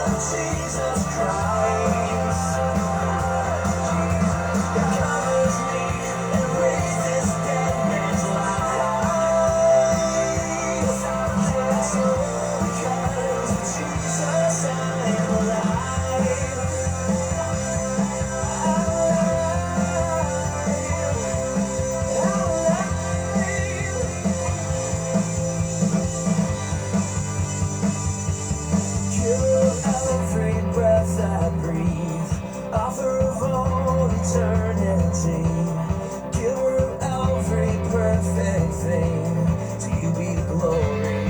Of Jesus Christ that covers me and raised this dead man's life. It's all because of Jesus I'm alive. I'm alive. I'm alive. Giver of every breath I breathe, author of all eternity, giver of every perfect thing, to you be the glory.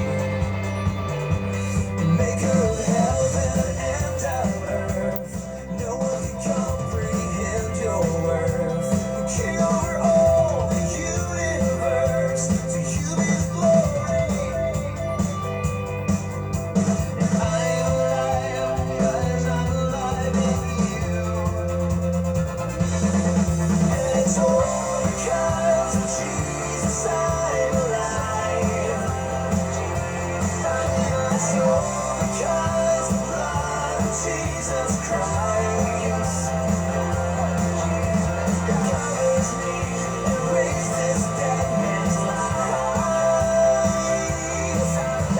Maker of heaven and of earth, no one can comprehend your worth. King over all the universe, to you be the glory. And I'm alive because I'm alive in you. And it's all because of Jesus I'm alive. It's all because the blood of Jesus Christ that covers me and raised this dead man's life.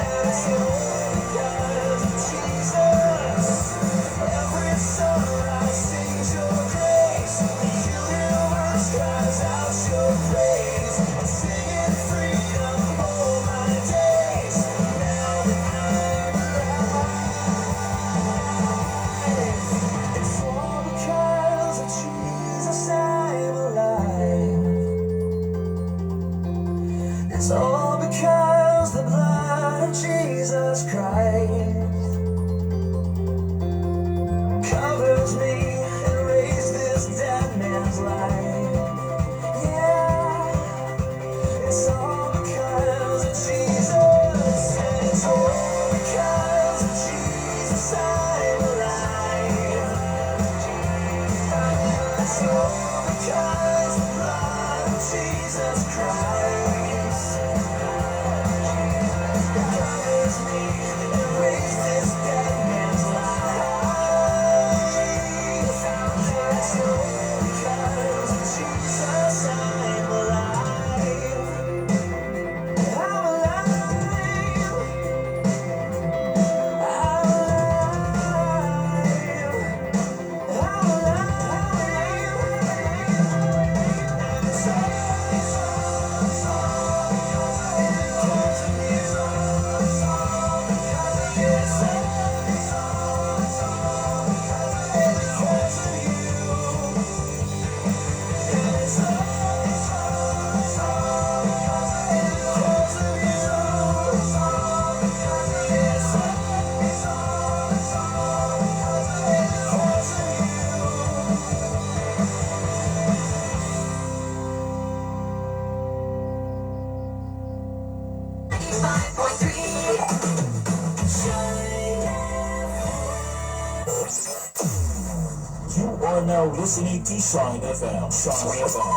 And it's all because of Jesus. Every sunrise sings your grace. The universe cries out your praise. I'm singing freedom all my days. Now that I'm alive, it's all because of Jesus I'm alive. It's all because the blood of Jesus Christ covers me and raised this dead man's life. Yeah, it's all because of Jesus. And it's all because of Jesus I'm alive. It's all because the blood of Jesus Christ that covers me and raised this dead man's life. It's all because of Jesus I'm alive. I'm alive. I'm alive. I'm alive. And it's all because of you. It's all because of you. And it's all because of you. It's all because of you. 95.3 Shine. You are now listening to Shine FM. Shine FM.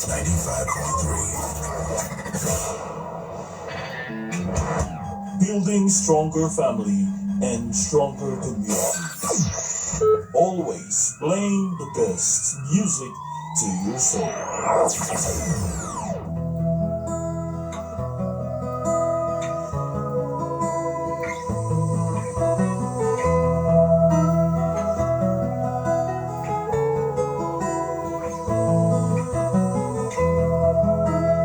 95.3. Building stronger family and stronger community. Always playing the best music to your soul.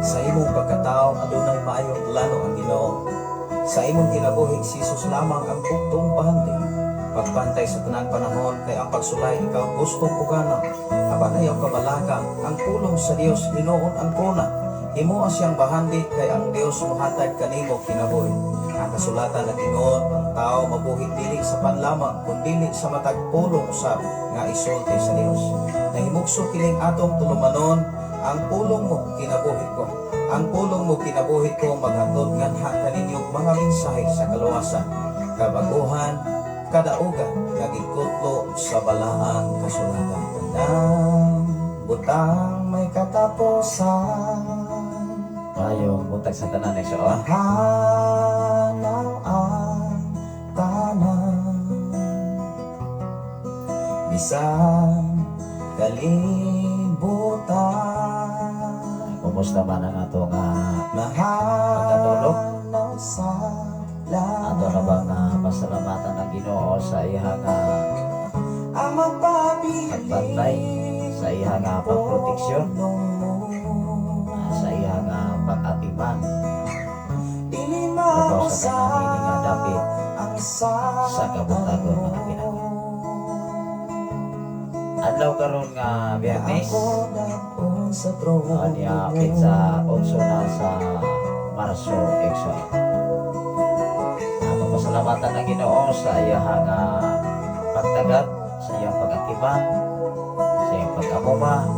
Sa imong pagkatao, adunay maayong plano ang Ginoo. Sa imong kinabuhi, si Jesus lamang ang buktong bahandi. Pagbantay sa tanang panahon kay ang pagsulay ikaw gustong ugana. Apan ayaw kabalaka, ang pulong sa Dios hinuon ang kuna. Himoa siyang bahandi kay ang Dios mohatag kanimo kinabuhi. Ang kasulatan nag-ingon, ang tao mabuhi dili sa pan lamang kun dili sa matag pulong usab nga isulti sa Dios. Nahimugso kining atong tulumanon, "Ang pulong mo kinabuhi ko." "Ang pulong mo kinabuhi ko" maghatod nganha kaninyo mga mensahe sa kaluwasan, kabaguhan, kadaugan nga gikutlo sa balaang kasulatan. Tanang butang may katapusan. Maayong buntag sa tanan, igsoon. Mahanaw ang tanan. Bisan kalibutan. Kumusta man ang ato nga Mahal pagkatulog? Sa Ato na bang pasalamatan ang Ginoo sa iha nga ang magpabilin pagbantay, sa iha nga pagproteksyon, sa iha nga pag-atiman Dili labaw sa tanan ini nga dapit ang sa kabuntagon, mga pinangga? Adlaw karon nga Biyernes, Ako dag-on sa trono. Niya petsa 8 na sa Marso, igsoon. Ato pasalamatan ang Ginoo sa iyang nga pagtagat, sa iyang pag-atiman, sa iyang pag-amuma,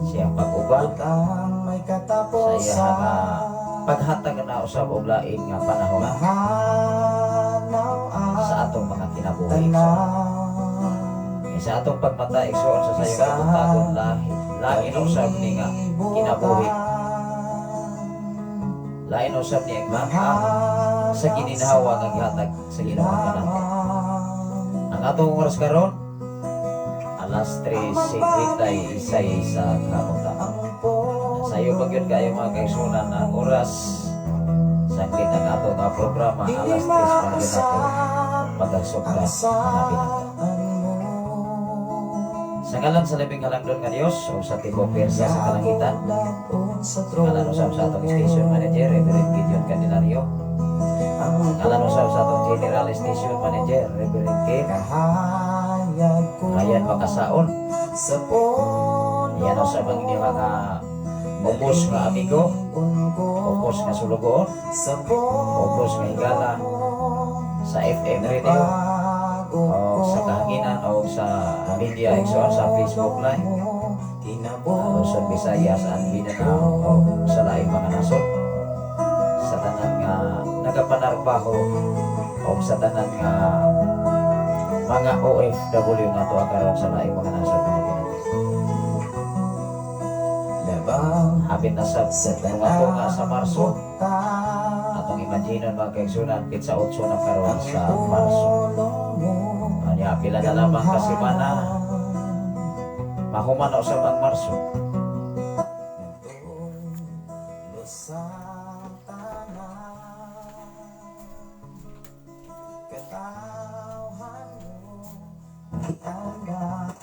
sa iyang pag-uban, Ang may sa katapusan. iyang nga paghatag na usab og lain nga panahon Mahanaw ang sa atong mga kinabuhi, igsoon. tanan. Sa atong pagmata, igsoon, sa sayong kabuntagon, lahi lain usab ni nga kinabuhi. Lain usab ni ang sa gininhawa nga gihatag sa Ginoo kanato. Ang atong oras karon, alas 3:56 sa kamunta. Sayo pa gyud kayo, mga kaigsunan, ang oras. Saglit ang ato nga programa, alas 3 pa gyud ato pagkasukad, mga pinangga. Sa ngalan sa labing halangdon nga Dios o sa tibok pwersa sa kalangitan, sa ngalan usab sa atong station manager, Reverend Gideon Candelario, ngalan usab sa atong general station manager, Reverend Ken Kahayag ko Ryan Makasaon, sa puno. Yan usab ang inyong mga ubos nga amigo, ubos nga sulugoon, Sa ubos nga higala sa FM radio, o sa kahanginan o sa media, igsoon, sa Facebook Live, Luzon, Visayas at Mindanao o sa laing mga nasod, sa tanan nga nagapanarbaho o sa tanan nga mga OFW nga tuwa karon sa laing mga nasod, mga pinangga. Labang Hapit na sa sa tunga-tunga sa Marso. butang. Atong imaginon, mga kaigsunan, petsa 8 na karon sa Marso. Anya pila na lamang ka semana, mahuman na usab ang Marso. Sa tanan, katawhan mo giangat.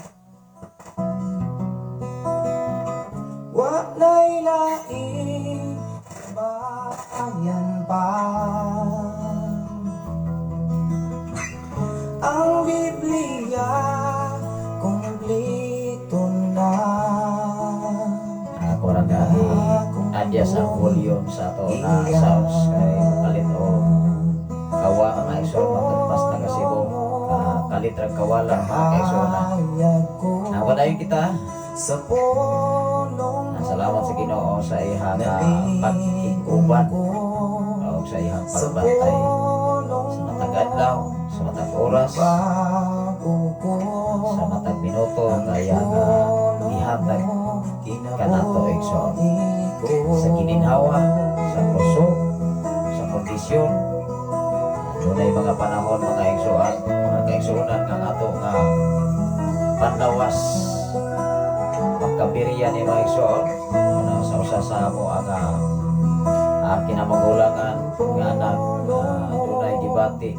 Wa na'y laing bayan pa. Ang Biblia kumpleto na. Ako ra nga i-adjust ang volume sa ato na sounds kay kalit o kawa, mga igsoon, matag pas taga Cebu, kalit ra kawala, mga kaigsoon. Kahayag ko Napadayon kita. sa pulong. Salamat sa Ginoo sa iyang pag-ikuban o sa iyang Sa pagbantay pulong sa matag adlaw, sa matag oras, bago ko sa matag minuto nga iyang gihatag kanato, igsoon. Sa gininhawa, sa kusog, sa kondisyon. Dunay mga panahon, mga igsoon, mga kaigsuonan, nga ato nga panlawas pagkabirya ni mga igsoon, ano, sa usa sa amo ang kinamagulangan nga anak dunay gibati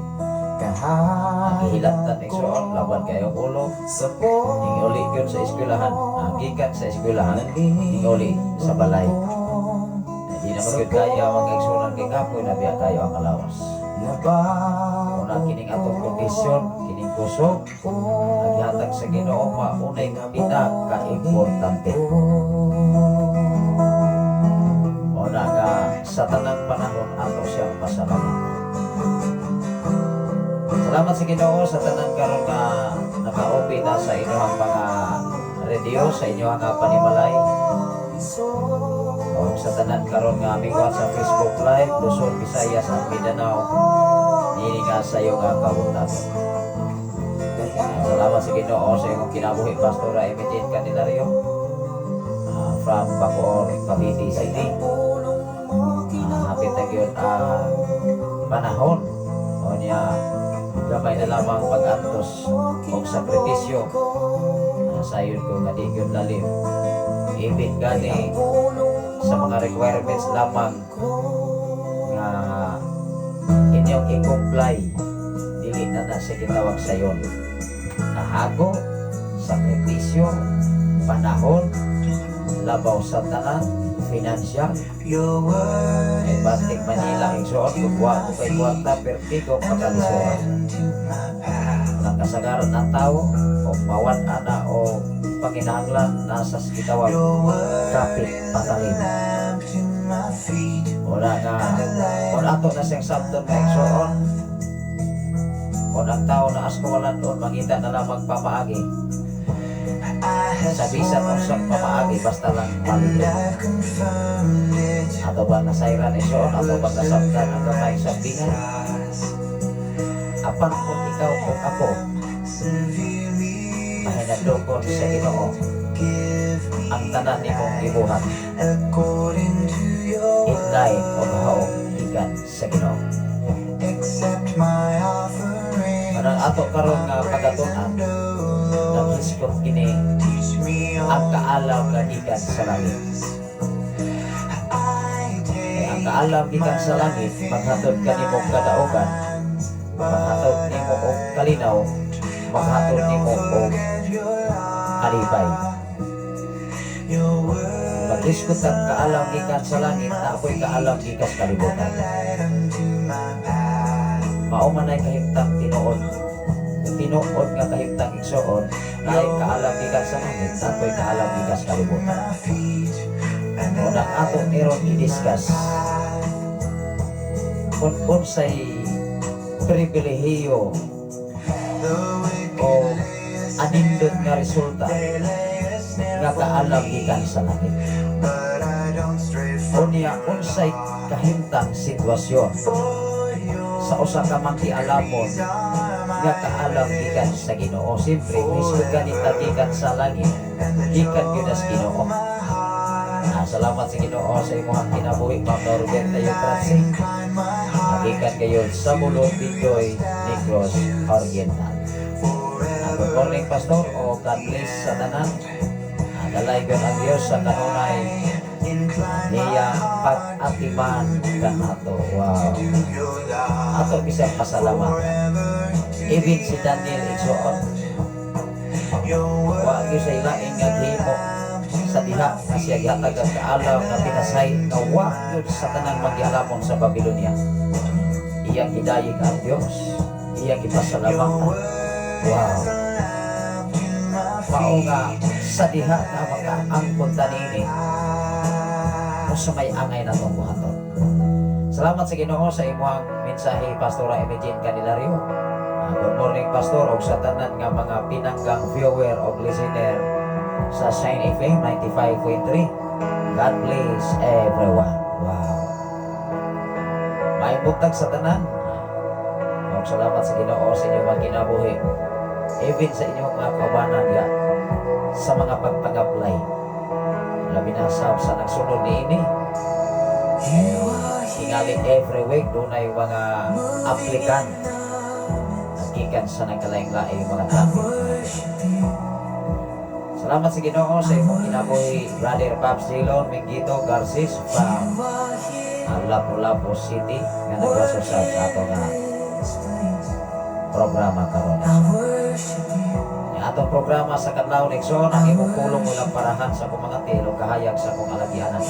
ang gihilatan, igsoon, laban kayo ulo. Sa pulong Ninguli gyud sa eskwelahan, gikan sa eskwelahan ninguli sa balay. Di na magyud kaya, mga kaigsuonan, kay kapoy na biya kayo ang lawas. Una kining atong kondisyon, kining kusog ang gihatag sa Ginoo maunay pinaka-importante. Una nga sa tanang panahon ato siyang pasalamat. Salamat sa Ginoo sa tanan karon nga naka-open na sa inyong mga radio, sa inyong mga panimalay, o sa tanan karon nga mingwan sa Facebook Live, Luzon, Visayas at Mindanao, niini nga sa iyo nga kabuntagon. Salamat sa Ginoo sa iyong kinabuhi, Pastora Emitin Candelario, from Bacoor, Cavite City. Hapit na gyud ang panahon o niya gamay. Gamay na lamang pag-antos o sakripisyo. Sayon ko nga di gyud lalim. Ibig gani sa mga requirements lamang nga inyong i-comply, dili na na siya gitawag sayon. Kahago, sakripisyo, panahon, labaw sa tanan, financial. Your word Kay is Batik Manila, igsoon, kung wa ko kay kwarta, pertigo pagkalisura. unto my path. Ang kasagaran ng tao, o mawat ana o panginahanglan, nasa gitawag Your word kapit is a patalim. Lamp to my feet Wala nga, and a light kung ato na siyang sabton nga, igsoon, kung ang tao na askawalan doon, mangita na lamang pamaagi. I have Sa bisan unsang pamaagi, basta lang and malibre. I've confirmed it. Ato ba nasayran, igsoon, ato ba nasabtan ang gamay sa bingay? Apan kung ikaw, kung ako, Severely mahinadlokon sa Ginoo, give me ang tanan nimong gibuhat, according to your inline o haog gikan sa Ginoo. Accept my offering. Kanang ato karon nga pagatunan, naghisgot kini Teach me ang kaalam nga gikan sa langit. I Kay ang kaalam gikan sa langit, maghatod kanimo kadaugan, maghatod nimo og kalinaw, maghatod nimo og kalipay. Your word Maghisgot ang kaalam gikan sa langit na ako'y kaalam gikan sa kalibutan. Light unto my path. Mao man ay kahimtang tinuod. Tinuod nga kahimtang, igsoon, naay kaalam gikan sa langit, na ako'y kaalam gikan sa kalibutan. My feet and Kung ang atong iron i-discuss kung unsay pribilehiyo the wicked o anindot nga resulta lay a snare nga kaalam gikan sa langit. But I don't stray from Unya, unsay kahimtang sitwasyon for your sa usa ka mangialamon nga kaalam gikan sa Ginoo? Siyempre, mismo ganita gikan sa langit, gikan gyud sa Ginoo. Ah, salamat sa Ginoo sa imong kinabuhi, Ma'am Norberta Yutratsi. Incline my heart Gikan kayo sa Bulong Bindoy, Negros Oriental. Ah, good morning, Pastor, o God bless sa tanan. Ah, dalaygon ang Dios sa kanunay incline niya pag-atiman kanato. Wow. Your love Ato bisang pasalamat. Forever to Even si Daniel, igsoon, your word wa gyud sa ilaing nga gihimo sa diha nga siya gihatag ang kaalam nga pinasay nga wa gyud sa tanang magialamon sa Babylonia. Iyang gidayeg ang Dios, iyang gipasalamatan. Wow. Mao nga sa diha nga makaangkon ta niini, unsa may angay na tong buhaton. Salamat sa Ginoo sa imong mensahe, Pastora Imogene Candelario. Ah, good morning, Pastor, ug sa tanan nga mga pinanggang viewer o listener sa Shine FM 95.3. God bless everyone. Wow. Maayong buntag sa tanan. Ug salamat sa Ginoo sa inyong mga kinabuhi. Even sa inyong mga kaubanan diha sa mga pagpag-apply. Labi na sa nagsunod niini. Tingali every week dunay mga applicant gikan sa nagkalaing-laing mga topic. Salamat sa Ginoo sa imong kinabuhi, Brother Pops Dillon Mingito Garcis from Lapu-Lapu City nga nagwasosab sa ato nga programa karon. Ang atong programa sa kadlawon, igsoon, "Ang imong pulong ulamparahan sa akong mga tiil ug kahayag sa akong alagyanan."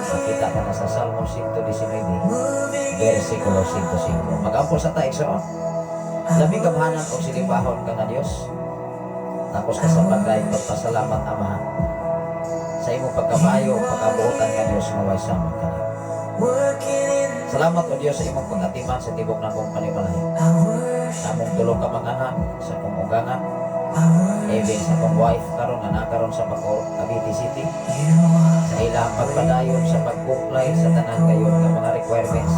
Makita ka na sa Salmo 119 versikulo 105. Magampo sa ta, igsoon. Labing gamhanan og silimbahon ka nga Dios. Tapos ka sa pagay pagpasalamat, Ama, sa imong pagkabayo, pagkabuotan nga Dios nga way sama kaniyo. Salamat o Dios sa imong pag-atiman sa tibok nakong panimalay. Sa among tulo ka mga anak, sa akong ugangan, even sa akong wife karon nga nakaron sa Bacoor, Cavite City, sa ilang pagpadayon sa pag-comply sa tanan kayon nga mga requirements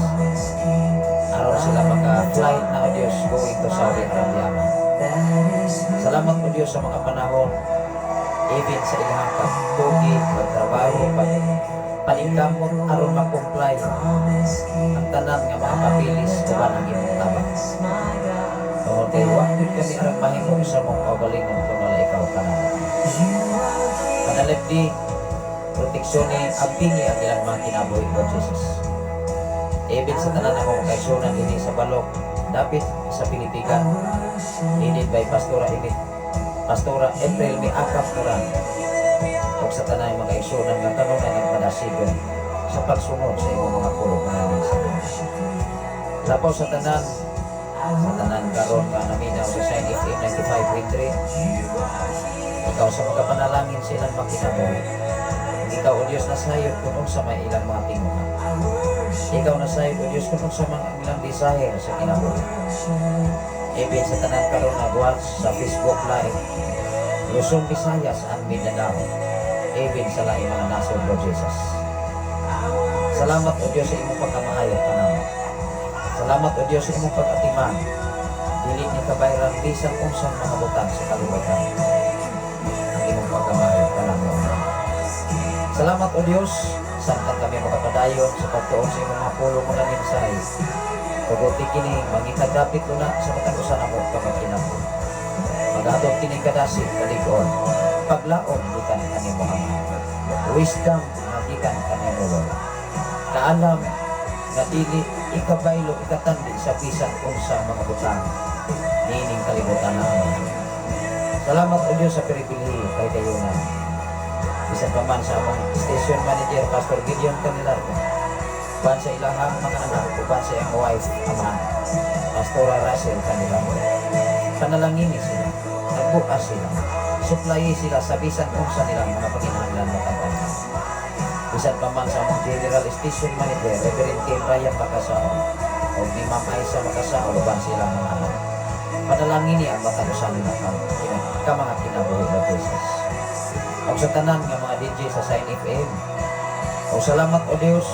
aron sila maka-flight na, o Dios, going to Saudi Arabia, Ama. Salamat, o Dios, sa mga panahon, even sa ilang pagtugi, pagtrabaho, pag paningkamot aron ma-comply ang tanan nga mga papilis uban ang imong tabang. gyud kami aron mahimo sa among kaugalingon kung wala ikaw kanamo. Panalipdi, proteksyon ni, ampingi ang ilang mga kinabuhi, Lord Jesus. Ibig sa tanan akong kaigsuonan dinhi sa balok, dapit sa Pilipigan, headed by Pastora Emit, Pastora April Miakap Duran, ug sa tanay mga kaigsuonan nga kanunay nagpadasigon sa pagsunod sa imong mga pulong, mga mensahe. Lapaw sa tanan karon nga naminaw sa Shine FM 95.3, ikaw sa magapanalangin sa ilang mga kinabuhi. Ikaw, O Diyos, nasayod kung unsa may ilang mga tinguha. Ikaw nasayod, O Diyos, kung unsa man ang ilang desire sa kinabuhi. Ibig sa tanan karon nga watch sa Facebook Live, Luzon, Visayas, and Mindanao. Ibig sa laing mga nasod, Lord Jesus. Salamat, O Diyos, sa imong pagkamaayo kanamo. Salamat, O Diyos, sa imong pag-atiman. Dili ni kabayran bisan unsang mga butang sa kalibutan ang imong pagkamaayo kanamo. Salamat, O Diyos, samtang kami makapadayon sa pagtuon sa imong mga pulong, mga mensahe. Tuguti kini mangitagdapit na sa matag usa namo ka magkinabuhi. Magatog kini kadasi kalig-on. Paglaom gikan kanimo, Ama. Wisdom nga gikan kanimo, Lord. Kaalam nga dili ikabaylo, ikatandi sa bisan unsa mga butang niining kalibutan na, Ama. Salamat, O Diyos, sa pribilehiyo kay dayunan. Bisan pa man sa among station manager, Pastor Gideon Canilargo, uban sa ilahang mga anak, uban sa iyang wife, Ama, Pastora Russell Canilargo. Panalangini sila, nagbukas sila, supply sila sa bisan unsa nilang mga panginahanglan matag. Bisan pa man sa among general station manager, Reverend K. Brian Makasao, o ni Ma'am Aisa Makasao, uban silang mga anak. Panalangini ang matag usa nila ka mga kinabuhi, Lord Jesus. Og sa tanan nga mga DJ sa Shine FM. O salamat, O Dios,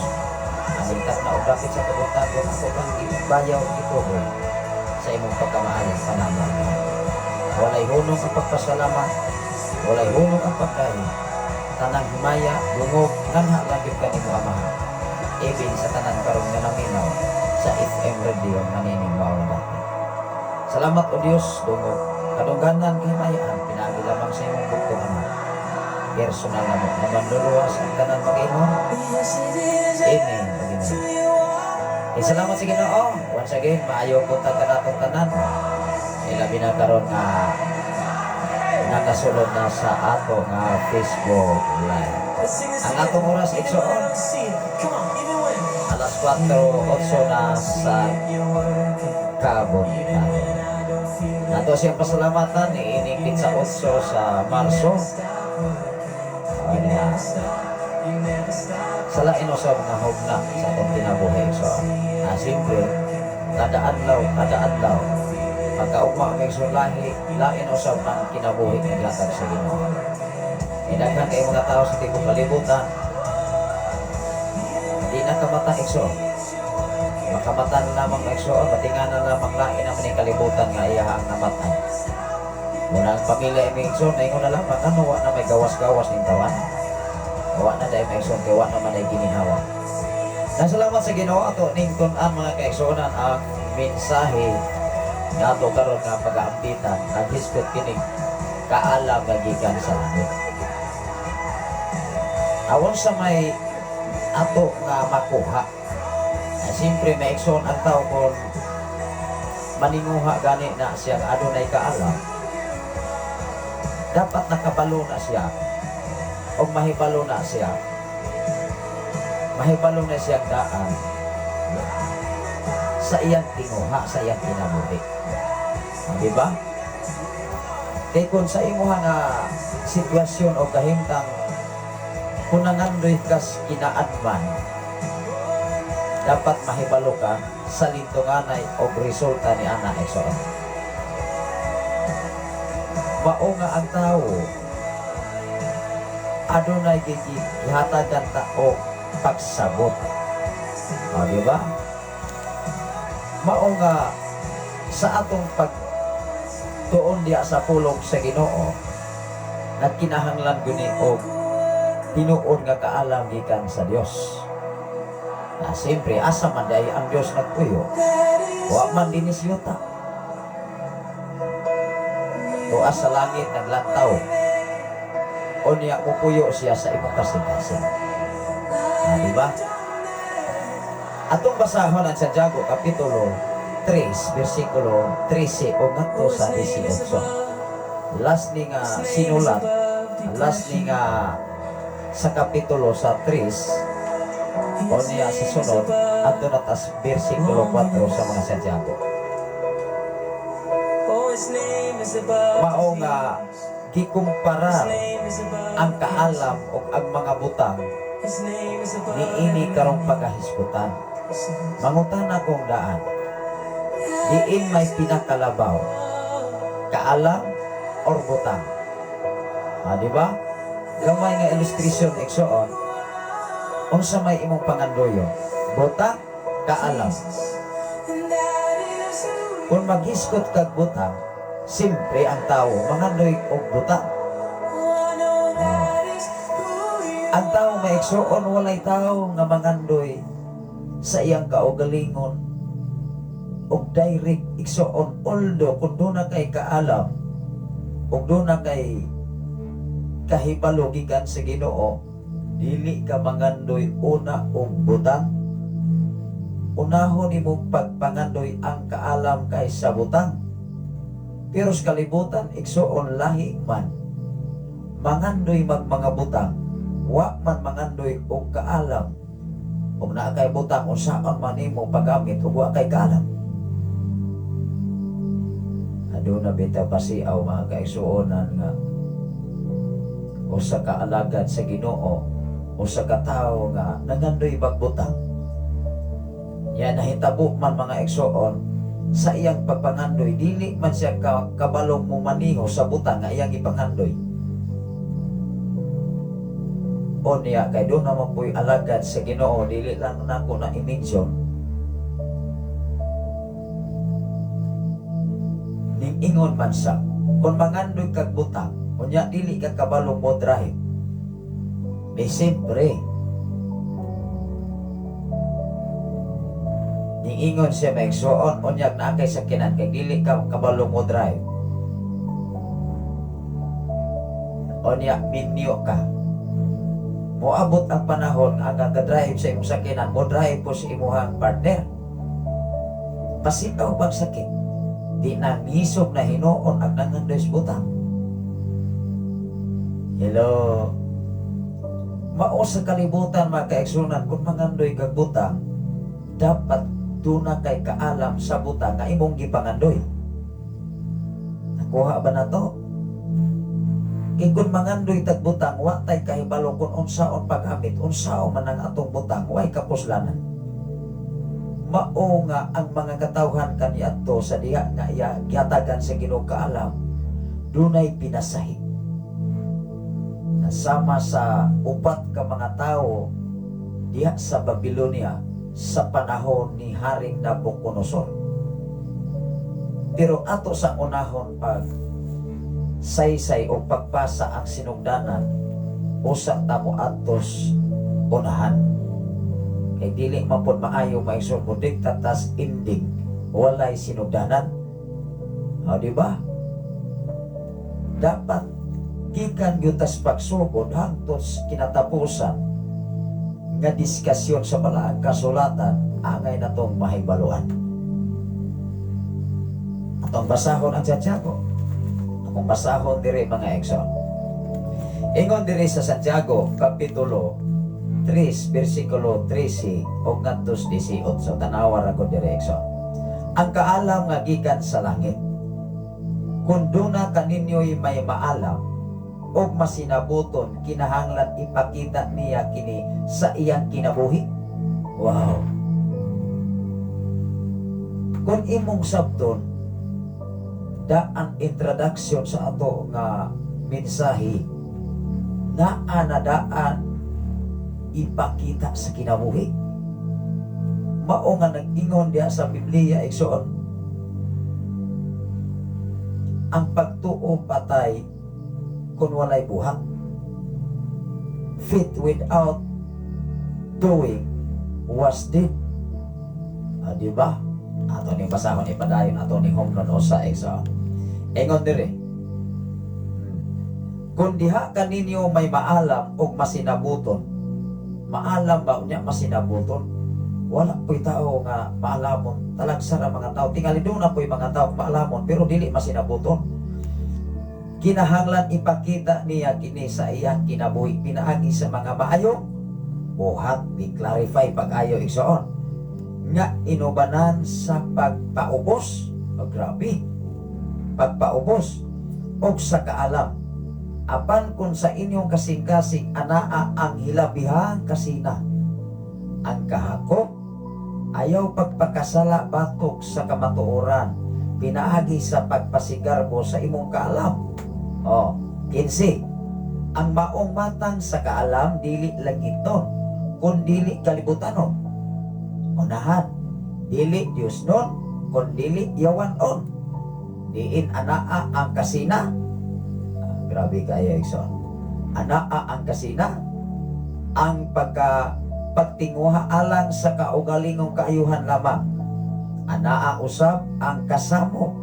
ang na og dapit sa kabuntagon, ako kang gibayaw, gituboy sa imong pagkamaayo kanamo. Walay hunong ang pagpasalamat, walay hunong ang pagkain. Tanang himaya, dungog, nganha lang gyud kanimo, Amahan. Ibig sa tanan karon nga naminaw sa FM radio nga nining mao na dapit. Salamat, O Dios, dungog, kadungganan, kahimayaan, pinaagi lamang sa imong bugtong Ama. Personal na mo, na manluluwas ang tanan mag-ingon. Amen. Pag-ingon. Eh, salamat sa Ginoo. Once again, maayong buntag kanatong tanan. Ilabi na karon nga nakasulod na sa ato nga Facebook Live. Ang atong oras, igsoon, alas 4:08 na sa kabuntagon. Nato siyang pasalamatan ni ining petsa 8 sa Marso. Ay, na sa lain usab nga hugna sa atong kinabuhi. So, siyempre, kada adlaw, pagkaugma kay so lahi, lain usab ang kinabuhi nga gihatag sa Ginoo. Daghan kay mga tao sa tibuok kalibutan, di na kamata, igsoon. Makamatan lamang, igsoon, matinganan lamang, lain naman yung kalibutan nga iyahang namatan. Muna ang pamilya imi, igsoon, naingon na lamang, ano, wa na may gawas-gawas ning tawan. Wa na dahil may igsoon, kay wa naman ay gininhawa. Nasalamat sa Ginoo, ato ning tun-an, mga kaigsuonan, ang mensahe nato karon nga pag-aampitan, naghisgot kining kaalam nga gikan sa langit. Awon sa may ato nga makuha. Siyempre may igsoon, ang tao kung maninguha gani na siya nga adunay kaalam, dapat nakabalo na siya o mahibalo na siya, mahibalo na siya daan sa iyang tinguha, sa iyang kinabuhi. Di ba? Kay kung sa imuha nga sitwasyon o kahimtang, kung nangandoy kas kinaadman, dapat mahibalo ka sa lintunganay o resulta ni ana, igsoon. Mao nga ang tao adunay gihatagan ta og pagsabot. O, di ba? Mao nga sa atong pag tuon diya sa pulong sa Ginoo, nagkinahanglan guni og tinuod nga kaalam gikan sa Dios. Na siyempre, asa man diay ang Dios nagpuyo? Wa man dinhi sa yuta. Tuas sa langit naglantaw. Unya mupuyo siya sa imong kasing-kasing. Ah, di ba? Atong basahon ang Santiago kapitulo 3 bersikulo 13 o ngadto sa 18. Last ni nga sinulat, last ni nga sa kapitulo sa 3 o niya sa sunod adto na tas bersikulo 4 sa mga Santiago. Mao nga gikumpara ang kaalam o ang mga butang niini karong pagkahisgutan. Mangutana kong daan, diin may pinakalabaw, kaalam or butang? Ah, di ba? Gamay nga illustration, igsoon, unsa may imong pangandoyo? Butang, kaalam? Kung maghisgot kag butang, simpre ang tao mangandoy og butang. Ang tao, mga igsoon, walay tao nga mangandoy sa iyang kaugalingon og direct, igsoon, although kung duna kay kaalam ug duna kay kahibalo gikan sa Ginoo, dili ka mangandoy una og butang. Unahon nimo pagpangandoy ang kaalam kaysa butang. Pero sa kalibutan, igsoon, lahi man mangandoy mag mga butang, wa man mangandoy og kaalam. Ug naa kay butang, unsaon man nimo paggamit ug wa kay kaalam? Aduna bitaw pasiaw, mga kaigsuonan, nga usa ka alagad sa Ginoo, usa ka tawo nga nangandoy magbutang. Ya nahitabo man, mga igsoon, sa iyang pagpangandoy, dili man siya kabalong mo maniho sa butang nga iyang ipangandoy. O niya kay duna man po'y alagad sa Ginoo, dili lang nako na i-mention, ning ingon man siya, kung mangandoy kag butang, unya dili ka kabalo mo drive, di siyempre, ning ingon siya, mga igsoon, unyag naa kay sakinan kay dili ka kabalo mo drive, unya minyo ka, moabot ang panahon ang drive sa imong sakinan, mo drive po sa imuhang partner. Pasitaw bang sakit? Di na nisog na hinuon ang nangandoy sa butang. Hello? Mao sa kalibutan, mga kaigsuonan, kung mangandoy kag butang, dapat duna kay kaalam sa butang nga imong gipangandoy. Nakuha ba na to? Kay kung mangandoy tag butang, wa tay kahibalo kung unsaon paggamit, unsaon man ang atong butang, way kapuslanan. Mao nga ang mga katawhan kaniadto sa diha nga iya gihatagan sa Ginoo kaalam, dunay pinasahi. Nasama sa upat ka mga tawo diha sa Babylonia sa panahon ni Haring Nabucodonosor. Pero ato sa unahon pag saysay o pagpasa ang sinugdanan, usa ta mo atos unahan. Kay dili man pod maayo, mga igsoon, mo dikta tas ending walay sinugdanan. O, di ba? Dapat gikan gyud tas pagsugod hangtod kinatapusan nga diskasyon sa balaang kasulatan angay natong mahibaluan. Atong basahon ang Santiago. Akong basahon diri, mga igsoon. Ingon diri sa Santiago kapitulo 3 bersikulo 13 ug ngadto 18. Tanawa ra ko diri, igsoon. Ang kaalam nga gikan sa langit. Kung duna kaninyo'y may maalam ug masinabuton, kinahanglan ipakita niya kini sa iyang kinabuhi. Wow. Kung imong sabton daan introduction sa ato nga mensahe, naa na daan ipakita sa kinabuhi. Mao nga nag-ingon diha sa Biblia, igsoon, ang pagtuo patay kung walay buhat. Faith without doing was dead. Ah, di ba? Ato ning basahon ipadayon, ato ning humnon usa, igsoon. Ingon diri. Kung diha kaninyo may maalam og masinabuton. Maalam ba unya masinabuton? Wala po'y tao nga maalamon. Talagsa ra mga tao. Tingali duna po'y mga tao maalamon pero dili masinabuton. Kinahanglan ipakita niya kini sa iyang kinabuhi pinaagi sa mga maayo buhat. Di-clarify pag-ayo, igsoon, nga inubanan sa pagpaubos. Oh, grabe, pagpaubos og sa kaalam. Apan kung sa inyong kasing-kasing anaa ang hilabihang kasina, ang kahakop, ayaw pagpakasala batok sa kamatuoran pinaagi sa pagpasigarbo sa imong kaalam. Oh, 15. Ang maong matang sa kaalam dili langitnon, kun dili kalibutanon. Unahan, dili Diyos nun, kun dili yawan-on. Diin anaa ang kasina. Ah, grabe kayo, igsoon. Anaa ang kasina, ang pagtinguha alang sa kaugalingong kaayuhan lamang. Anaa usab ang kasamo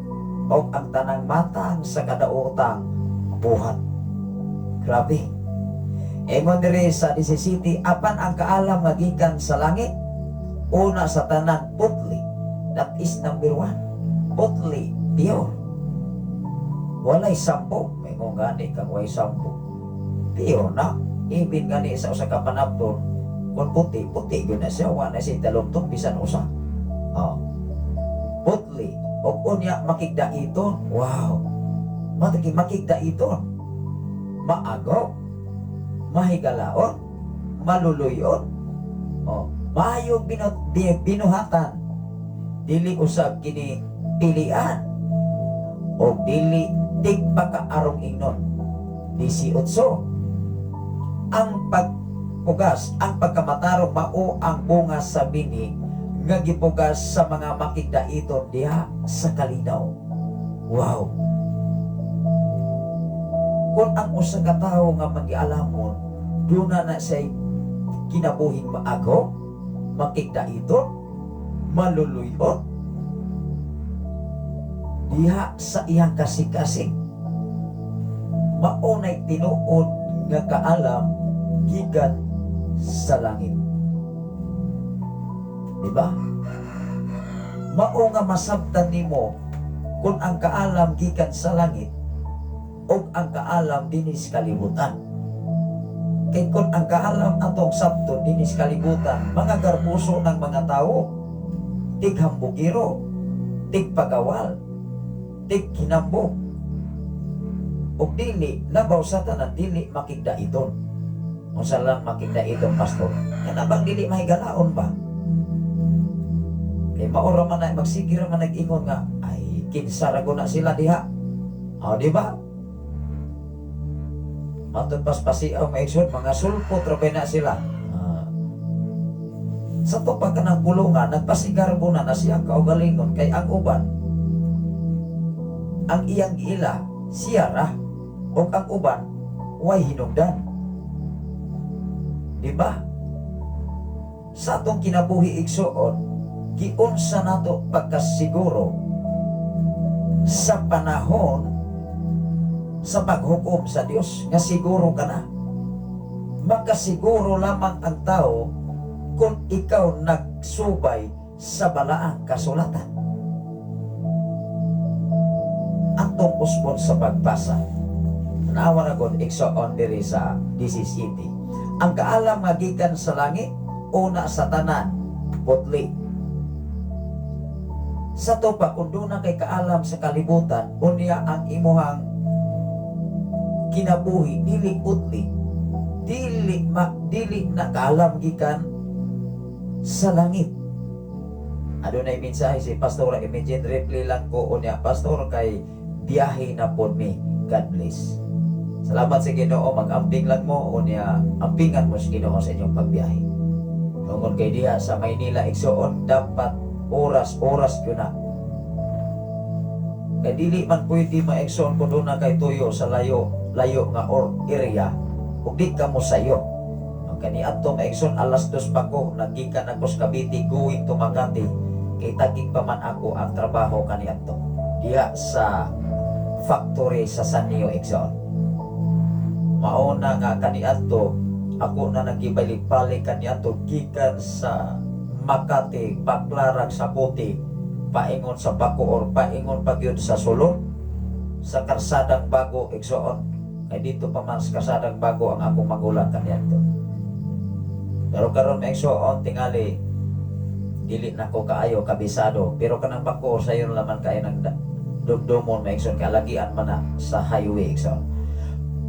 o ang tanang matang sa kadaotang buhat. Grabe. Ingon diri sa 17, apan ang kaalam nga gikan sa langit, una sa tanan putli. That is number one. Putli, pure. Walay sampo. May kung gani kang walay sampo. Pure na. Ibin gani sa usa ka panapton, kung puti, puti gyud na siya. Wa na siya talumtom bisan usa. Oh. Putli. Og unya makigdaiton. Wow. Matagi makigdaiton. Maago. Mahigalaon. Maluluyon. Oh. Maayong binuhatan. Dili usab kini pilian. O dili tigpakaarong ingnon. 18. Ang pagpugas, ang pagkamatarong mao ang bunga sa binhi nga gipugas sa mga makigdaiton diha sa kalinaw. Wow. Kung ang usa ka tawo nga magialamon, duna na siya'y kinabuhing maago, makigdaiton, maluluyon, diha sa iyang kasing-kasing. Maunay tinuod nga kaalam gikan sa langit. Di ba? Mao nga masabtan nimo kung ang kaalam gikan sa langit o ang kaalam dinis kalibutan. Kay kung ang kaalam atong sabton dinis kalibutan, mga garbuso ng mga tao, tighambugiro, tigpagawal, tigkinambog, ug dili labaw sa tanan, dili makigdaiton. Unsa lang makigdaiton, pastor? Kana bang dili mahigalaon ba? Kay maura man na magsige ra man nag-ingon nga ay kinsa ra na sila diha. O, di ba? Matod paspasiaw, mga igsoon, mga sulpot ra na sila. Ah. Sa to pa kanang kulungan, nagpasigarbo na na siyang kaugalingon kay ang uban ang iyang giila siya ra ug ang uban way hinungdan. Di ba? Sa atong kinabuhi, igsoon, giunsa nato pagkasiguro sa panahon sa paghukom sa Dios nga siguro ka na? Makasiguro lamang ang tao kung ikaw nagsubay sa balaang kasulatan. Atong usbon sa pagbasa. Naawa na gud, igsoon, diri sa 17. Ang kaalam nga gikan sa langit, una sa tanan, putli. Sa to pa, kung duna kay kaalam sa kalibutan, unya ang imuhang kinabuhi dili putli, dili na kaalam gikan sa langit. Adunay mensahe si Pastor, immediate reply lang ko unya, "Pastor, kay biyahe na pod mi. God bless." Salamat sa Ginoo, mag-amping lang mo unya, ampingan mo sa Ginoo sa inyong pagbiyahe. Tungod kay diha sa Maynila, igsoon, dapat oras oras yun na. Kay dili man pwede, mga igsoon, kung duna kay tuyo sa layo layo nga or area ug di ka mo sayo. Ang kaniadto, mga igsoon, 2:00 pa ko naggikan ako sa Cavite going to Makati kay Taguig pa man ako ang trabaho kaniadto. Diha sa factory sa San Neo, igsoon. Mauna nga kaniadto ako na nagibalik-balik kaniadto gikan sa Makati, Baclarag sa Puti, paingon sa Bacoor, paingon pa gyud sa Sulod, sa Karsadang Bago, igsoon. Kay dito pa man sa Karsadang Bago ang akong magulang kaniadto. Pero karon, igsoon, tingali dili na ko kaayo kabisado, pero kanang Bacoor sayon laman kaayo nang dumdumon, mga igsoon, kay alagian man na sa highway, igsoon.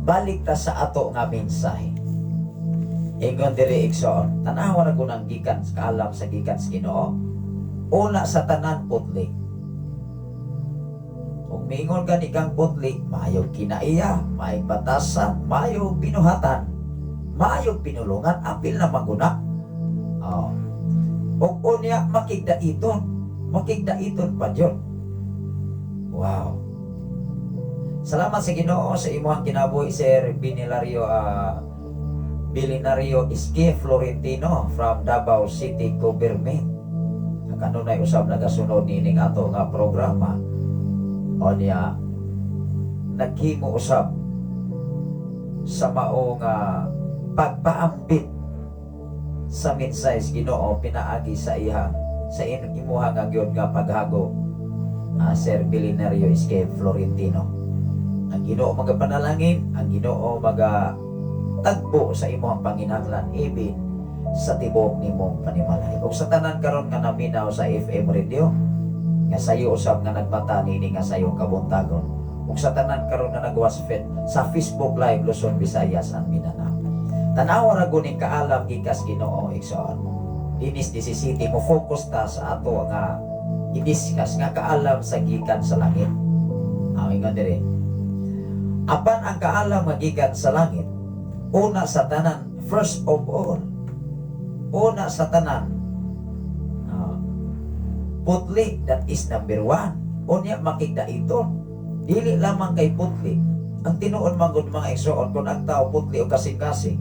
Balik ta sa ato nga mensahe. Ingon diri, igsoon, tanawa ra ko nang gikan sa kaalam sa gikan sa Ginoo. Una sa tanan, putli. Kung miingon gani kang putli, maayo kinaiya, maayong batasan, maayo binuhatan, maayo pinulungan, apil na maguna. Oh. Og unya makigdaiton, makigdaiton pa jud. Wow. Salamat sa Ginoo sa imong kinabuhi, Sir Binilario Bilinario Iski Florentino from Davao City Government. Kanunay usab nagasunod nining ato nga programa. O niya naghimo usab sa mao nga pagpaambit sa mensahe sa Ginoo pinaagi sa iyang sa imuha nga gyud nga paghago, Sir Bilinario Iski Florentino. Ang Ginoo magapanalangin, ang Ginoo maga tagbo sa imong panginahanglan ibin sa tibok nimong panimalay. Ug sa tanan karon nga naminaw sa FM radio, nga sayo usab nga nagmata nini nga sayong kabuntagon. Ug sa tanan karon nga nagwasfet sa Facebook Live Luzon, Visayas and Mindanao. Tanawa ra guning kaalam gikas Ginoo, igsoon. Dinis City mo focus ta sa ato nga i-discuss nga kaalam sa gikan sa langit. Ang ingon diri. Apan ang kaalam nga gikan sa langit, una sa tanan, first of all, una sa tanan, putli, that is number one. Unya makigdaiton. Dili lamang kay putli. Ang tinuod man gud, mga igsoon, kung ang tao putli o kasing-kasing,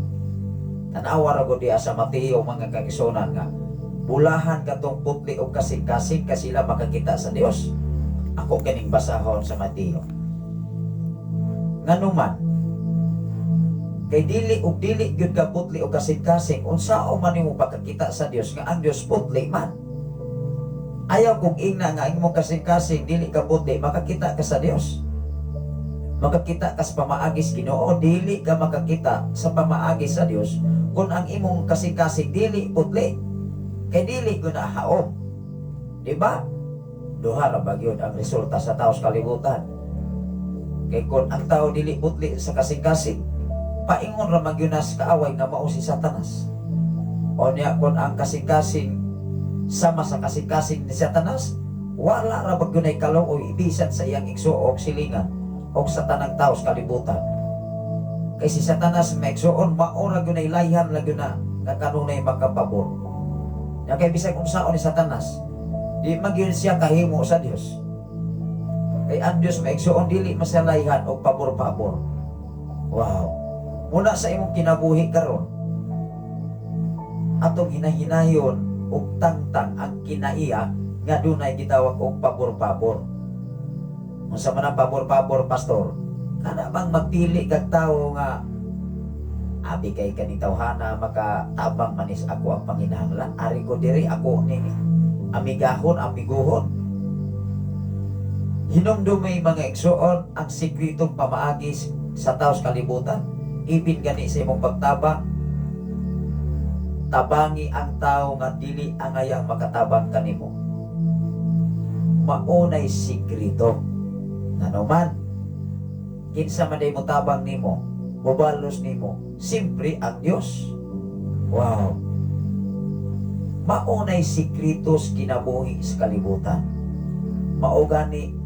tanawa ra gud diha sa Mateo, mga kaigsuonan, nga bulahan katong putli o kasing-kasing kasi sila makakita sa Dios. Ako kining basahon sa Mateo. Nganuman, kay dili ug dili gyud ka putli o kasing-kasing, unsao man nimo pagkakita sa Dios nga ang Dios putli man? Ayaw kung ingna nga imong kasing-kasing dili ka putli, makakita ka sa Dios. Makakita ka sa pamaagi sa Ginoo. Dili ka makakita sa pamaagi sa Dios kung ang imong kasing-kasing dili putli. Kay dili gyud na haom. Di ba? Duha ra ba gyud ang resulta sa tao sa kalibutan. Kay kung ang tao dili putli sa kasing-kasing, paingon ra man gyud na sa kaaway nga mao si Satanas. O niya kung ang kasing-kasing sama sa kasing-kasing ni Satanas, wala ra ba gyud nay kaluoy ibisan sa iyang igsuon og silingan og sa tanang tao sa kalibutan. Kay si Satanas, mga igsuon, mao ra gyud nay layhan la gyud na nga kanunay makapabor. Nya kay bisag unsaon ni Satanas, di man gyud siya kahimo sa Dios. Kay ang Dios, mga igsuon, dili masalayhan og pabor-pabor. Wow. Muna sa imong kinabuhi karon, atong hinahinayon og tangtang ang kinaiya nga dunay gitawag og pabor-pabor. Unsa man ang pabor-pabor, pastor? Kana bang magpili kag tawo nga abi kay kani tawhana makatabang manis ako ang panginahanglan, ari ko diri, ako ni amigahon, amiguhon. Hinumdumay, mga igsuon, ang sikretong pamaagi sa tao sa kalibutan ibin gani sa imong pagtabang, tabangi ang tao nga dili angayang makatabang kanimo. Maunay sikreto. Ngano man, kinsa man day motabang nimo, mobalos nimo? Simpre ang Dios. Wow. Maunay sikreto sa kinabuhi sa kalibutan. Mao gani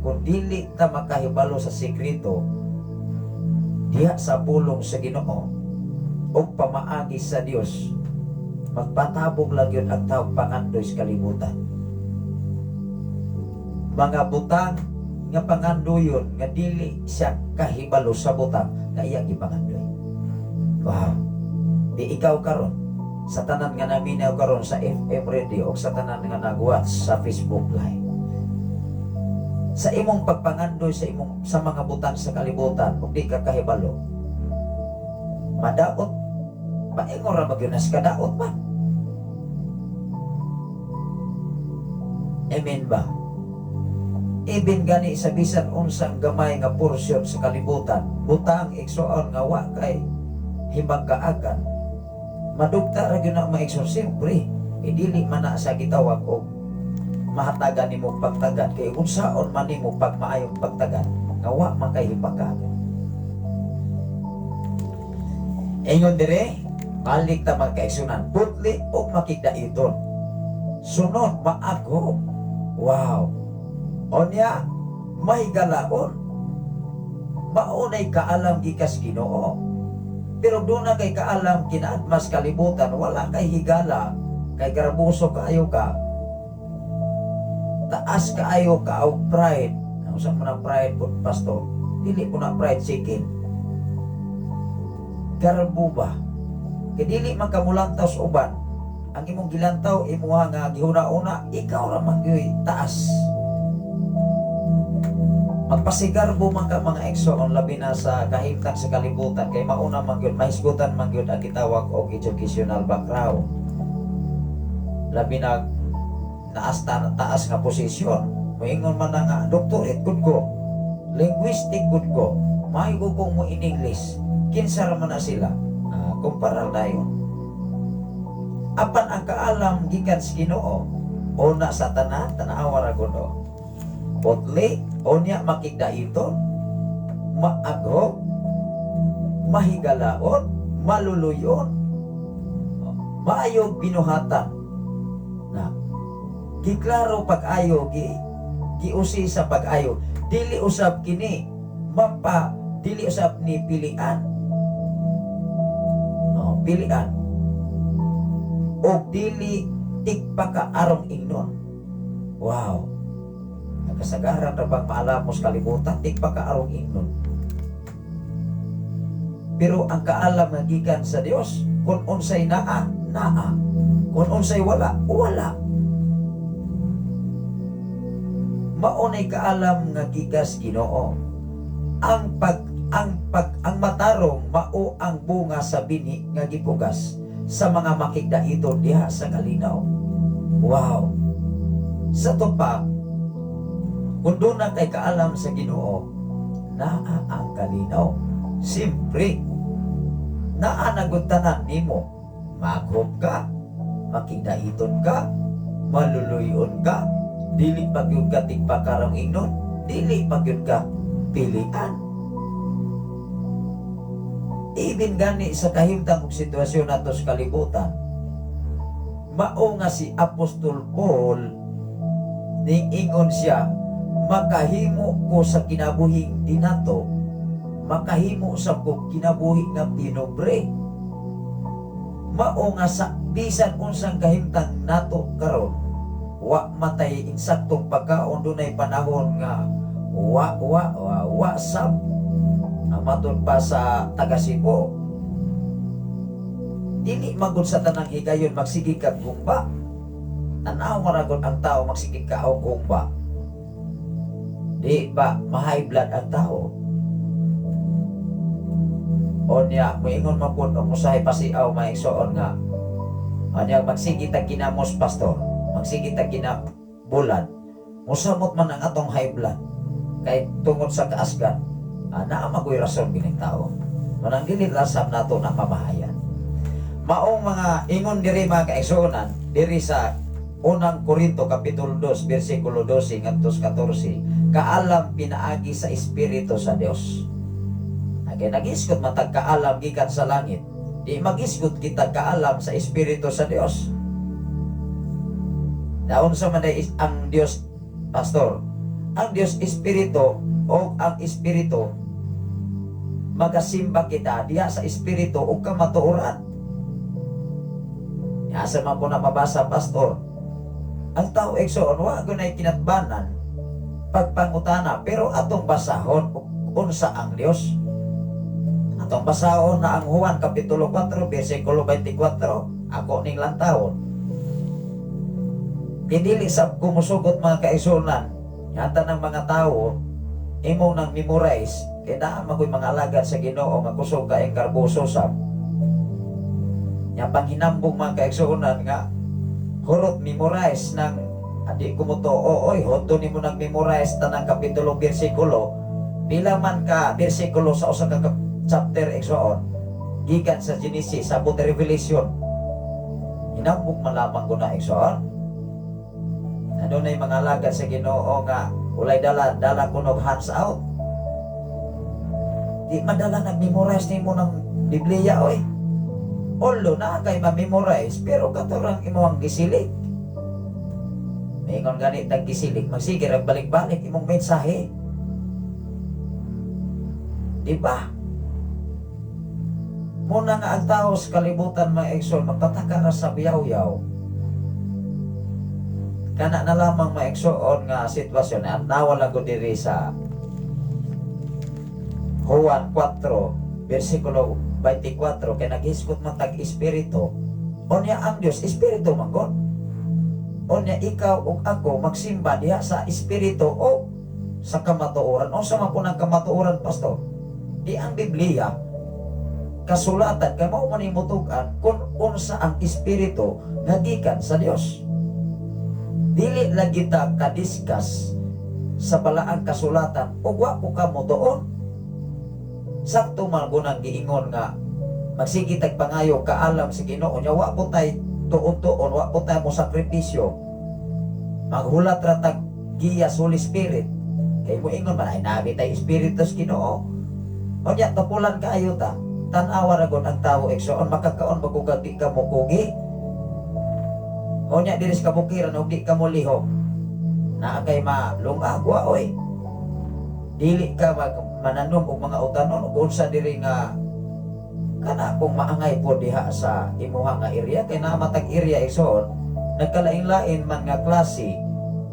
kung dili ta makahibalo sa sikreto diha sa pulong sa Ginoo ug pamaagi sa Dios, magpatabog lang yun ang tao pangandoy sa kalibutan. Mga butang nga pangandoyon nga dili siya kahibalo sa butang nga iyang gipangandoy. Wow. Di ikaw karon, sa tanan nga naminaw karon sa FM radio o sa tanan nga nag-watch sa Facebook Live, sa imong pagpangandoy sa imong sa mga butang sa kalibutan ug di ka kahibalo. Madaot, paingon ra magyud nas kadaot man. Amen ba? Ibin gani sa bisan unsang gamay nga porsyon sa kalibutan, butang, igsoon, nga wa kay himagkaagan, madugta ra gyud na, mga igsoon. Siyempre, dili man na sa gitawag og mahatagan nimo pagtagad, kay unsaon man nimo pag maayong pagtagad nga wa man kay himagkaagan. Ingon dire, balik ta, mga kaigsunan, putli o makigdaiton. Sunod, maago. Wow. Onya, mahigalaon. Maunay kaalam gikas Ginoo. Pero doon na kay kaalam kinaadmas kalibutan, wala kay higala, kay garbuso kaayo ka, taas kaayo ka og pride. Ang usa mo na pride po, pastor? Dili ko na pride chicken. Garbo ba? Kay dili man ka mulantaw sa uban. Ang imong gilantaw, imuha nga gihuna-una, ikaw ra man gyud taas. Magpasigarbo man ka, mga igsoon, labi na sa kahimtang sa kalibutan, kay mauna man gyud mahisgutan man gyud ang gitawag og educational background. Labi na naasta taas nga posisyon. Moingon man na nga doctorate gud ko, linguistic gud ko, maayo ko kung mo in English. Kinsa ra man na sila? Ah, kumpara dayon. Apan ang kaalam gikan sa Ginoo, una sa tanan, tanawa ra gud. Putli, unya makigdaiton, maago, mahigalaon, maluluyon, maayog binuhatan. Na, giklaro pag-ayo, giusi sa pag-ayo. Dili usab kini, mapa, dili usab ni pilian. No, pilian. O dili tigpaka arong ingnon. Wow. Nagkasagaran ra bang maalamos kalibutan, tigpaka arong ingnon. Pero ang kaalam nga gikan sa Dios, kung unsay naa, naa. Kung unsay wala, wala. Maunay kaalam nga gikas Ginoo. Ang matarong mao ang bunga sa binhi nga gipugas sa mga makigdaiton diha sa kalinaw. Wow. Sa tupa, kung doon na kay kaalam sa Ginoo, naa ang kalinaw. Siyempre, naa na tanan nimo. Maghop ka, makigdaiton ka, maluluyon ka, dili pa gyud ka tigpakarong ingnon, dili pa gyud ka pilian. Ibin gani sa kahimtang og sitwasyon nato sa kalibutan, mao nga si Apostol Paul niingon siya, "Makahimo ko sa kinabuhing dinato, makahimo sa ko kinabuhi nga pinobre." Mao nga sa bisan unsang kahimtang nato karon, wa matay insaktong pagkaon, dunay panahon nga wa wa wa, wa sab ang matud pa sa taga Cebu. Dili magud sa tanang higayon magsige kag gumba. Tanaw ra gud ang tao, magsige ka og gumba. Di ba ma-high blood ang tao? Onya, moingon man pud ang usahay pasiaw, mga igsoon, nga onya magsige tag ginamos, pastor, magsige tag ginabulad, musamot man ang atong high blood kay tungod sa kaasgan. Ah, naa magoy rason gining tao. Manang dili lasam nato na pamahayan. Maong mga ingon diri, mga kaigsuonan, diri sa Unang Korinto kapitulo 2 bersikulo 12 ngadto sa 14, kaalam pinaagi sa espiritu sa Dios. Kay nagisgot matag kaalam gikan sa langit, di magisgot kita kaalam sa espiritu sa Dios. Daon sa man ang Dios, pastor? Ang Dios espiritu, o ang espiritu magasimba kita diha sa espiritu ug kamatuoran. Asa man po na mabasa, pastor? Ang tao, igsoon, wa gunay kinatbanan pagpangutana, pero atong basahon unsa ang Dios. Atong basahon na ang Juan kapitulo 4 bersikulo 24, ako ning lantawon. Dili sa kumusugot, mga kaigsuonan, yata ng mga tao imo nang memorize kay naa magoy mga alagad sa Ginoo nga kusog kaayong garboso sab. Nya panghinambong, mga kaigsuonan, nga hurot memorize ng adi ko mo to, oy, hoto nimo nag-memorize tanang kapitulo, bersikulo. Pila man ka bersikulo sa usa ka chapter, igsoon, gikan sa Genesis sa abot Revelation? Hinambog man lamang ko na, igsoon. Ano na yung mga alagad sa Ginoo nga walay dala dala kunog hands out. Di madala nag-memorize nimo ng Biblia, oy. Although na kay ma-memorize, pero katurang imong gisilik. Mingon gani tag gisilik, magsige rag balik-balik imong mensahe. Di ba? Muna nga ang tao sa kalibutan, mga igsoon, magtataka ra sa biyaw-yaw. Kana na lamang, mga igsoon, nga sitwasyon at nawala ko diri sa Juan 4 versikulo 24, kay naghisgot man tag espiritu. Unya ang Dios espiritu man gud. Unya ikaw ug ako magsimba diha sa espiritu o sa kamatuoran. Unsa man po ng kamatuoran, pastor? Di ang Biblia kasulatan, kay mao man imutug-an kung unsa ang espiritu nga gikan sa Dios. Dili lagi ta kadiscuss sa balaang kasulatan ug wa po ka mo doon. Sakto man gunang giingon nga magsige tag pangayo kaalam sa Ginoo, nya wa po tay tuon-tuon, wa po tay mo sakripisyo. Maghulat ra tag giya sa Holy Spirit. Kay mo ingon man ay nabi tay espiritu sa Ginoo. Unya tupulan kaayo ta. Tan-awa ra gud ang tawo, igsoon, makakaon ba kung di ka mo kugi? Unya diri sa kabukiran og di ka mo lihok. Naa kay malungag wa, oy. Dili ka mag mananom og mga utanon ug unsa diri nga kana kung maangay po diha sa imuha nga area, kay naa matag area, igsoon, nagkalain-lain man nga klase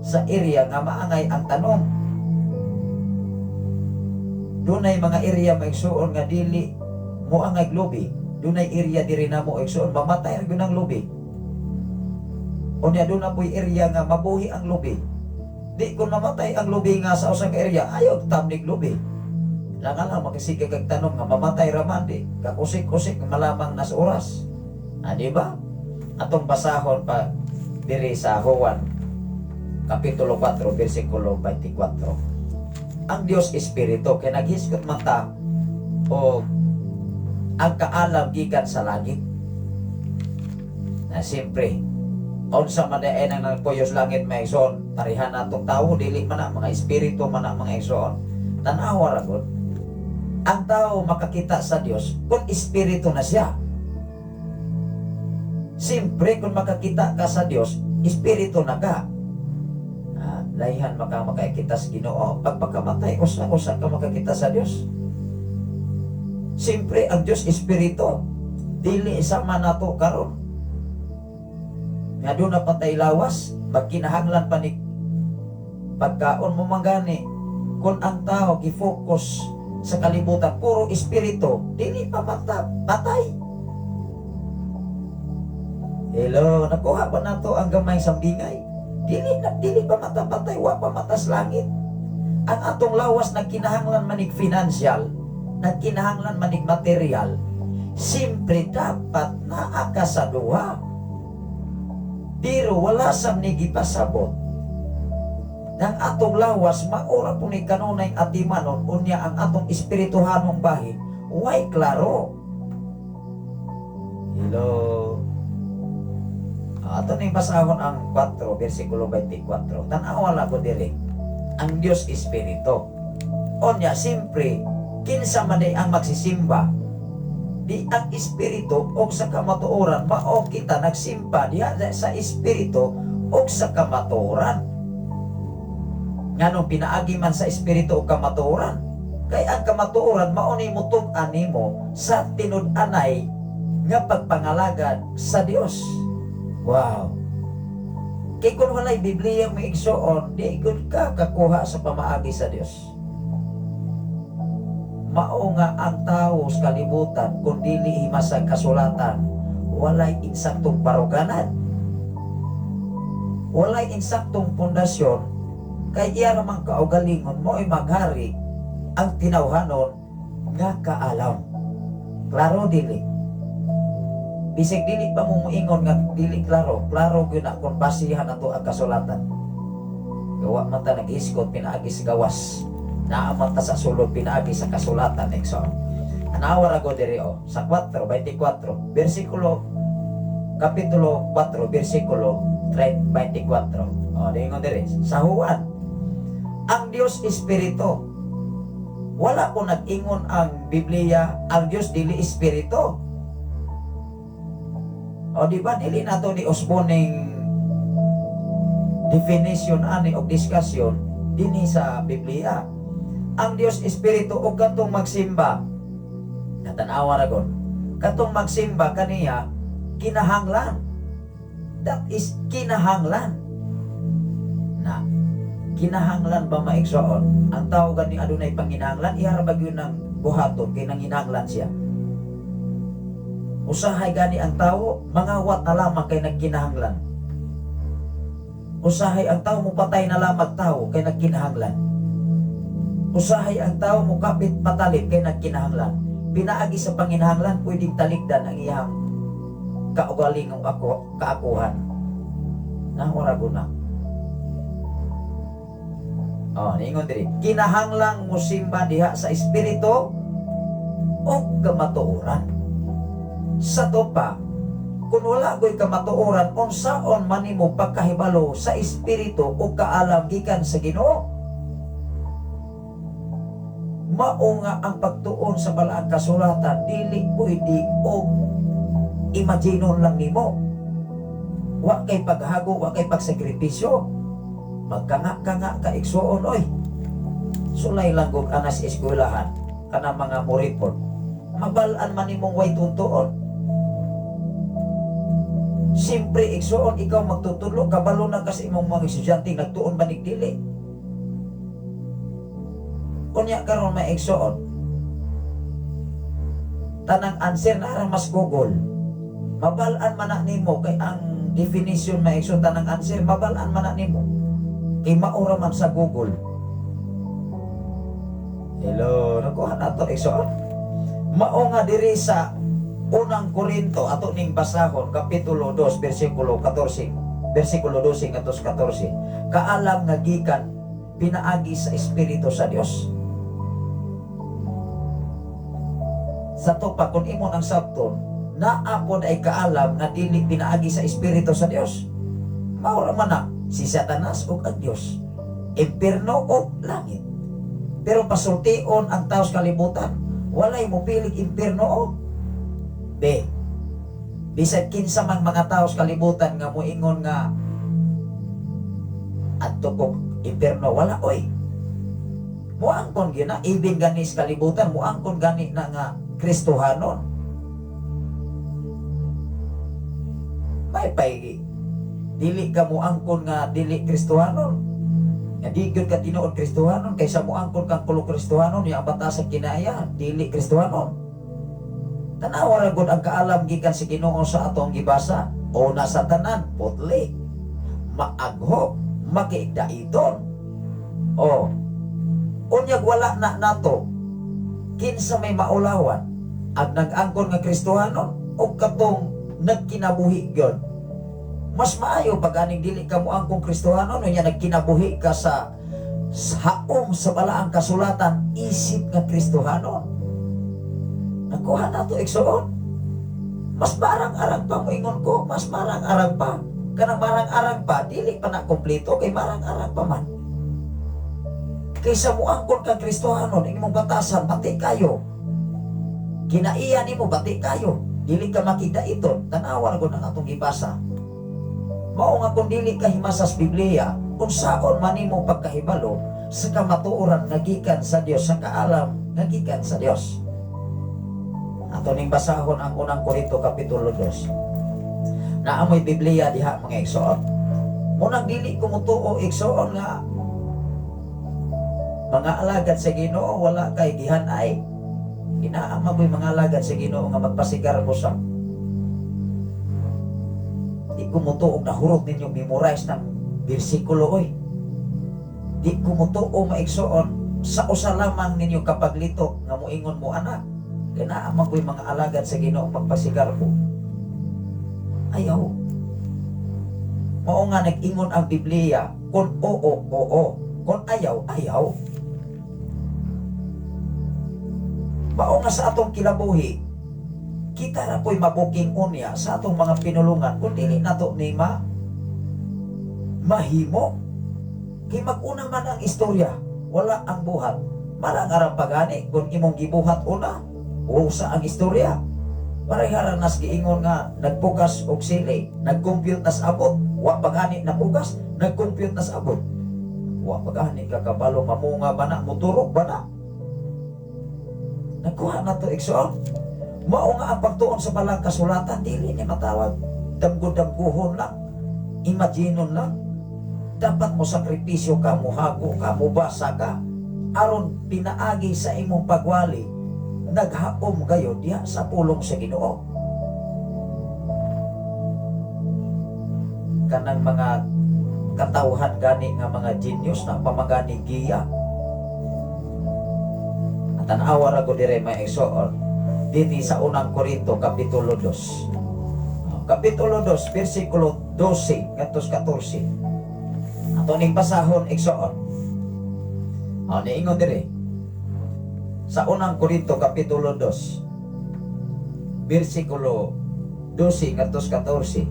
sa area nga maangay ang tanom. Dunay mga area, mga igsoon, nga dili moangay lubi. Dunay area diri namo, igsoon, mamatay ra gyud ang lubi. Unya doon na po'y area nga mabuhi ang lubi. Di kung mamatay ang lubi nga sa usa ka area, ayaw tamnig lubi. Lang lang makisige kag tanom nga mamatay ra man, di kakusik-kusik malamang nas oras. Ah, di ba? Atong basahon pa diri sa Juan Kapitulo 4 versikulo 24. Ang Dios espiritu, kay naghisgot man ta o ang kaalam gikan sa langit. Na siyempre, unsa man diay ang nagpuyos langit, mga igsoon, pareha natong tao, dili man na mga espiritu man na, mga igsoon. Tan-awa ra gud. Ang tao makakita sa Dios kung espiritu na siya. Siyempre, kung makakita ka sa Dios, espiritu na ka. Ah, layhan maka makakita sa Ginoo. Pag pagkamatay, usa-usa ka makakita sa Dios. Siyempre, ang Dios espiritu. Dili sama nato karon. Nga doon na patay lawas, pagkinahanglan pa ni pagkaon mo manggani, kung ang tao gi-focus sa kalibutan, puro espiritu, dili pa mata, patay. Hello, nakuha ba nato ang gamay sambingay? Dili na, dili pa mata patay, wa pa matas langit. Ang atong lawas nagkinahanglan manig financial, nagkinahanglan manig material. Siyempre dapat naa ka sa duha. Pero wala sam ni gipasabot ng atong lawas maura po ni kanunay atimanon, unya ang atong espirituhanong bahin way klaro. Hello. Ato ning basahon ang 4 versikulo 24. Tan-awa lang ko diri. Ang Dios espiritu. Unya siyempre, kinsa man day ang magsisimba? Di ang espiritu o sa kamatuoran. Mao kita nagsimba diha sa espiritu o sa kamatuoran. Nganong pinaagi man sa espiritu o kamatuoran? Kay ang kamatuoran mao ni mutug-an nimo sa tinud-anay nga pagpangalagad sa Dios. Wow. Kay kung walay Biblia, mga igsoon, di gud ka kakuha sa pamaagi sa Dios. Mao nga ang tao sa kalibutan, kung dili himasag kasulatan, walay insaktong baruganan. Walay insaktong pundasyon, kay iya ramang kaugalingon mo'y maghari ang tinawhanon nga kaalam. Klaro dili? Bisag dili pa mo moingon nga dili klaro, klaro gyud na kung basihan nato ang kasulatan. Gawa man ta naghisgot pinaagi sa gawas. Naa man ta sa sulod pinaagi sa kasulatan, igsoon. Anawa ra go diri oh, sa 4:24, bersikulo, kapitulo 4, bersikulo 24. Oh, dingon diri sa Juan. Ang Dios espiritu. Wala ko nag-ingon ang Biblia, ang Dios dili espiritu. O di ba dili nato ni usboning definition ani og discussion dinhi sa Biblia? Ang Dios espiritu ug katong magsimba, natanawa ra gon. Katong magsimba kaniya kinahanglan. That is kinahanglan. Na kinahanglan ba, maigsoon? Ang tao gani adunay panginahanglan, iya ra ba gyud ng buhaton kay nanginahanglan siya? Usahay gani ang tao mangawat na lamang kay nagkinahanglan. Usahay ang tao mupatay na lamang tao kay nagkinahanglan. Usahay ang tao mukapit patalip kay nagkinahanglan. Pinaagi sa panginahanglan, pwedeng talikdan ang iyang kaugalingong ako kaakuhan. Nahura na. Oh, niingon diri. Kinahanglang musimba diha sa espiritu o kamatuoran. Sa pa, kung wala ko'y kamatuoran, unsaon man nimo pagkahibalo sa espiritu o kaalam gikan sa Ginoo? Mao nga ang pagtuon sa balaang kasulatan dili pwede og imaginon lang nimo. Wa kay paghago, wa kay pagsakripisyo. Magkanga-kanga ka, igsuon oy. Sulay lang kog ana sa eskwelahan kana mga mo report. Mabal-an man nimong way tuntuon. Siyempre, igsuon, ikaw magtutudlo, kabalo na ka sa imong mga estudyante, nagtuon ba nig dili. Unya karon, may igsuon. Tanang answer na arang mas Google. Mabal-an man na nimo kay ang definition, may igsuon, tanang answer mabal-an man na nimo. Kay maura man sa Google. Hello, nakuha na to, igsuon. Mao nga diri sa Unang Korinto ato ning basahon, kapitulo 2 bersikulo 14, bersikulo 12 ngadto sa 14, kaalam nga gikan pinaagi sa espiritu sa Dios. Sa to pa, kung imo nang sabton, naa pod ay kaalam nga dili pinaagi sa espiritu sa Dios. Mao ra man na si Satanas ug ang Dios, impierno o langit. Pero pasultion ang tao sa kalibutan, walay mopilig impierno o B. Bisag kinsa mang mga tao sa kalibutan nga moingon nga adto kog impierno, wala oy. Muangkon gyud na even gani sa kalibutan, muangkon gani na nga Kristohanon. May pay dili ka muangkon nga dili Kristohanon. Nga di gyud ka tinuod Kristohanon kaysa muangkon kang kulo Kristohanon ya ang batasan kinaya dili Kristohanon. Tanawa ra gud ang kaalam gikan sa Ginoo sa atong gibasa. O nasa tanan, putli, maagho, makiigdaiton. O, unyag wala na nato, kinsa may maulawan, ang nag-angkon nga Kristohanon o katong nagkinabuhi gyud? Mas maayo pag aning dili ka mo angkong Kristohanon, unya nagkinabuhi ka sa haom sa balaang kasulatan isip nga Kristohanon. Nakuha na to, igsoon. Mas marang-arang pa, moingon ko, mas marang-arang pa. Kanang marang-arang pa, dili pa na kompleto, kay marang-arang pa man. Kaysa moangkon kang Kristohanon, imong batasan, bati kayo. Kinaiya nimo, bati kayo. Dili ka makita ito, tanawa na ang atong gibasa. Mao nga kung dili ka himasas Biblia, unsaon man nimo pagkahibalo sa kamatuoran nga gikan sa Dios, sa kaalam nga gikan sa Dios? Ato ning basahon ang Unang Korinto kapitulo 2. Naamoy Biblia diha, mga igsoon. Munang dili ko mutuo, igsoon, nga mga alagad sa Ginoo wala kay gihanay. Inaama ko'y mga alagad sa Ginoo nga magpasigarbo sa. Di ko mutuo nahurot ninyo memorize ng bersikulo oy. Di ko mutuo, maigsoon, sa usa lamang ninyo kapaglito nga moingon mo ana. Kaya naa man ko'y mga alagad sa Ginoo pagpasigarbo. Ayaw. Mao nga nag-ingon ang Biblia, kung oo, oo, kung ayaw, ayaw. Mao nga sa atong kinabuhi, kita ra po'y mabuking unya sa atong mga pinulungan kung dili nato ni mahimo. Kay mag-una man ang istorya, wala ang buhat. Marang arang pagani kung imong gibuhat una, usa ang istorya. Parehara nas giingon nga nagpugas og sili, nagcompute nas abot, wa pagani napugas, nagcompute nas abot. Wa pagani ka kabalo mamunga ba na, muturok ba na? Nagkuha na to, igsoon. Mao nga ang pagtuon sa balang kasulatan dili ni matawag damgo-damguhon lang, imaginon lang. Dapat mo sakripisyo ka, muhago ka, mubasa ka, aron pinaagi sa imong pagwali, naghaom kayo diha sa pulong sa Ginoo. Kanang mga katawhan gani nga mga genius na pamagani giya. At tan-awa ra ko dire, may igsoon, dinhi sa Unang Korinto kapitulo 2. Kapitulo 2 versikulo 12 ngadto 14. Ato ning basahon, igsoon. O, niingon dire sa Unang Korinto kapitulo 2 versikulo 12 ngadto 14: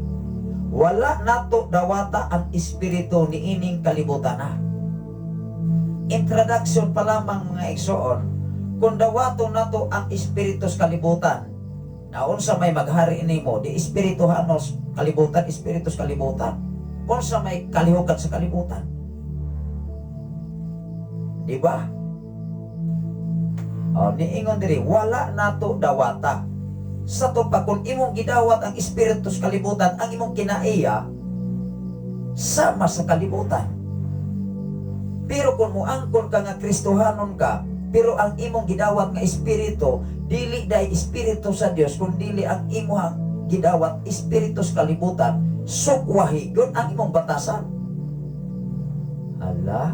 "Wala nato dawata ang espiritu niining kalibutan na." Introduction pa lamang, mga igsoon, kung dawato nato ang espiritu sa kalibutan, na unsa may maghari nimo, di espiritu hanos kalibutan, espiritu sa kalibutan. Unsa may kalihukan sa kalibutan. Di ba? O, niingon diri, "Wala nato dawata." Sa to pa, kung imong gidawat ang espiritu sa kalibutan, ang imong kinaiya, sama sa kalibutan. Pero kung muangkon ka nga Kristohanon ka, pero ang imong gidawat nga espiritu, dili day espiritu sa Dios, kung dili ang imong gidawat espiritu sa kalibutan, sukwahi gyud ang imong batasan. Hala,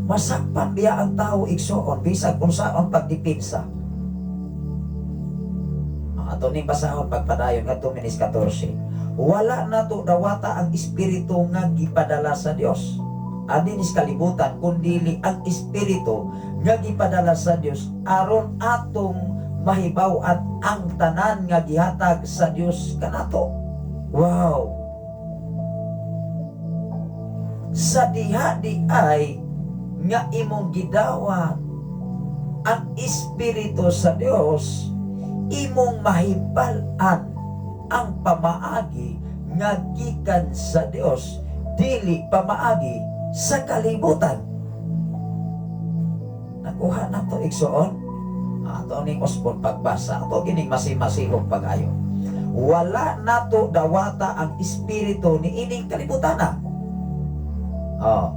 masakpan biya ang tao, igsoon, bisag unsaon pagdepensa. Ang ato ning basahon pagpadayon ngadto minis 14. "Wala nato dawata ang espiritu nga gipadala sa Dios ani nis kalibutan, kundili ang espiritu nga gipadala sa Dios aron atong mahibaw-an ang tanan nga gihatag sa Dios kanato." Wow. Sa diha di ay nga imong gidawat ang espiritu sa Dios, imong mahibal-an ang pamaagi nga gikan sa Dios, dili pamaagi sa kalibutan. Nakuha na to, igsoon? Ato ning usbon pagbasa, ato gining masimasihog pag-ayo. "Wala nato dawata ang espiritu ni ining kalibutan na." Oh,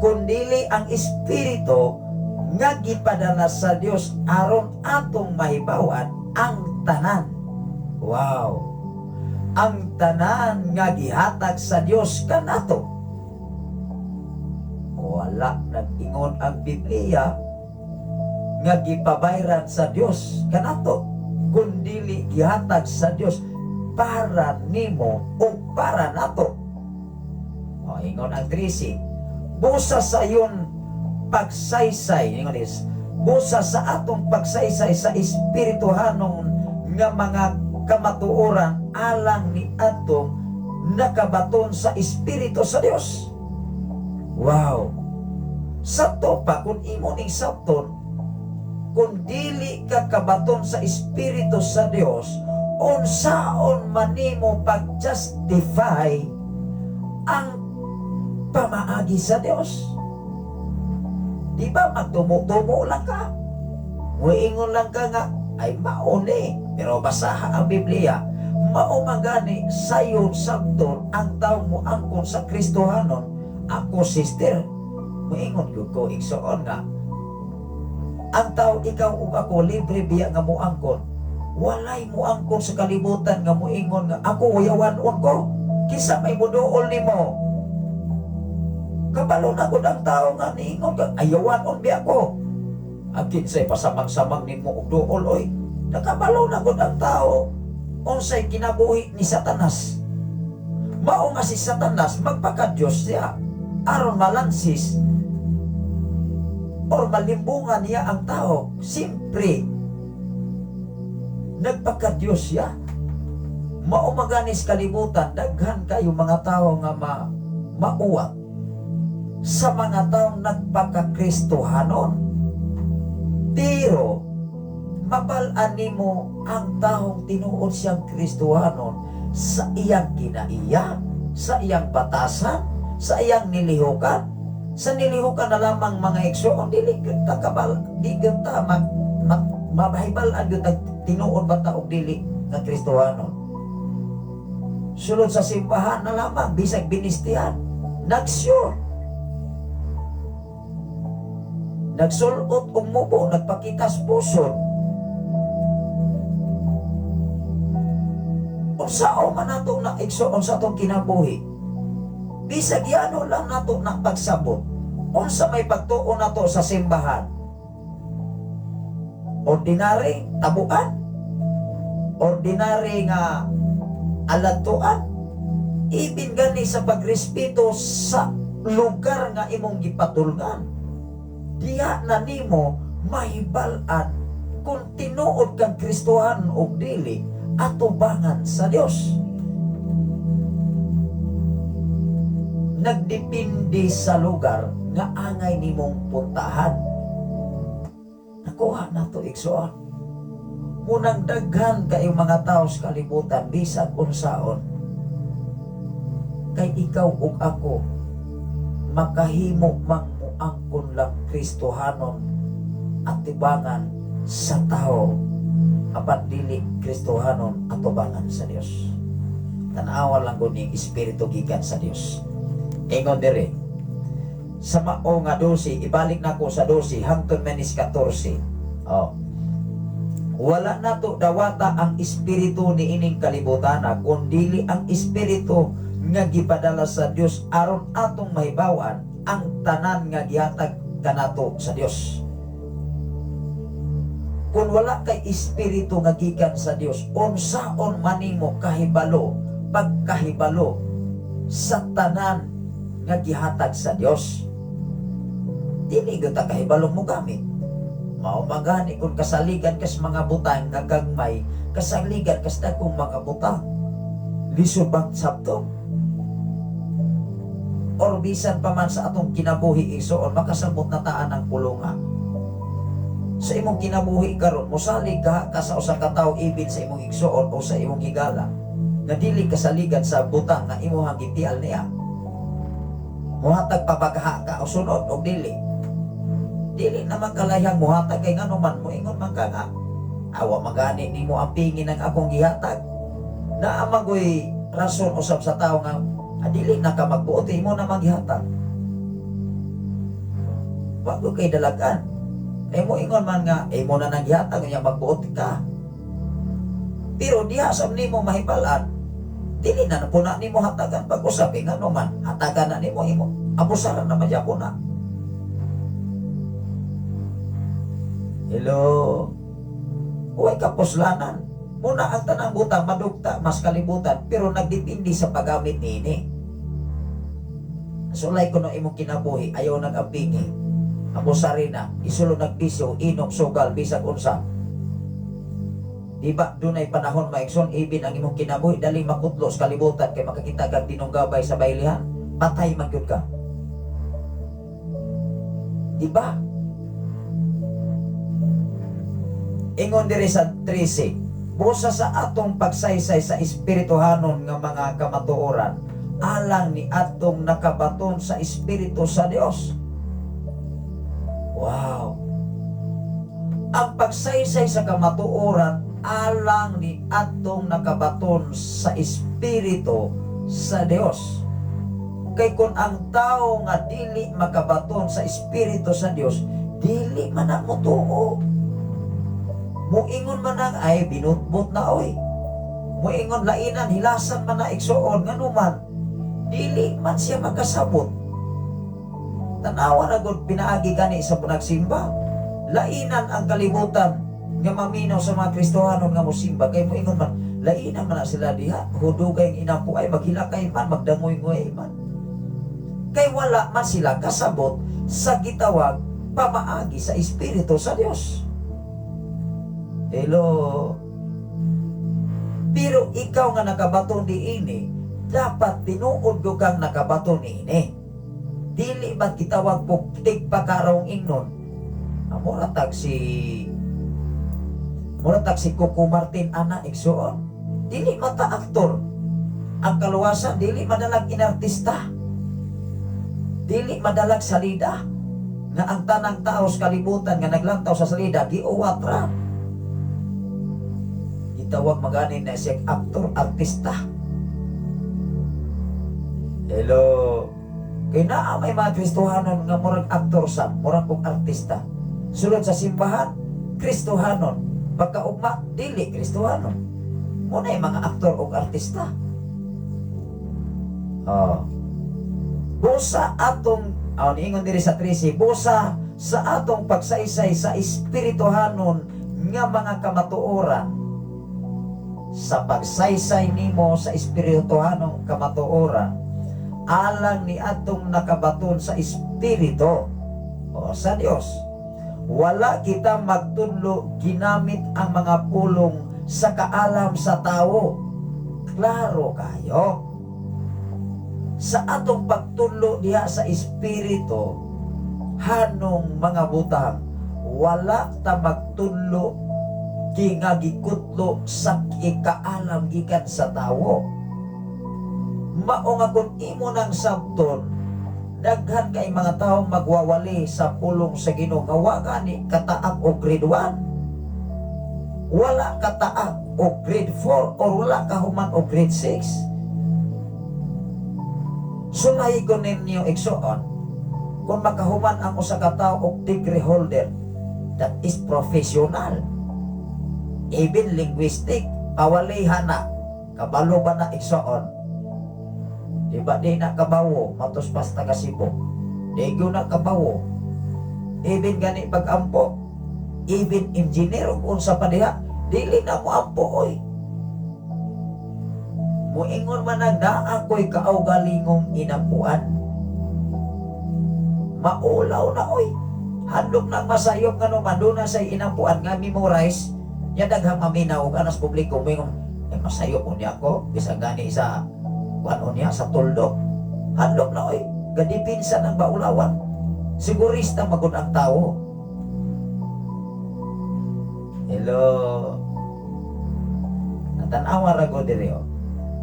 "Kundili ang espiritu nga gipadala sa Dios aron atong mahibaw-an ang tanan." Wow. "Ang tanan nga gihatag sa Dios kanato." Wala nag-ingon ang Biblia nga gipabayran sa Dios kanato, kundili gihatag sa Dios para nimo o para nato. O, ingon ang 13, "Busa sa iyon pagsaysay," ingon is, "busa sa atong pagsaysay sa espirituhanon nga mga kamatuoran alang ni atong nakabaton sa espiritu sa Dios." Wow. Sa to pa, kung imo ning sabton, kung dili ka kabaton sa espiritu sa Dios, unsaon man nimo pag-justify ang pamaagi sa Dios? Di ba magtumo-tumo lang ka? Muingon lang ka nga, ay mauni. Pero basaha ang Biblia, mao man gani sayon sabton ang tao mo angkon sa Kristohanon. Ako, sister, muingon gyud ko, igsoon, nga ang tao, ikaw ug ako, libre biya nga muangkon. Walay muangkon sa kalibutan nga muingon nga ako uyawan-on ko. Kinsa may muduol nimo? Kabalo na gud ang tao nga niingon ka, ayawan-on biya ko. Ang kinsay pasamang-samang nimo og duol oy. Nakabalo na gud ang tao unsay kinabuhi ni Satanas. Mao nga si Satanas magpaka-Diyos siya aron malansis or malimbungan niya ang tao. Siyempre, nagpaka-Diyos siya. Mao maganis kalibutan, daghan kayo mga tao nga mauwat sa mga taong nagpaka-Kristohanon. Pero mabal-an nimo ang taong tinuod siyang Kristohanon sa iyang kinaiya, sa iyang batasan, sa iyang nilihukan. Sa nilihukan na lamang, mga igsoon, dili gyud ta kabal, di gyud ta mabahibal-an gyud tag tinuod ba ta og dili nga Kristohanon. Sulod sa simbahan na lamang, bisag binistihan, nagsure. Nagsulot og mubo, nagpakita sa pusod. Unsao man nato na, igsoon, sa atong kinabuhi? Bisag yano lang nato na pagsabot. Unsa may pagtuo nato sa simbahan? Ordinary tabuan? Ordinary nga aladtuan? Ibin gani sa pagrespeto sa lugar nga imong gipatulngan. Diha na nimo mahibal-an kung tinuod kang Kristohan o dili atubangan sa Dios. Nagdepende sa lugar nga angay nimong puntahan. Nakuha na to, igsoon. Munang daghan kayong mga tao sa kalibutan bisag unsaon. Kay ikaw ug ako makahimo mang muangkon lang Kristohanon atibangan sa tao apan dili Kristohanon atubangan sa Dios. Tanawa lang ko ning espiritu gikan sa Dios. Ingon dire sa mao nga 12, ibalik na ko sa 12 hangtod manis 14. Oh. Wala nato dawata ang espiritu ni ining kalibutan, kun dili ang espiritu nga gipadala sa Dios aron atong mahibaw-an ang tanan nga gihatag kanato sa Dios. Kung wala kay espiritu nga gikan sa Dios, unsaon manimo kahibalo, pagkahibalo sa tanan nga gihatag sa Dios? Dili gyud ta kahibalo mo gamit. Mao magani kung kasaligan kas mga butang nga gagmay, kasaligan kas dagkong mga butang. Lisod bang sabto? Or bisan pa man sa atong kinabuhi, igsoon, makasabot na taan ang pulunga. Sa imong kinabuhi karon, mosalig ka ka sa usa ka tawo, ibin sa imong igsoon o sa imong higala, nga dili kasaligan sa butang nga imong gipial niya. Muhatag pa ba ka o sunod og dili? Dili naman kalayang muhatag kay ngano man moingon man ka nga awa magani nimo ang pingin ng akong gihatag. Naa magoy rason usab sa tao nga dili na ka magbuot, imo na maghihatag. Wa ko kay dalagan. Kay moingon man nga imo na nang gihatag nya magbuot ka. Pero diha sa nimo mahibalan, dili na puna nimo hatagan pag-usap eh, ngano man hatagan na nimo, imo abusaran naman gyapon na. Hello. Uy, kapuslanan. Muna ang tanang butang madugta mas kalibutan pero nagdepende sa paggamit niini. Sulay ko no imong kinabuhi, ayaw nag-ampingi. Abusari na, isulo nagbisyo, inom, sugal, bisag unsa. Di ba dunay panahon, maigsoon, ibin ang imong kinabuhi dali makutlo sa kalibutan kay makakita kag dinunggabay sa baylihan, patay man gyud ka. Di ba? Ingon diri sa 13, busa sa atong pagsaysay sa espirituhanon nga mga kamatuoran, alang ni atong nakabaton sa espiritu sa Dios. Wow! Ang pagsaysay sa kamatuoran alang ni atong nakabaton sa espiritu sa Dios. Kay kung ang tao nga dili makabaton sa espiritu sa Dios, dili man na motuo. Muingon man ang ay binutbut na oy. Muingon lainan hilasan man na, igsuon, nganuman dili man siya makasabot. Tanawa na gud pinaagi gani sa panagsimba. Lainan ang kalibutan nga maminaw sa mga Kristohanon nga mosimba kay muingon man Lain man na sila diha, hudugay ang inampo ay maghilakay man, magdangoy-ngoy man. Kay wala man sila kasabot sa gitawag pamaagi sa Espiritu sa Dios. Hello. Pero ikaw nga nakabaton niini, dapat tinuod ko kang nakabaton niini. Dili ba gitawag po tigpakarong ingnon? Ah, mura tag si Coco Martin ana, igsuon. Dili mata aktor. Ang kaluwasan dili madalag inartista. Dili madalag salida nga ang tanang tao sa kalibutan nga naglantaw sa salida giuwat ra. Gitawag magani na siya aktor, artista. Hello. Kay naa may mga Kristohanon nga murag aktor sa, murag kong artista. Sulod sa simbahan, Kristohanon. Pagkaugma, dili Kristohanon. Muna yung mga aktor o artista. Oh. Busa atong, oh, niingon diri sa 13, busa sa atong pagsaysay sa espirituhanon nga mga kamatuoran, sa pagsaysay nimo sa espirituhanong kamatuoran alang ni atong nakabaton sa espiritu o sa Dios, wala kita magtudlo ginamit ang mga pulong sa kaalam sa tao. Klaro kayo sa atong pagtudlo diha sa espiritu hanong mga butang, wala ta magtudlo nga gikutlo sa ikaalam gikan sa tawo. Mao nga kung imo nang sabton, daghan kay mga tawo magwawali sa pulong sa Ginoo nga wa gani kataak og grade 1, wala kataak og grade 4, or wala kahuman og grade 6. Sulay ko ninyo, igsoon, kung makahuman ang usa ka tawo og degree holder, that is professional. Even linguistic, pawalihan na kabalo ba na, igsoon? Di ba di na kabawo matos pas taga Cebu? Di gyud na kabawo. Even gani pag-ampo, even engineer ug unsa pa diha, dili na mo ampo oy. Muingon man na naa ko'y kaugalingong inampuan. Maulaw na oy. Handok nang masayop nga no maduna sa inampuan nga memorize nya, daghang maminaw ug anas publiko moingon, "Eh, masayop unya ako bisan gani sa kuan unya sa tuldok." Handok na oy, gadipinsa ng baulawan. Sigurista magud ang tao. Hello. Natanawa ra ko diri oh.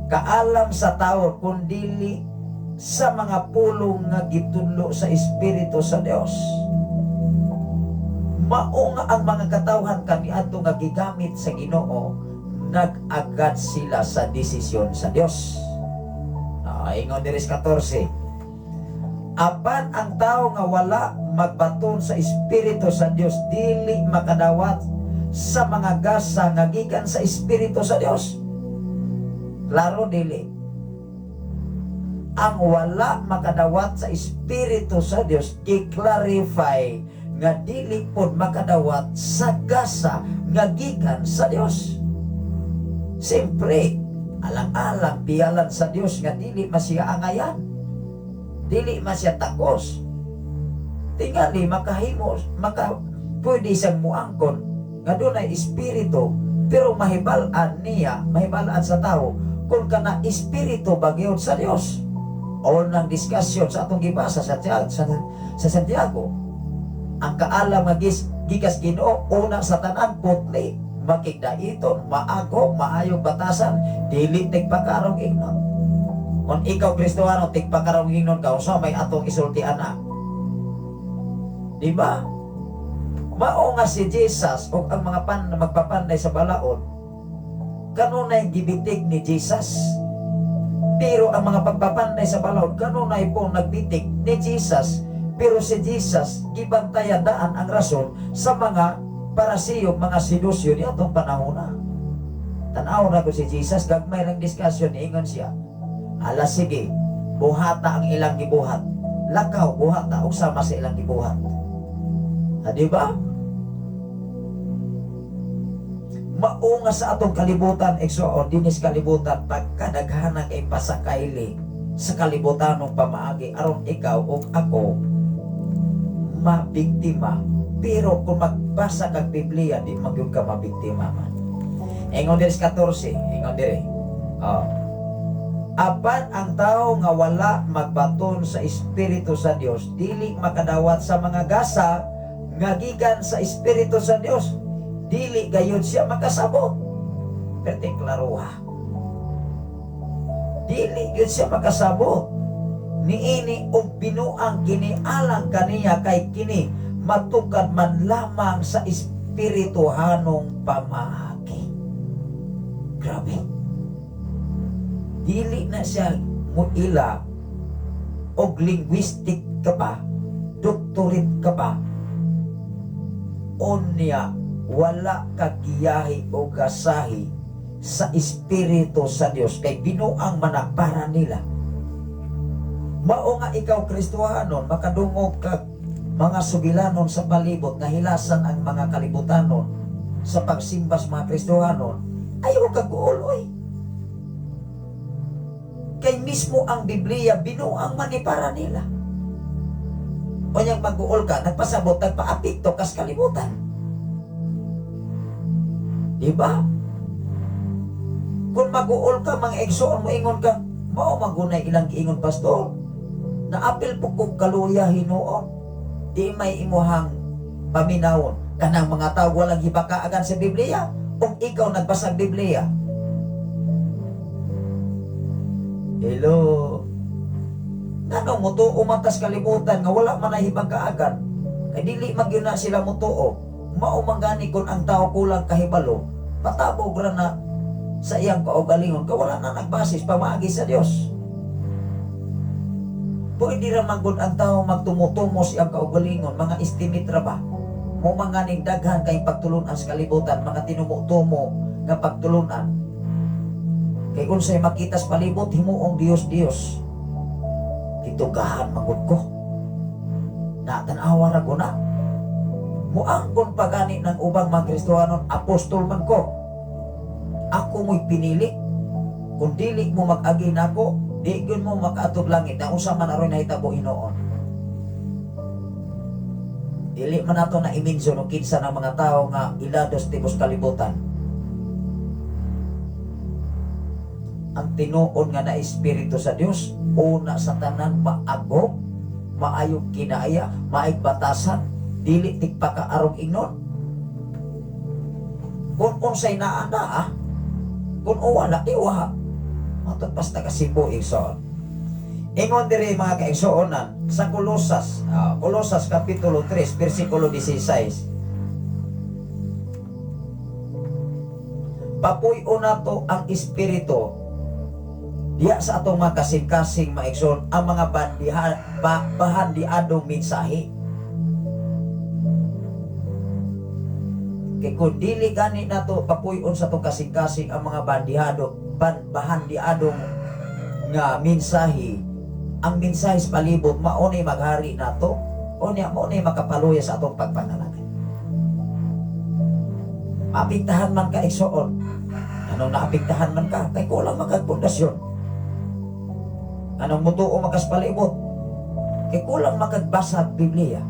Kaalam sa tao kun dili sa mga pulong nga gitudlo sa Espiritu sa Dios. Mao nga ang mga katawhan kaniadto nga gigamit sa Ginoo, nag-agad sila sa desisyon sa Dios. Ah, ingon diri sa 14. Apan ang tao nga wala magbaton sa Espiritu sa Dios dili makadawat sa mga gasa nga gikan sa Espiritu sa Dios. Klaro dili? Ang wala makadawat sa Espiritu sa Dios, gi-clarify nga dili pod makadawat sa gasa nga gikan sa Dios. Siyempre, alang-alang piyalan sa Dios nga dili masiya angayan. Dili man siya takos. Tingali makahimo, maka pwede siyang muangkon nga dunay espiritu, pero mahibal-an niya, mahibal-an sa tao kung kana espiritu ba gyud sa Dios. O nang diskusyon sa atong gibasa sa Santiago, ang kaalam nga gikas Ginoo, una sa tanan putli, makigdaiton, maago, maayong batasan, dili tigpakarong ingnon. Kung ikaw Kristohano, tigpakarong ingnon ka, unsa may atong isulti ana? Di ba? Mao nga si Jesus o ang mga pan magpapanday sa balaod, kanunay gibitig ni Jesus. Pero ang mga pagpapanday sa balaod, kanunay po nagbitig ni Jesus. Pero si Jesus, gibantayan daan ang rason sa mga Parisiyo, mga Sedusyo ni atong panahon na. Tanaw na ko si Jesus, gagmay ng discussion, niingon siya, "Ala sige, buhata ang ilang gibuhat. Lakaw, buhata, og sama sa ilang gibuhat." Ah, di ba? Mao nga sa atong kalibutan, igsoon, dinis kalibutan, pagkadaghanan kay pasakaili sa kalibutanong pamaagi aron ikaw o ako mabiktima. Pero kung magbasa kag Biblia, di magyud ka mabiktima man. Ingon diri sa 14, ingon diri. Oh. Apan ang tao nga wala magbaton sa Espiritu sa Dios, dili makadawat sa mga gasa nga gikan sa Espiritu sa Dios. Dili gayud siya makasabot. Perting klaruha. Dili gyud siya makasabot. Niini og binuang kini alang kaniya kay kini matukad man lamang sa espirituhanong pamaagi. Grabe. Dili na siya muila og linguistic ka pa, doctorate ka pa, unya wala ka giyahi o gasahi sa Espiritu sa Dios kay binuang man na para nila. Mao nga ikaw Kristohanon, makadungog ka mga sugilanon sa palibot nga hilasan ang mga kalibutanon sa pagsimba sa mga Kristohanon, ayaw ka guol. Kay mismo ang Biblia binuang man ni para nila. Unyang mag-uol ka, nagpasabot, nagpaapekto kas kalibutan. Di ba? Kung mag-uol ka, mga igsoon mo, ingon ka, mao magunay ilang giingon, pastor. Naapil po kong kaluya hinuon. Di may imuhang paminawon. Kanang mga tao walang hibakaagan sa Biblia, ug ikaw nagbasag Biblia. Hello. Nganong mutuo man tas kalibutan nga wala man ay hibakaagan? Kay dili man gyud na sila mutuo. Mao man gani kung ang tao kulang kahibalo, patabog ra na sa iyang kaugalingon ka wala na nagbasis pamaagi sa Dios. Pwede ra man gud ang tao magtumutumo sa iyang kaugalingon, mga estimate ra ba? Mo mga ning daghan kay pagtulunan sa kalibutan, mga tinumutumo nga pagtulunan. Kay unsay makita sa palibot, himuong Dios Dios. Gitugahan man gud ko. Natanawa ra ko na. Muangkon pa gani ng ubang mga Kristohanon, apostol man ko. Ako mo'y pinili. Kung dili mo mag-agi nako, di gyud mo makaatog langit na unsa man aron nahitabo hinuon. Dili man nato na i-mention og kinsa ng mga tao nga ilados tibos kalibutan. Ang tinuod nga na espiritu sa Dios, una sa tanan maagom, maayong kinaya, maayong batasan, dili tigpakaarog ingnon. Kung unsay naa naa, kung wala, iwaha. Matod basta ka Cebu, igsoon. Ingon diri mga kaigsuonan sa Colosas, Colosas kapitulo 3 versikulo 16. Papuy-o nato ang espiritu diya sa atong mga kasing-kasing maigsoon ang mga bahandiadong mensahe. Kay kung dili gani nato papuy-on sa atong kasing-kasing ang mga bahandiadong nga mensahe, ang mensahe sa palibot mao ni maghari nato, o niya mao ni makapaluya sa atong pagpanalangin. Maapektahan man ka igsoon. Anong naapektahan man ka? Kay kulang makagpundasyon. Anong mutuo makas palibot? Kay kulang makagbasa Biblia.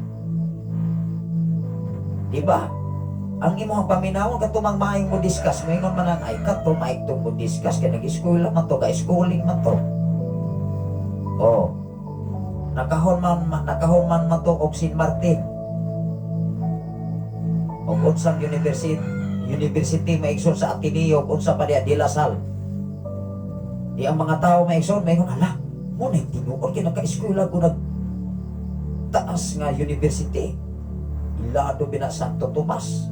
Di ba? Ang imong paminawon katumang maayong mo discuss, moingon man ang ay kato maigtong mo discuss kay nag-eskwela man to, ka-schooling man to. Oh. Nakahon man man to og Saint Martin. Og unsang university maigsoon sa Ateneo, og unsa pa diha De La Salle. Di ang mga tao maigsoon maingon ala, mo na tinuod kay naka-eskwela ko nag taas nga university. Ilado bina Santo Tomas.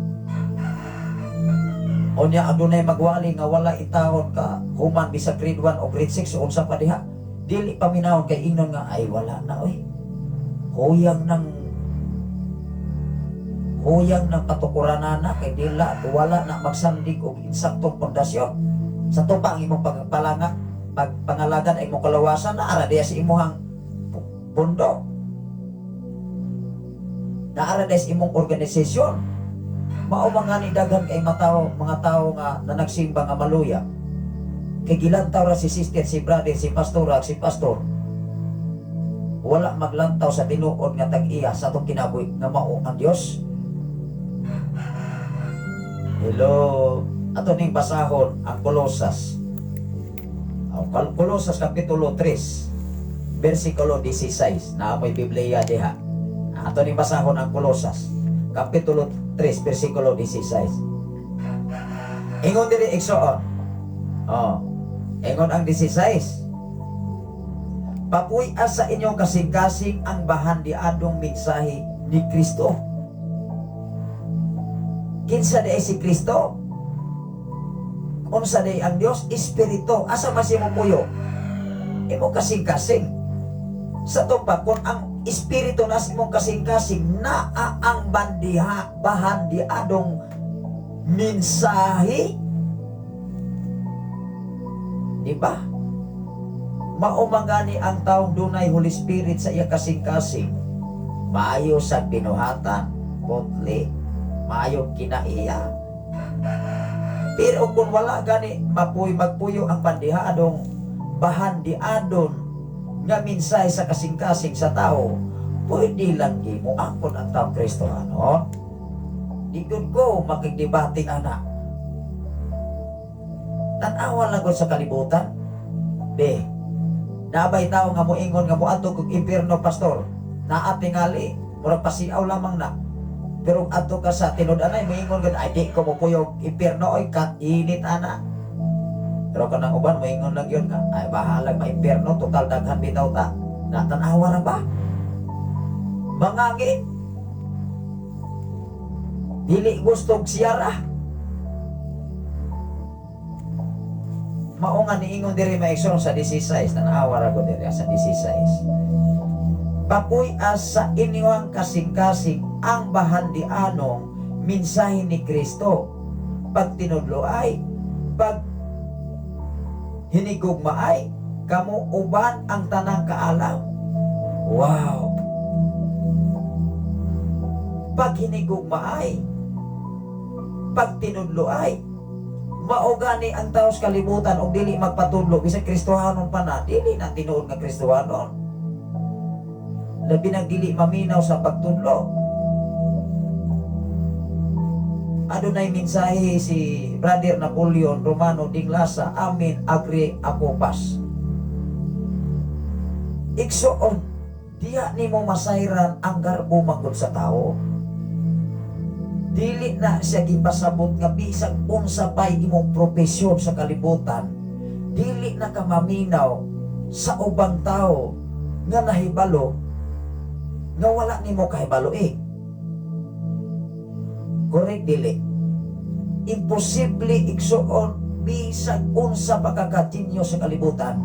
Unya adunay magwali nga wala itawon ka human bisag grade 1 o grade 6 o unsa pa diha. Dili paminawon kay ingnon nga ay wala na oy. Huyang ng katukuranana kay dila wala na magsandig og insaktong pundasyon. Sa tupa ang imong pagpalanga, pagpangalagan ay imong kalawasan na ara diya sa imuhang pundo. Naara diya sa imong organisasyon. Mao man nga ni daghan kay matao, mga tao nga na nagsimba nga maluya. Kay gilantaw ra si sister, si brother, si pastora, si pastor. Wala maglantaw sa tinuod nga tag-iya sa atong kinabuhi nga mao ang Dios. Hello, ato ning basahon ang Kolosas. Ang Kolosas kapitulo 3, versikulo 16. Naa mo'y Biblia diha. Ato ning basahon ang Kolosas kapitulo 3, versikulo 16. Ingon diri, igsoon. Oh. Ingon ang 16. "Papuy-a sa inyong kasing-kasing ang bahandiadong mensahe ni Kristo." Kinsa diay si Kristo? Unsa diay ang Dios? Espiritu. Asa man siya mopuyo? Imo kasing-kasing. Sa pa, kung ang espiritu na sa imong kasing-kasing, naa ang bahandiadong mensahe. Di ba? Mao man gani ang taong dunay Holy Spirit sa iya kasing-kasing. Maayo sa binuhatan, putli, maayo kinaiya. Pero kung wala gani, mapuy magpuyo ang bandihadong bahandiadon nga mensahe sa kasing-kasing sa tao, pwede lang di mo angkon ang taong Kristohanon. Di gud ko makigdebate ana. Tan-awa lang gud sa kalibutan. Be, nabay tao nga moingon nga moadto kog impierno, pastor? Naa tingali, murag pasiaw lamang na. Pero adto ka sa tinud-anay, moingon gud, "Ay, di ko mopuyog impierno oy, kat init ana." Pero kanang uban moingon lang yun nga, "Ay, bahalag ma-impierno, total daghan bitaw ta." Na tan-awa ra ba? Mangangin. Dili gustog siyara. Mao nga niingon diri, mga igsoon, sa 16, tan-awa ra ko diri sa 16. "Papuy-a sa inyong kasing-kasing ang bahandianong mensahe ni Kristo. Pagtinudlo ay, pag hinigugma ay, kamo uban ang tanang kaalam." Wow! Pag hinigugma ay, pag tinudlo ay, mao gani ang tao sa kalibutan og dili magpatudlo bisag Kristohanon pa na, dili na tinuod nga Kristohanon. Labi nang dili maminaw sa pagtudlo. Adunay mensahe si Brother Napoleon Romano Dinglasa, amin agree ako pas. Igsoon, diya nimo masayran ang garbo manggod sa tao. Dili na siya gipasabot nga bisag unsa pay imong propesyon sa kalibutan, dili na ka maminaw sa ubang tao nga nahibalo nga wala nimo kahibalo eh. Correct dili? Imposible, igsoon, bisag unsa pa ka ka-genius sa kalibutan.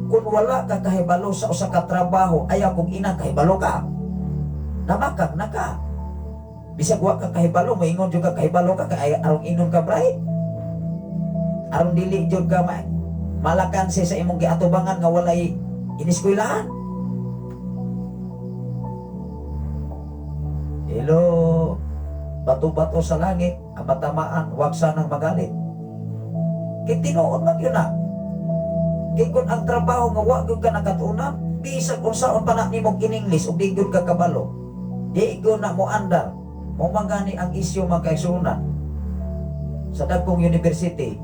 Kung wala ka kahibalo sa usa ka trabaho, ayaw kung inang kahibalo ka. Namakak na ka. Bisag wa ka kahibalo, maingon jud ka kahibalo ka kay aron inom ka bright. Aron dili jud ka malakanse sa imong giatubangan nga walay iniskwelahan. Hello, bato-bato sa langit, ang matamaan, wag sanang magalit. Kay tinuod man yun na. Kay kung ang trabaho nga wa gyud ka nakatunan, bisag unsaon pa na nimo in English ug di gyud ka kabalo, di gyud na mo andar. Mao man gani ang isyu, mga kaigsuonan, sa dagkong university.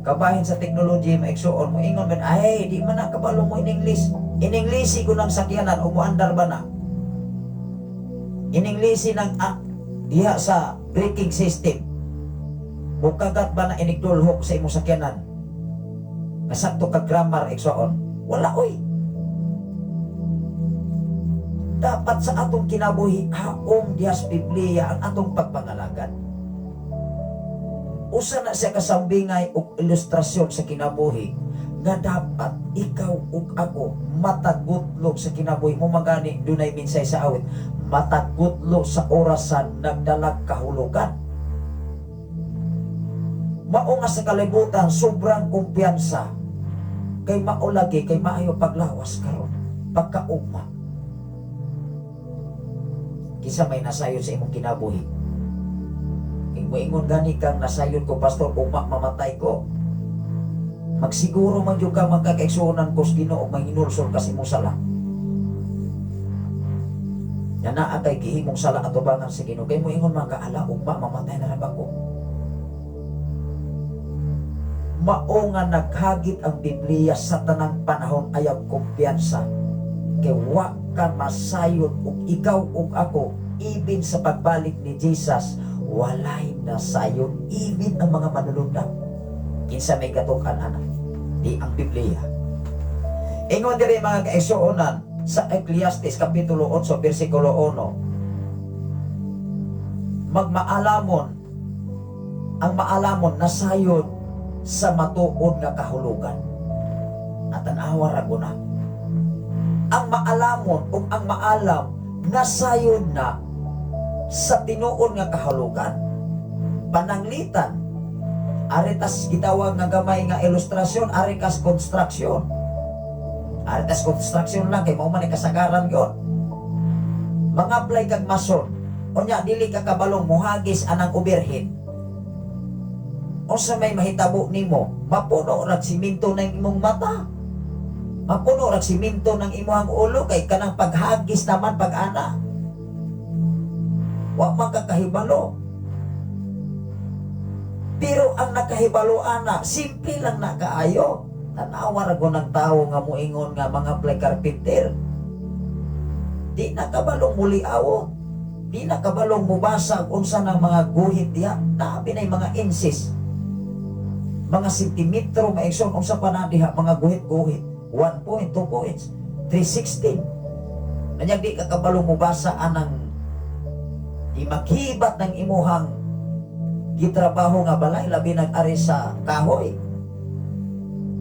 Kabahin sa technology, maigsuon, mo ingon man, "Ay, di man na kabalo mo in English. In English ko nang sakyanan o mo andar ba na?" In English nang diha sa braking system. Mukagat ba na inigdulhok sa imong sakyanan? Kasakto ka grammar, igsuon. Wala oy. Dapat sa atong kinabuhi, haom diha sa Biblia ang atong pagpangalagad. Usa na siya kasambingay og ilustrasyon sa kinabuhi nga dapat ikaw ug ako matagutlo sa kinabuhi mo. Magani dunay minsay sa awit, matagutlo sa orasan nagdalag kahulugan. Mao nga sa kalibutan sobrang kumpiyansa kay mao lagi kay maayo paglawas karon pagkaugma. Kinsa may nasayod sa imong kinabuhi? Kay moingon gani kang nasayod ko, pastor, ugma mamatay ko. Magsiguro man jud ka, mga kaigsuonan ko sa Ginoo, og manginulsol ka sa imong sala. Nga naa kay gihimong sala atubangan sa Ginoo, kay moingon man ka, "Ala, ugma mamatay na ra ba ko?" Mao nga naghagit ang Biblia sa tanang panahon, ayaw kumpiyansa. Kay wa ka masayod ug ikaw ug ako, even sa pagbalik ni Jesus, walay nasayod, even ang mga manulundang. Kinsa may gatukan ana? Di ang Biblia. Ingon diri, mga kaigsuonan, sa Ecclesiastes kapitulo 8 bersikulo 1. Magmaalamon, ang maalamon nasayod sa matuod nga kahulugan. Natanawa ra ko na. Ang maalamon ug ang maalam nasayod na sa tinuod nga kahulugan. Pananglitan, ari tas gitawag nga gamay nga ilustrasyon, ari kas construction. Ari tas construction lang kay mao man ni kasagaran gyud. Mga-apply kag mason, unya dili ka kabalong muhagis anang overhead. Unsa may mahitabo nimo? Mapuno rag simento ng imong mata. Mapuno rag simento ng imong ulo kay kanang paghagis naman pag-ana. Wa man ka kahibalo. Pero ang nakahibalo ana, simple lang na kaayo. Tanawa ra ko ng tao nga moingon nga mga apply carpenter. Di na kabalong muliawo. Di na kabalong mubasa unsa ng mga guhit diha. Naa nay mga inches. Mga sentimetro maigsoon, unsa pa na diha mga guhit-guhit. 1 point, 2 points, 316. Nanyag di ka kabalong mubasa anang di maghibat ng imuhang gitrabaho nga balay, labi nag ari sa kahoy.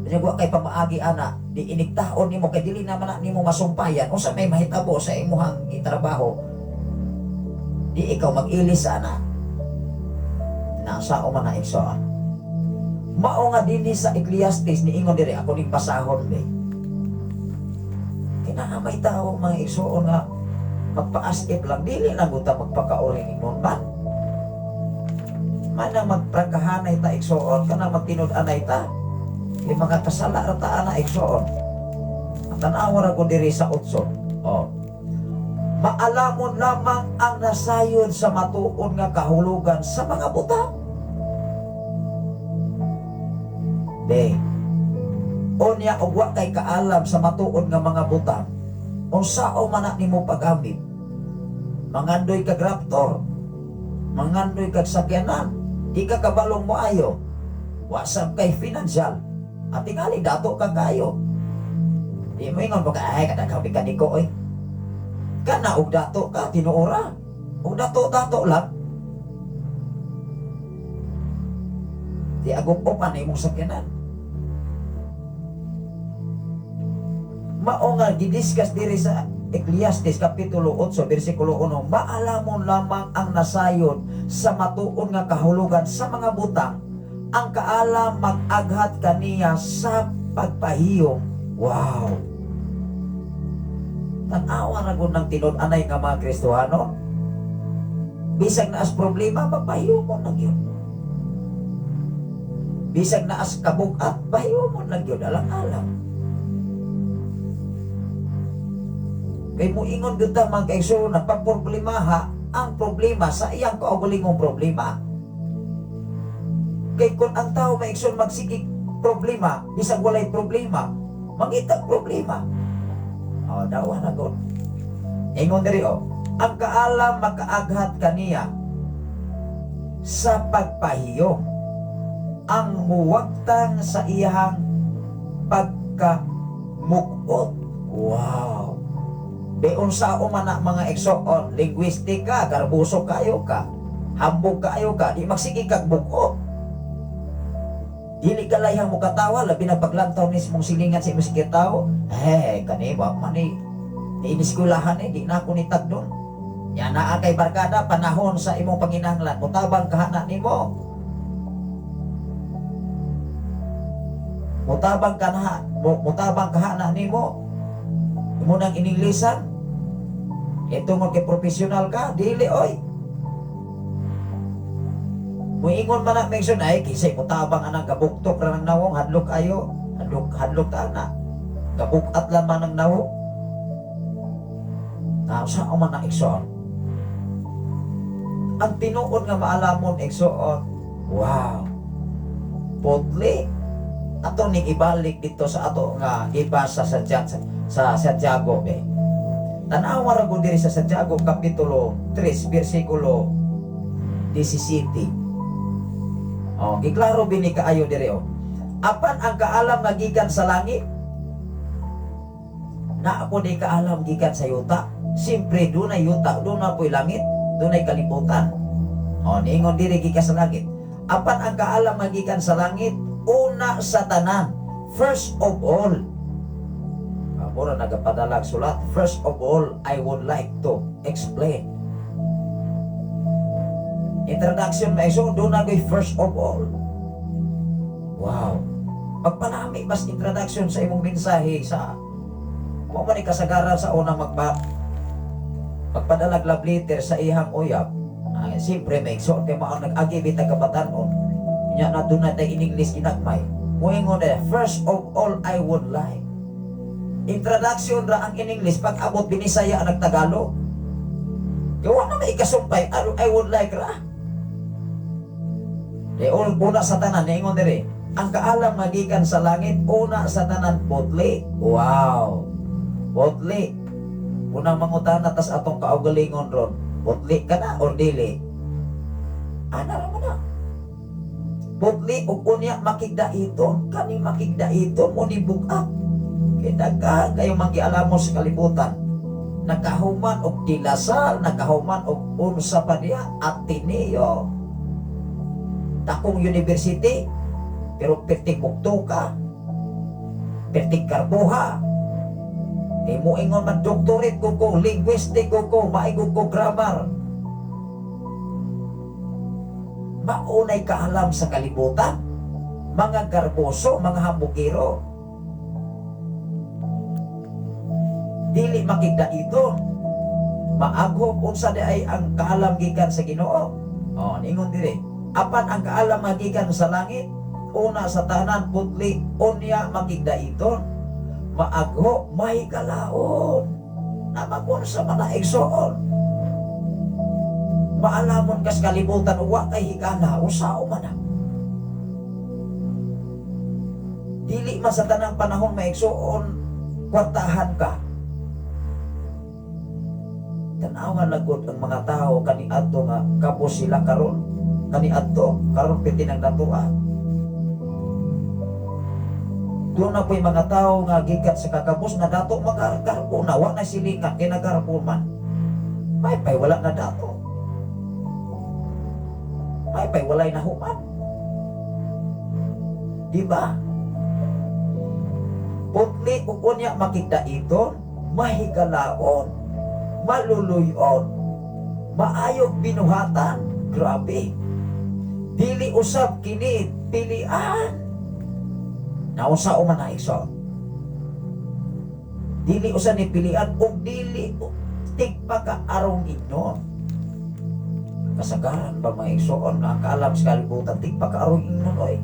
Kanya wa kay pamaagi ana, di inigtaon nimo kay dili naman na nimo masumpayan unsa may mahitabo sa imuhang gitrabaho. Di ikaw mag-ilis ana. Nasa man na, igsoon. Mao nga dinhi sa Ecclesiastes niingon diri, ako ning basahon be. Kinaa may tao, mga igsoon, nga magpa-as if lang, dili lang uta magpakauri nun man. Manang magprangkahanay ta, igsoon, kanang magtinud-anay ta. Kay mga kasala ra ta ana, igsoon. Ang tan-awa ra ko diri sa 8. Oh. Maalamon lamang ang nasayod sa matuod nga kahulugan sa mga butang. Be. Unya og wa kay kaalam sa matuod nga mga butang, unsao man na nimo pag-amit? Mangandoy kag Raptor, mangandoy kag sakyanan, di ka kabalong mo ayo. Wa sab kay financial. At tingali dato ka kayo. Di mo ingon baka ay kadaghabi ka niko oy. Kana og dato ka tinuora. Og dato-dato lang. Di agop-opan na imong sakyanan. Mao nga gidiscuss diri sa Ecclesiastes kapitulo 8 bersikulo 1, maalamon lamang ang nasayod sa matuon nga kahulugan sa mga butang, ang kaalam mag-aghat kaniya sa pagpahiyom. Wow, tan-awa ra gud ng tinud-anay nga mga Kristohano, bisag naas problema, magpahiyom lang yun. Bisag naas kabugat, pahiyom lang yun, alang-alang. Kay moingon gyud ta, mga kaigsoon, nagpaproblemaha ang problema sa iyang kaugalingong problema. Kay kung ang tao maigsoon magsigig problema, bisag walay problema, mangitag problema. Oh, dawa na gud. Ingon diri oh, ang kaalam makaaghat kaniya sa pagpahiyom, ang muwagtang sa iyang pagkamukot. Wow. Di unsa man na, mga igsoon, linguistic ka, garbuso kayo ka, hambog kayo ka, di magsige kag bukot. Dili ka layang mukatawa, labi na paglantaw ni mong silingan sa imong sige tao. Eh, kani wa man ni di iniskulahan eh, di na ako ni tagdon. Ya naa kay barkada panahon sa imong panginahanglan, mutabang kahana nimo. Mutabang ka na, mutabang kahana nimo. Imo nang ininglisan. Ito mo kay professional ka, dili oy. Muingon man na mention ay kisay mo tabang anang gabuktok ra ng nawong, hadlok ayo, hadlok hadlok ta na. Gabukat lang man ang nawong. Na sa man na, igsoon? Ang tinuod nga maalamon, igsoon. Wow. Putli. Ato ning ibalik dito sa ato nga gibasa sa Santiago be. Tanawa ra gud diri sa Santiago kapitulo 3 bersikulo 17. Oh, giklaro bini kaayo diri oh. Apan ang kaalam nga gikan sa langit, naa po di kaalam gikan sa yuta. Siyempre, dunay yuta, dunay po'y langit, dunay kalibutan. O, niingon diri gikan sa langit. Apan ang kaalam nga gikan sa langit, una sa tanan, first of all. Mura nagapadalag sulat. First of all, I would like to explain. Introduction na iso, doon na first of all. Wow. Pagpanami bas introduction sa imong mensahe sa mo man ni kasagaran sa unang magpadalag love letter sa ihang uyab. Ay, siyempre may igsoon kay mao nag-agi bitag kabatanon. Nya na doon na in English ginagmay. Moingon na, "First of all, I would like." Introduction ra ang in English, pag abot Binisaya ang nagtagalog. Gawa na may ikasumpay, I would like ra. Di una sa tanan, niingon diri, ang kaalam nga gikan sa langit, una sa tanan putli. Wow. Putli. Unang mangutana tas atong kaugalingon ron, putli ka na or dili? Ana ra man na. Putli ug unya makigdaiton, kani makigdaiton mo ni bugat. Kay daghan kayo manggialamo sa kalibutan. Nakahuman og De La Salle, nakahuman og unsa pa niya, Ateneo. Dakong university, pero perting mukto ka. Perting karbuha. Kay mo ingon man, doctorate ko ko, linguistic ko ko, maigo ko grammar. Maunay kaalam sa kalibutan, mga garboso, mga hambugiro. Dili makigdaiton. Maaghom unsa di ay ang kaalam gikan sa Ginoo. Oh, ningon diri. Apan ang kaalam nga gikan sa langit, una sa tanan putli, unya makigdaiton. Maagho, mahigalaon. Namagun sa mga igsoon. Maalamon kas kalibutan, wa kay higala, usao man na. Dili man sa tanang panahon maigsoon, kwartahan ka. Tanawa lagod ang mga tao kaniadto nga kapos sila karon. Kaniadto karon piti nang natua. Doon na po'y mga tao nga gikan sa kakabos na dato magargarbo na wa na silingan kay nagarbo man. May pay wala na dato. May pay walay na human. Di ba? Putli ug unya makigdaiton, mahigalaon, maluluyon, maayog binuhatan. Grabe. Dili usab kini pilian. Nausa o man na igsoon. Dili usa ni pilian ug dili tigpakaarong ignon. Kasagaran ba mga igsoon nga ang kaalam sa kalibutan tigpakaarong ignon oy.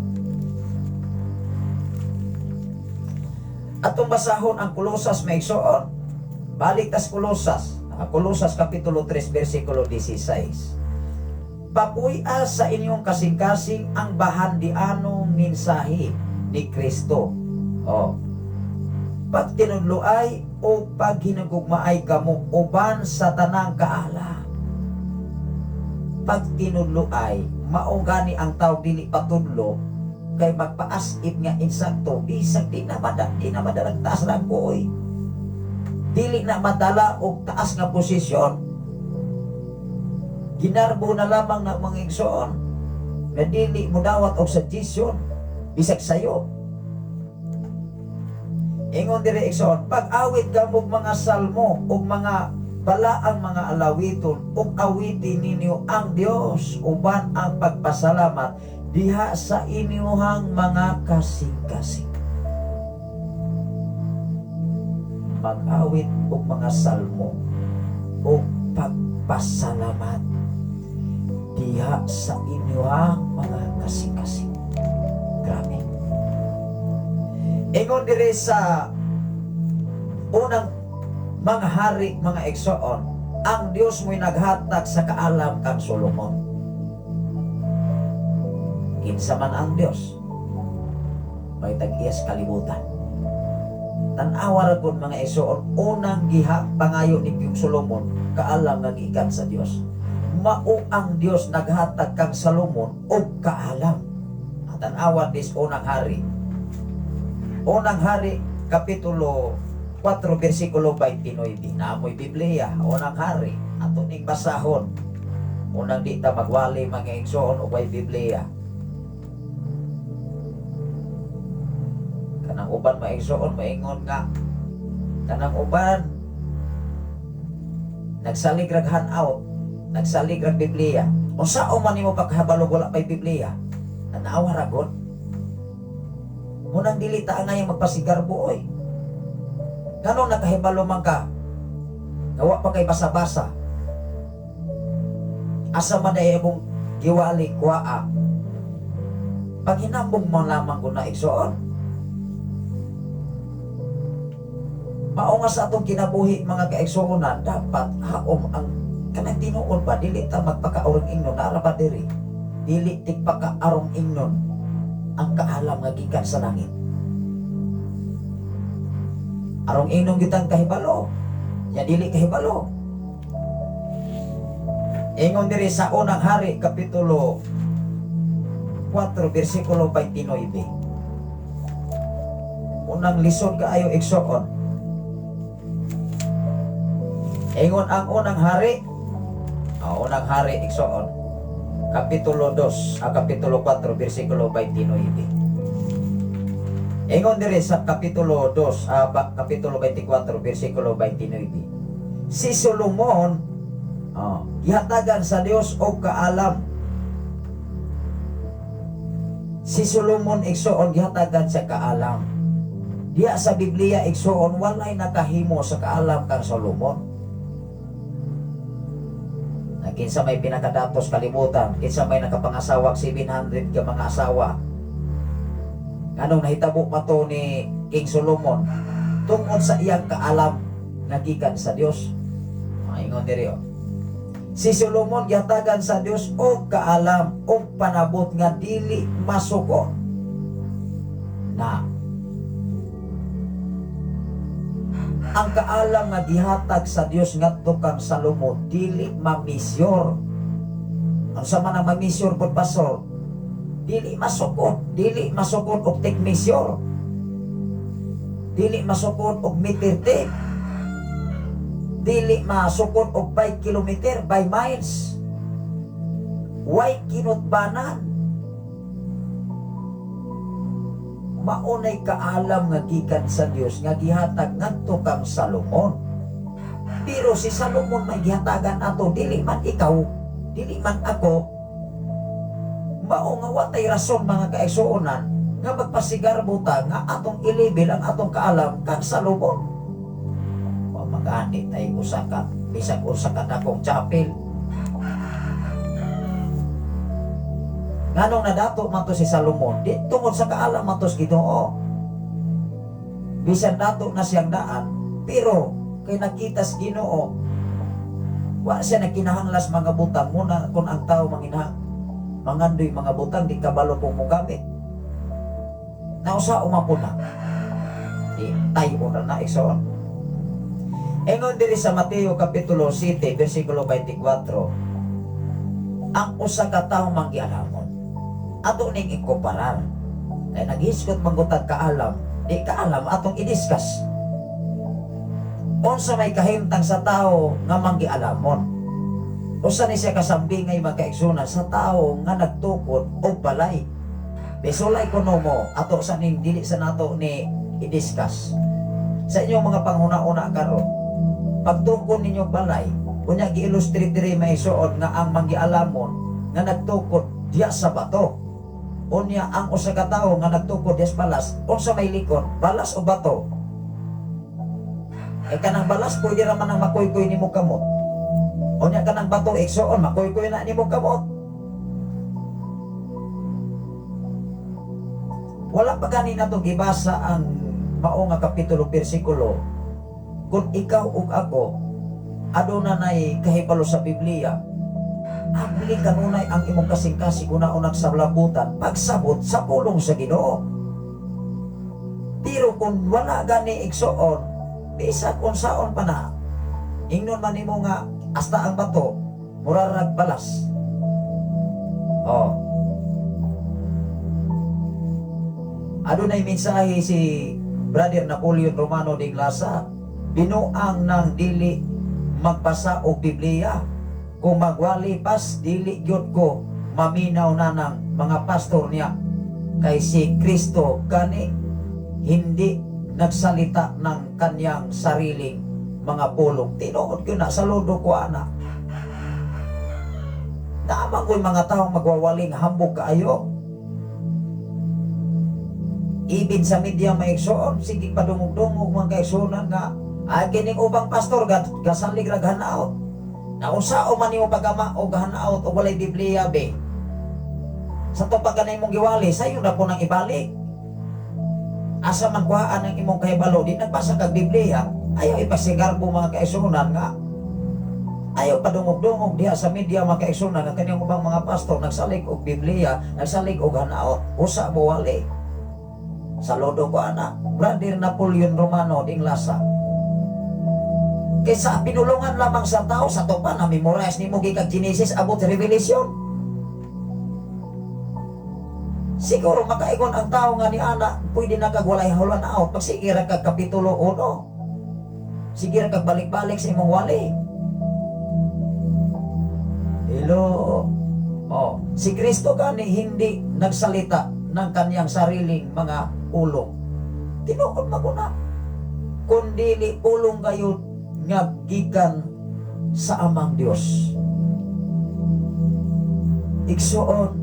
Atong basahon ang Kolosas mga igsoon. Balik tas Kolosas. Kolosas kapitulo 3 versikulo 16. Papuy-a sa inyong kasing-kasing ang bahandianong mensahe ni Kristo. Oh. Pagtinudloay o paghinugugmaay kamo uban sa tanang kaala. Pagtinudloay, mao gani ang tao dili patudlo kay magpaasip nga insakto bisag di na madalag taas lang ko oy. Dili na madala og taas nga posisyon. Ginarbo na lamang na mga igsoon nga dili mo dawat og suggestion bisag sayo. Ingon diri igsoon, pag-awit kamo og mga salmo ug mga balaang mga alawiton ug awitin ninyo ang Dios uban ang pagpasalamat diha sa inyuhang mga kasing-kasing. Mag-awit og mga salmo. og pagpasalamat diha sa inyong mga kasing-kasing. Grabe. Ingon diri sa Unang Mga Hari, mga igsoon, ang Dios mo'y naghatag sa kaalam kang Solomon. Kinsa man ang Dios, may tag-iyas kalibutan. Tan-awa ra gud, mga igsoon, unang giha pangayo ni King Solomon, kaalam nga gikan sa Dios. Mao ang Dios naghatag kang Solomon og kaalam. Tan-awa this Unang Hari. Unang Hari kapitulo 4 bersikulo 29. Naa moy Biblia, Unang Hari. Ato ning basahon. Unang di ta magwali, mga igsoon, og way Biblia. Kanang uban, mga igsoon, maingon nga kanang uban nagsalig rag handout, nagsalig rag Biblia. Unsa man nimo pagkahibalo wala pay Biblia? Tanawa ra gud. Munang dili ta angayang magpasigarbo oy. Ngano nakahibalo man ka? Nga wa pa kay basa-basa. Asa man ay imong giwali kuaa? Paghinambong mo lamang ko na, igsoon. Mao nga sa atong kinabuhi, mga kaigsuonan, dapat haom ang kanang tinuod ba, dili ta magpakaarong ingnon naara ba diri, dili tigpakaarong ingnon ang kaalam nga gikan sa langit. Arong ingnon gitang kahibalo ya, dili kahibalo. Ingon diri sa Unang Hari kapitulo 4 bersikulo 29. Unang lisod kaayo, igsoon. Ingon ang Unang Hari, Unang Hari, igsoon, kapitulo 2, kapitulo 4 bersikulo 29. Ingon diri sa kapitulo 2, kapitulo 24 bersikulo 29. Si Solomon, oh, gihatagan sa Dios og kaalam. Si Solomon, igsoon, gihatagan sa kaalam. Diya sa Biblia, igsoon, walay nakahimo sa kaalam kang Solomon. Na kinsa may pinakadatos kalibutan, kinsa may nakapangasawag 700 ka mga asawa. Nganong nahitabo pa to ni King Solomon? Tungod sa iyang kaalam nga gikan sa Dios. Maingon diri oh. Si Solomon gihatagan sa Dios og kaalam og panabot nga dili masuko. Na ang kaalam nga gihatag sa Dios ngadto kang Salomon dili ma-measure. Unsa man ang ma-measure pod, pastor? Dili masukot, dili masukot og tape measure. Dili masukot og meter tape. Dili masukot og by kilometer, by miles. Way kinutbanan. Maunay kaalam nga gikan sa Dios nga gihatag ngadto kang Salomon. Pero si Salomon may gihatagan ato, dili man ikaw, dili man ako. Mao nga watay rason, mga kaigsuonan, nga magpasigarbo ta nga atong ilibel ang atong kaalam kang Salomon. Wa magani tay usa ka bisag usa ka dakong chapel. Nganong nadato man to si Salomon? Di tungod sa kaalam man to sa Ginoo. Bisan dato na siyang daan, pero kay nakita sa Ginoo, wa siya nagkinahanglas mga butang muna kung ang tao mangina mangandoy mga butang di kabalo kung mogamit. Nausa umapon na. Di tayo na na, igsoon. Ingon diri sa Mateo kapitulo 7 bersikulo 24, ang usa ka tawo manggialamon. Ato ning ikumparar. Kay naghisgot manggutag kaalam, di kaalam atong i-discuss. Unsa may kahimtang sa tao nga manggialamon? Usa ni siya kasambingay, mga kaigsuonan, sa tao nga nagtukod og balay. Bisulay kuno mo, ato sa ning dili sa nato ni i-discuss. Sa inyong mga panghuna-una karon, pagtukod ninyo balay, unya gi-illustrate diri, maisuod, nga ang manggialamon nga nagtukod diya sa bato. Unya ang usa ka tawo nga nagtukod diya sa balas, unsa may likon, balas o bato? Eh kanang balas pwede ra man ang makuykoy nimo kamot. Unya kanang bato, igsoon, makuykuy na nimo kamot. Wala pa gani nato gibasa ang mao nga kapitulo, bersikulo. Kung ikaw ug ako aduna nay kahibalo sa Biblia, abli kanunay ang imong kasing-kasing una-unag sa labutan pagsabot sa pulong sa Ginoo. Pero kung wala gani, igsoon, bisag unsaon pa na, ingnon man nimo nga hasta ang bato murarag balas. Oh. Adunay mensahe si Brother Napoleon Romano de Inglasa, binuang ng dili magbasa og Biblia. Kung magwali pas, dili gyud ko maminaw na ng mga pastor niya, kay si Kristo gani hindi nagsalita ng kanyang sariling mga pulong. Tinuod gyud na, saludo ko ana. Naa ko'y mga taong magwawaling hambog kaayo. Ibig sa media, mga igsoon, sige padungog-dungog, mga kaigsuonan, nga ay kining ubang pastor gasalig rag hanaot. Naunsao man nimo pagama og hanaot og walay Biblia be? Sa to pag kanay mong giwali, sayo na po nang ibalik. Asa man kuhaan ang imong kahibalo, di nagbasa kag Biblia? Ayaw ipasigarbo, mga kaigsuonan, nga ayaw padungog-dungog diha sa media, mga kaigsuonan, nga kaniyang ubang mga pastor nagsalig og Biblia, nagsalig og hanaot, usa mo wali. Saludo ko ana, Brother Napoleon Romano ding lasa. Kaysa pinulungan lamang sa tao sa topa na memorize nimo gikan Genesis abot Revelation. Siguro makaingon ang tao nga ni ana pwede na kag walay hulan out pag sige ra kag kapitulo 1. Sige ra kag balik-balik sa imong wali. Hello. Oh, si Kristo gani hindi nagsalita ng kanyang sariling mga pulong. Tinuod man ko na. Kung dili pulong kayo nga gikan sa Amang Dios. Igsoon,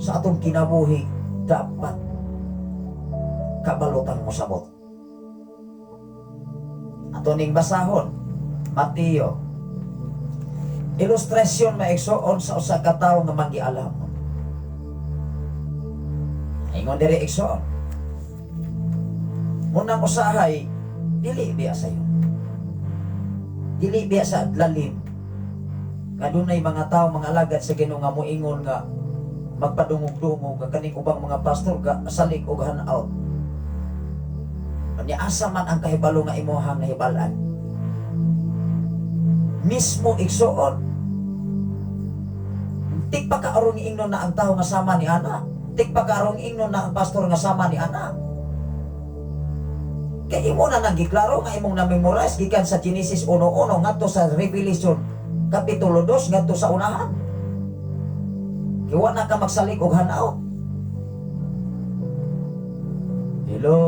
sa atong kinabuhi dapat kabalutan mo sabot. Ato ning basahon, Mateo. Ilustrasyon, mga igsoon, sa usa ka tawo nga manggialam. Ingon diri, igsoon. Munang usahay, dili biya sayo. Dili biya sa lalim. Nga dunay mga tao, mga alagad sa Ginoo nga moingon nga magpadungog-dungog nga kaning ubang mga pastor ga salig og hanaut. Anya asa man ang kahibalo nga imuhang nahibal-an? Mismo, igsoon, tigpa kaarong ingnon na ang tao nga sama ni ana. Tigpa kaarong ingnon na ang pastor nga sama ni ana. Kay imo na nang giklaro nga imong na-memorize gikan sa Genesis 1:1 ngadto sa Revelation kapitulo 2 ngadto sa unahan. Kay wa na ka magsalig og hanaut. Hello.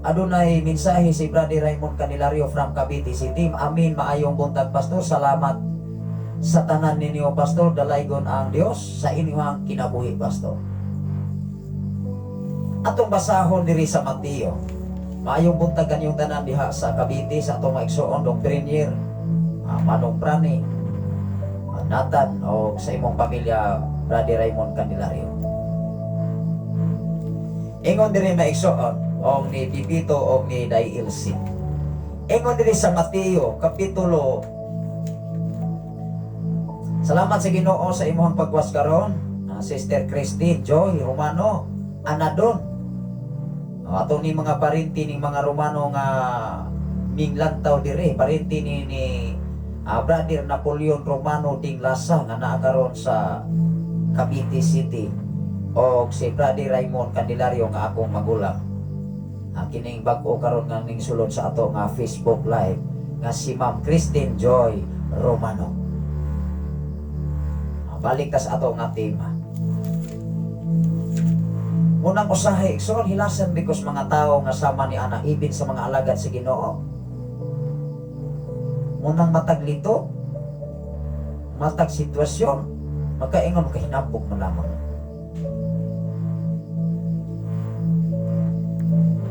Adunay mensahe si Brother Raymond Candelario from Cavite City. Amin, maayong buntag, pastor. Salamat sa tanan ninyo, pastor. Dalaygon ang Dios sa inyong kinabuhi, pastor. Atong basahon diri sa Mateo. Maayong buntag kanyong tanan diha sa Cavite, sa atong mga igsoon dong Premier, Manong Prani, Nathan o sa imong pamilya, Brother Raymond Candelario. Ingon diri, mga igsoon, og ni Pipito og ni Day Ilse. Ingon diri sa Mateo kapitulo. Salamat sa Ginoo sa imong pagwas karon, Sister Christine Joy Romano, Anadon. Ato ni mga parinti ning mga Romano nga minglantaw dire, parinti ni Brother Napoleon Romano Dinglasa nga naa karon sa Cavite City o si Brother Raymond Candelario nga akong magulang. Kining bag-o karon nga ning sulod sa ato nga Facebook Live nga si Ma'am Christine Joy Romano. Balik ta sa ato nga tema. Unang usahay, so hilasan because mga tao nga sama ni ana ibin sa mga alagad sa Ginoo. Munang matag lito, matag sitwasyon, makaingon kahinabog mo lamang.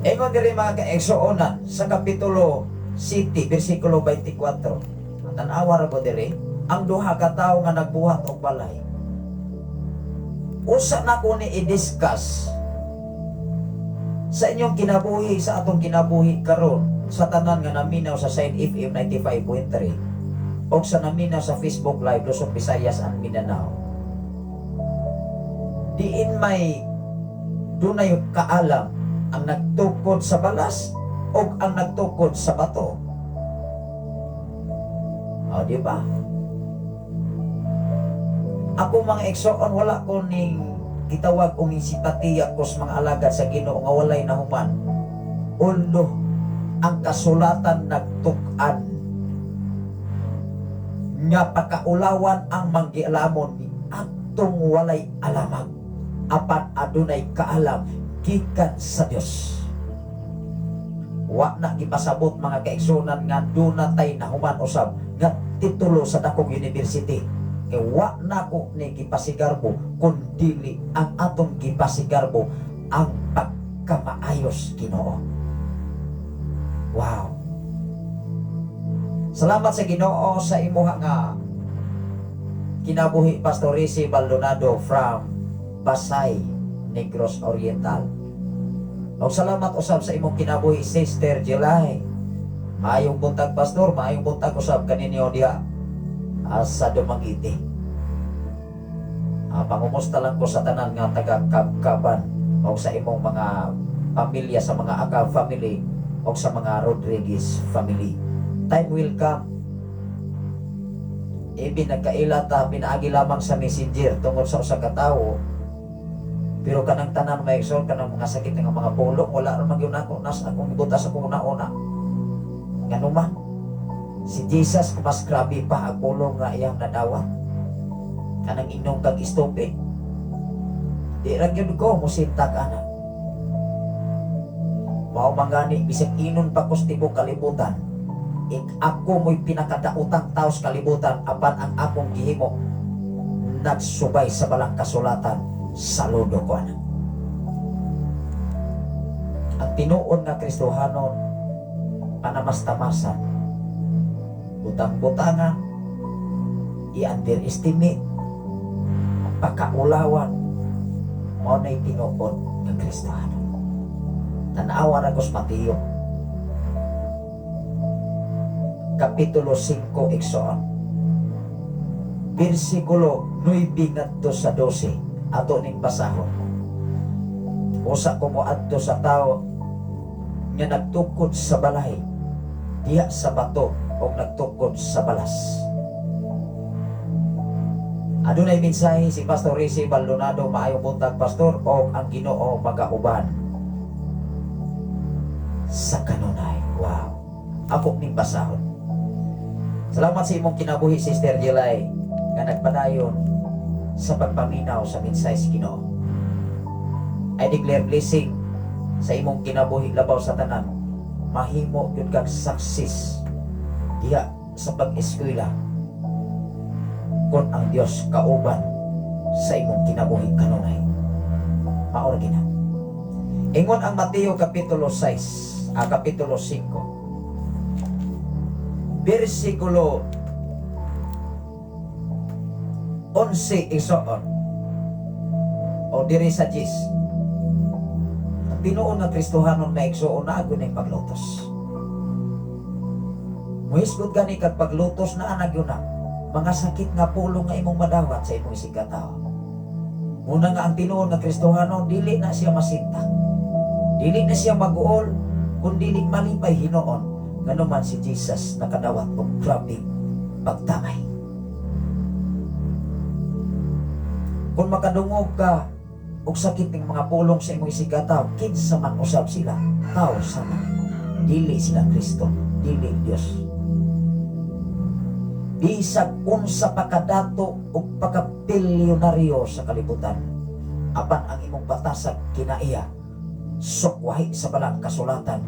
Ingon diri, mga kaigsuonan, sa kapitulo 7 versikulo 24. Tan-awa ra ko diri ang duha ka tawo nga nagbuhat og balay. Usa na ko ni i-discuss sa inyong kinabuhi, sa atong kinabuhi karon, sa tanan nga naminaw sa Shine FM 95.3 o sa naminaw sa Facebook Live, Luzon, Visayas and Mindanao. Diin may dunay kaalam ang nagtukod sa balas o ang nagtukod sa bato? O, di ba? Ako, mga igsoon, wala ko ning gitawag og simpatiya ko sa mga alagad sa Ginoo nga walay nahuman. Ulo, ang kasulatan nagtuk-an nga pakaulawan ang manggialamon ni atong walay alamag, apan adunay kaalam gikan sa Dios. Wa na gipasabot, mga kaigsunan, nga duna tay nahuman usab nga titulo sa dakong university, kay wa na ko ni gipasigarbo, kun dili ang atong gipasigarbo ang pagkamaayos Ginoo. Wow. Salamat sa Ginoo sa imuha nga kinabuhi, Pastor Rizzi Baldonado from Basay, Negros Oriental. Og salamat usab sa imong kinabuhi, Sister Jelay. Maayong buntag, Pastor, maayong buntag usab kaninyo diha sa Dumaguete. Pangumusta lang ko sa tanan nga taga Kabkaban o sa imong mga pamilya, sa mga Akab family o sa mga Rodriguez family. Time will come. Ibig nagkaila ta pinaagi lamang sa Messenger tungod sa usa ka tawo. Pero kanang tanan, may igsoon, kanang mga sakit nga mga pulong, wala ra man gyud nako nas akong gibutas akong una-una. Ngano man si Jesus, mas grabe pa ang pulong nga iyang nadawat. Kanang inom kag stupid. Di ra gyud ko musintak ana. Mao man gani bisag inon pa ko sa tibok kalibutan. Ik ako mo'y pinakadaotang tao sa kalibutan, apan ang akong gihimo nagsubay sa balang kasulatan, saludo ko ana. Ang tinuod nga Kristohanon, panamastamasan, butang-butangan, i-underestimate, pakaulawan, mao na'y tinuod nga Kristohanon. Tanawa ra ko sa Mateo Kapitulo 5, igsoon. Versikulo 9 ngadto sa 12, ato ning basahon. Usa ko moadto sa tao nga nagtukod sa balay diha sa bato o nagtukod sa balas. Adunay mensahe si Pastor Rizzi Baldonado. Maayong buntag, Pastor, o ang Ginoo magauban sa kanunay. Wow. Ako ning basahon. Salamat sa imong kinabuhi, Sister Jelay, nga nagpadayon sa pagpaminaw sa mensahe sa Ginoo. I declare blessing sa imong kinabuhi labaw sa tanan. Mahimo gyud kag success diha sa pag-eskwela kung ang Dios kauban sa imong kinabuhi kanunay. Mao ra gina. Ingon ang Mateo kapitulo 6, kapitulo 5. Versikulo 11, igsoon. O diri sa 10. Ang tinuod nga Kristohanon na, igsoon, na gyud ng paglutos. Muhisgot gani kag paglutos na anag yun na mga sakit nga pulong nga imong madawat sa imong isigkatawo. Muna nga ang tinuod nga Kristohanon, dili na siya masintak. Dili na siya maguol, kun dili malipay hinuon, ngano man si Jesus nakadawat og grabeng pagtamay. Kung makadungog ka og sakit ng mga pulong sa imong isigkatawo, kinsa man usab sila, tao sama. Dili sila Kristo, dili Dios. Bisag unsa pa kadato og pakabilyonaryo sa kalibutan, apan ang imong batasag kinaiya, sukwahi sa balang kasulatan,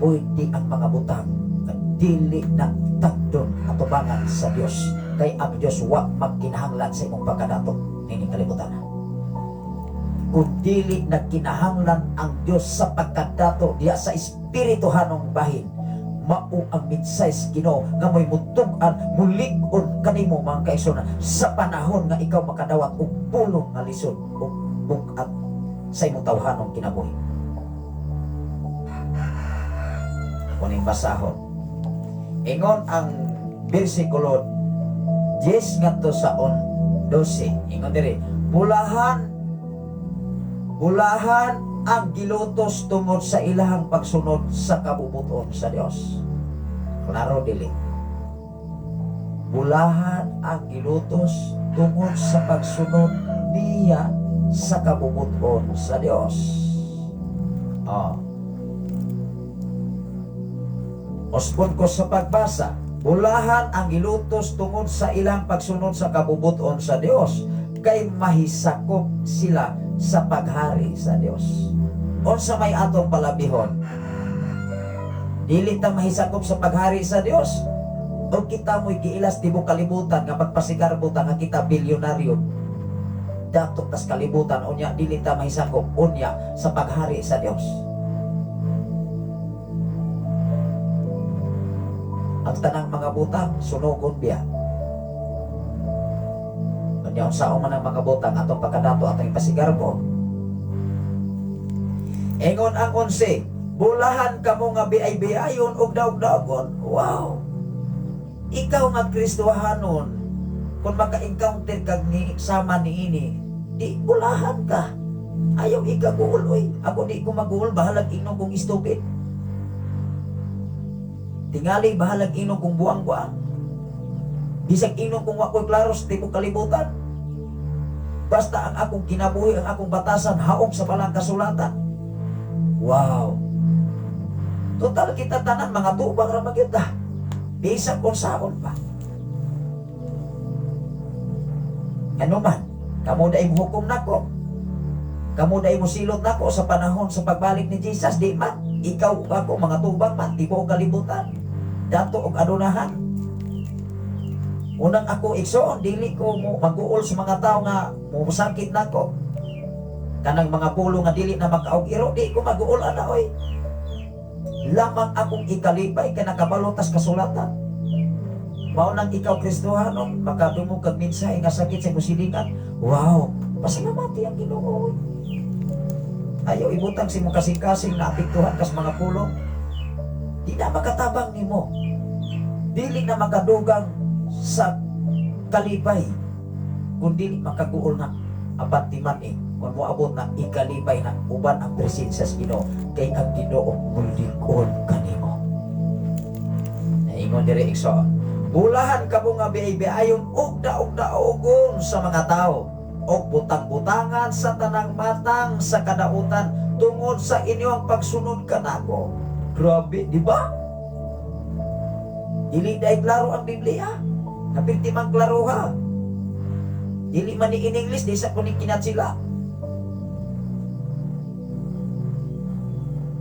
pwede ang mga butang nga dili na tagdon atubangan sa Dios, kay ang Dios wa magkinahanglan sa imong pagkadato nining kalibutan. Kung dili nagkinahanglan ang Dios sa pagkadato diya sa espirituhanong bahin, Mao ang mensahe sa Ginoo nga mo'y mutug-an, mulig-on kanimo, mga kaigsuonan, sa panahon nga ikaw makadawat og pulong nga lisod ug bug-at sa imong tawhanong kinabuhi. Kuning basahon. Ingon ang bersikulo 10 ngadto sa 12. Ingon diri, "Bulahan, bulahan ang gilutos tungod sa ilahang pagsunod sa kabubuton sa Dios." Klaro dili? Bulahan ang gilutos tungod sa pagsunod niya sa kabubuton sa Dios. Oh. Usbon ko sa pagbasa. "Bulahan ang gilutos tungod sa ilang pagsunod sa kabubuton sa Dios, kay mahisakop sila sa paghari sa Dios." Unsa may atong palabihon? Dili ta mahisakop sa paghari sa Dios? O kita mo'y giilas tibok kalibutan nga pagpasigarbo ta nga kita bilyonaryo, dato tas kalibutan, unya dili ta mahisakop unya sa paghari sa Dios? Ang tanang mga butang sunogon biya. Unya unsaon man ang mga butang atong pagkadato, atong ipasigarbo? Ingon ang 11, "Bulahan kamo nga biay-biayon ug daog-daogon." Wow. Ikaw nga Kristohanon, kung maka-encounter kag ni sama niini, di bulahan ka. Ayaw ikaguol oy. Ako di ko maguol, bahalag ingnon kung stupid. Tingali bahalag ingnon kung buang-buang. Bisag ingnon kung wa ko'y klaro sa tibok kalibutan. Basta ang akong kinabuhi, ang akong batasan, haog sa balang kasulatan. Wow. Total kita tanan mga tubang ra magyud ta. Bisag kung saon pa. Ano man, kamo dai mo hukom nako. Kamo dai mo silot nako sa panahon sa pagbalik ni Jesus, di man ikaw ug ako mga tubang man tibuok kalibutan. Dato og adunahan. Unang ako, igsoon, dili ko mo maguol sa mga tao nga mosakit nako. Kanang mga pulo nga dili na makaog iro, di ko maguol ana oy. Lamang akong ikalipay kay nakabalo tas kasulatan. Mao nang ikaw Kristohanon, makadungog kag mensahe nga sakit sa imong silingan. Wow, pasalamati ang Ginoo. Ayaw ibutang sa imong kasing-kasing na apektuhan kas mga pulong. Di na makatabang nimo. Dili na makadugang sa kalipay kung dili makaguol na apat ti man eh kung moabot na ikalipay na uban ang presensya sa Ginoo, kay ang Ginoo mulig-on kanimo. Naingon diri, igsoon, "Bulahan kamo nga biay-biayon ug daog-daogon sa mga tao og butang-butangan sa tanang matang sa kadautan tungod sa inyong pagsunod kanako." Grabe, di ba? Dili dai klaro ang Biblia. Napilti man klaro ha. Dili man ni in English, di sa kuning kinat sila.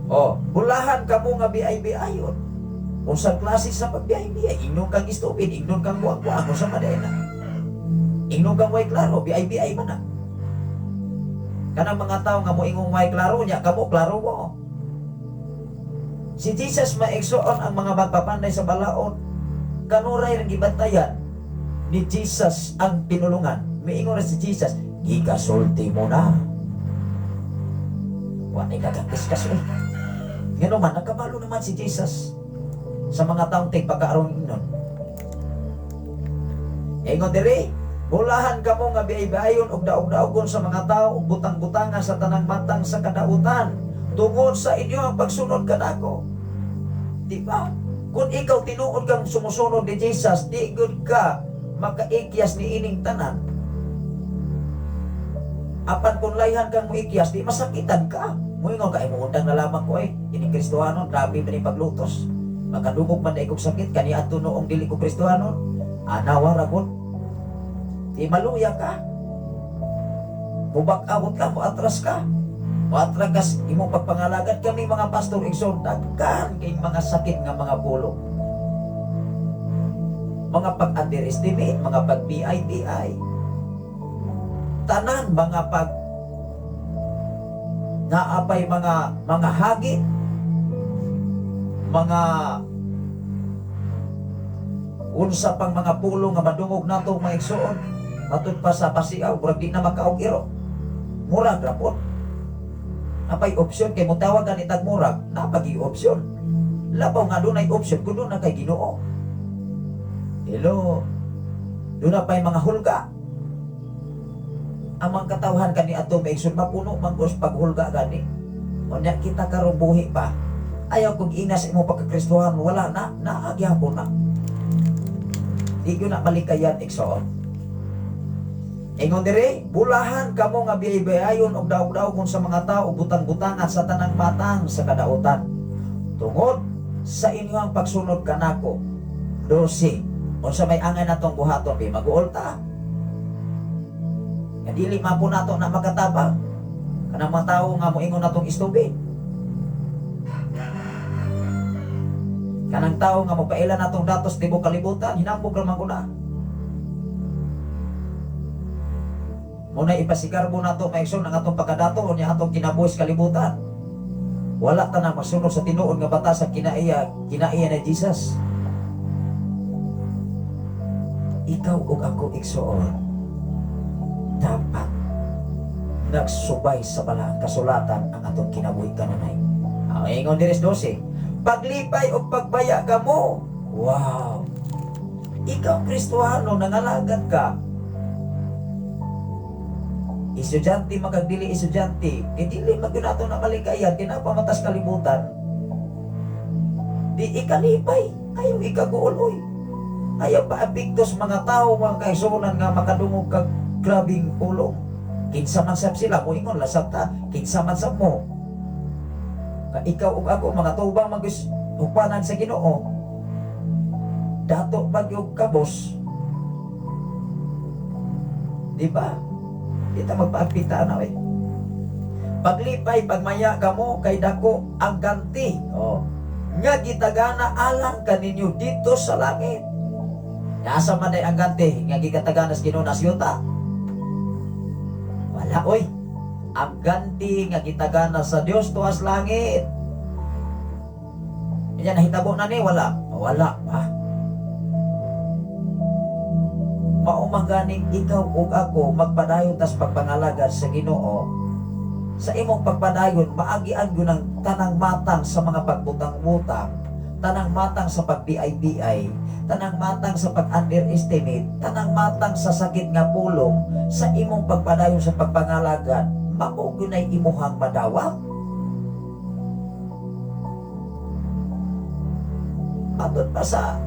Oh, bulahan kamo nga biay-biayon. Unsang klase sa pagbiay-biay? Ingnon kang stupid, ingnon kang buang-buang, unsa man na. Ingnon kang way klaro, biay-biay man na. Kanang mga tao nga moingong way klaro nya, kamo klaro mo. Si Jesus maigsoon ang mga magpapanday sa balaod. Kanuray ring gibantayan ni Jesus ang pinulungan. Miingon ra si Jesus, "Gikasulti mo na." Wa nay kagakis-kas oy. Ngano man, nagkabalo naman si Jesus sa mga taong tigpagkaroon ingnon. Ingon diri, "Bulahan kamo nga biay-biayon og daog-daogon sa mga tao ug butang-butangan sa tanang matang sa kadautan tungod sa inyo ang pagsunod kanako." Di ba? Kung ikaw tinuod kang sumusunod ni Jesus, di gud ka makaikyas ni ining tanan. Apan kung layhan kang moikyas, di masakitan ka. Moingon ka, "Ay, undang na lamang ko eh. Ining Kristohanon, grabe pa ni paglutos. Makadungog man na ikong sakit, kani adto noong dili ko Kristohanon. Anawa ra gud." Di maluya ka. Mubak-awot ka, muatras ka. Muatras imong pagpangalagan. Kami mga pastor, igsoon, daghan kay mga sakit nga mga pulong. Mga pag-underestimate, mga pag-BI-BI. Tanan, mga pag naapay mga hagit, mga Unsa pang mga pulong nga madungog nato, mga igsoon, matud pa sa pasiaw, murag di na makaog iro. Murag ra pod. Apay opsyon kay motawag gani tag murag, napagi opsyon. Labaw nga dunay opsyon kun duna kay Ginoo. Hello. Duna pa'y mga hulga. Ang mga katawhan kani ato, mga igsoon, mapuno man gud paghulga gani. Unya kita karon buhi pa. Ayaw kung inas imo pagkakristuhan, wala na, naagyapon na. Di gyud na malikayan, igsoon. Ingon dire, bulahan kamo nga biyay-biyayon og daog-daogon sa mga tao ug butang-butangan sa tanang matang sa kadautan. Tungod sa inyong pagsunod kanako. 12. Unsa may angay natong buhaton bi mag-uol ta. Nga dili man po nato na makatabang kanang mga tawo nga moingon natong istubi. Kanang tawo nga mopaila natong datos tibuok kalibutan, hinambog ra man guna. Muna ipasigarbo nato, mga igsoon, ang atong pagkadato unya atong kinabuhi sa kalibutan. Wala ta na masunod sa tinuod nga batas sa kinaiya, kinaiya ni Jesus. Ikaw ug ako, igsoon, dapat nagsubay sa balaang kasulatan ang atong kinabuhi kanunay. Ang ingon diri sa 12, paglipay o pagbaya kamo. Wow! Ikaw, Kristohano, nangalagad ka. Estudyante, magagdili estudyante, eh, dili magyud nato na malikayan, kinapa matas kalibutan. Di ikalipay, ayaw ikaguuloy. Ayaw paapekto sa mga tao, mga kaigsuonan nga makadungog kag grabing pulong. Kinsa man sab sila, moingon lasab ta, kinsa man sab mo. Ka ikaw ug ako mga tubang magyus upanan sa Ginoo. Dato bagyog kabos. Di ba? Kita magpaapita na eh. Paglipay, pagmaya kamo kay dako ang ganti. Oh. Nga gitagana alang kaninyo dito sa langit. Nasa man day ang ganti nga gikatagana sa Ginoo na siyuta? Wala oy. Ang ganti nga gitagana sa Dios tuas langit. Yan, nahitabo na ni wala. Wala pa. Mao man ganing ikaw ug ako magpadayon tas pagpangalagad sa Ginoo. Sa imong pagpadayon, maagian gyud ang tanang matang sa mga pagbutang-butang, tanang matang sa pag-BI-BI, tanang matang sa pag-underestimate, tanang matang sa sakit nga pulong. Sa imong pagpadayon sa pagpangalagad, mao gyud nay imuhang madawat. Atod pa sa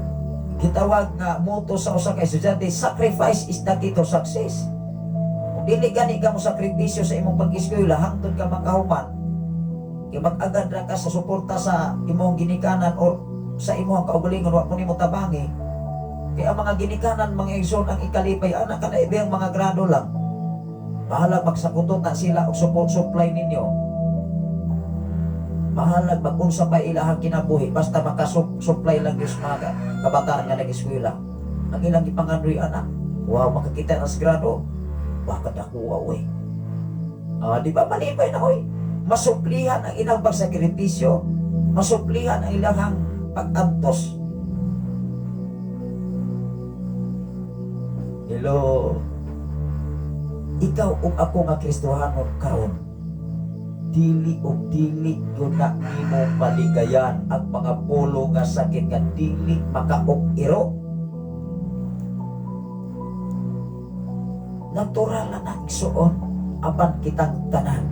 gitawag nga motto sa usa ka estudyante, sacrifice is the key to success. Kung dili gani ka mo sakripisyo sa imong pag-eskwela hangtod ka makahuman, kay mag-agad ra ka sa suporta sa imong ginikanan or sa imong kaugalingon, wa mo nimo tabangi. Kay ang mga ginikanan, mga igsoon, ang ikalipay ana kana ibang mga grado lang. Bahalag magsakutot na sila og support supply ninyo. Bahalag mag-unsa pa ilahang kinabuhi, basta makasupply lang yung mga kabataan nga nag-eskwela. Ang ilang gipangandoy ana, wow, makakita na sa grado. Bakit ako, wow, eh. Di ba malipay na, oy? Masuplihan ang ilang pagsakripisyo, masuplihan ang ilang pag-antos. Hello. Ikaw ug ako nga Kristohanon karon, dili ug dili gyud na nimo paligayan ang mga pulo nga sakit nga dili makauk-iro. Natural na na, igsoon, apan kitang tanan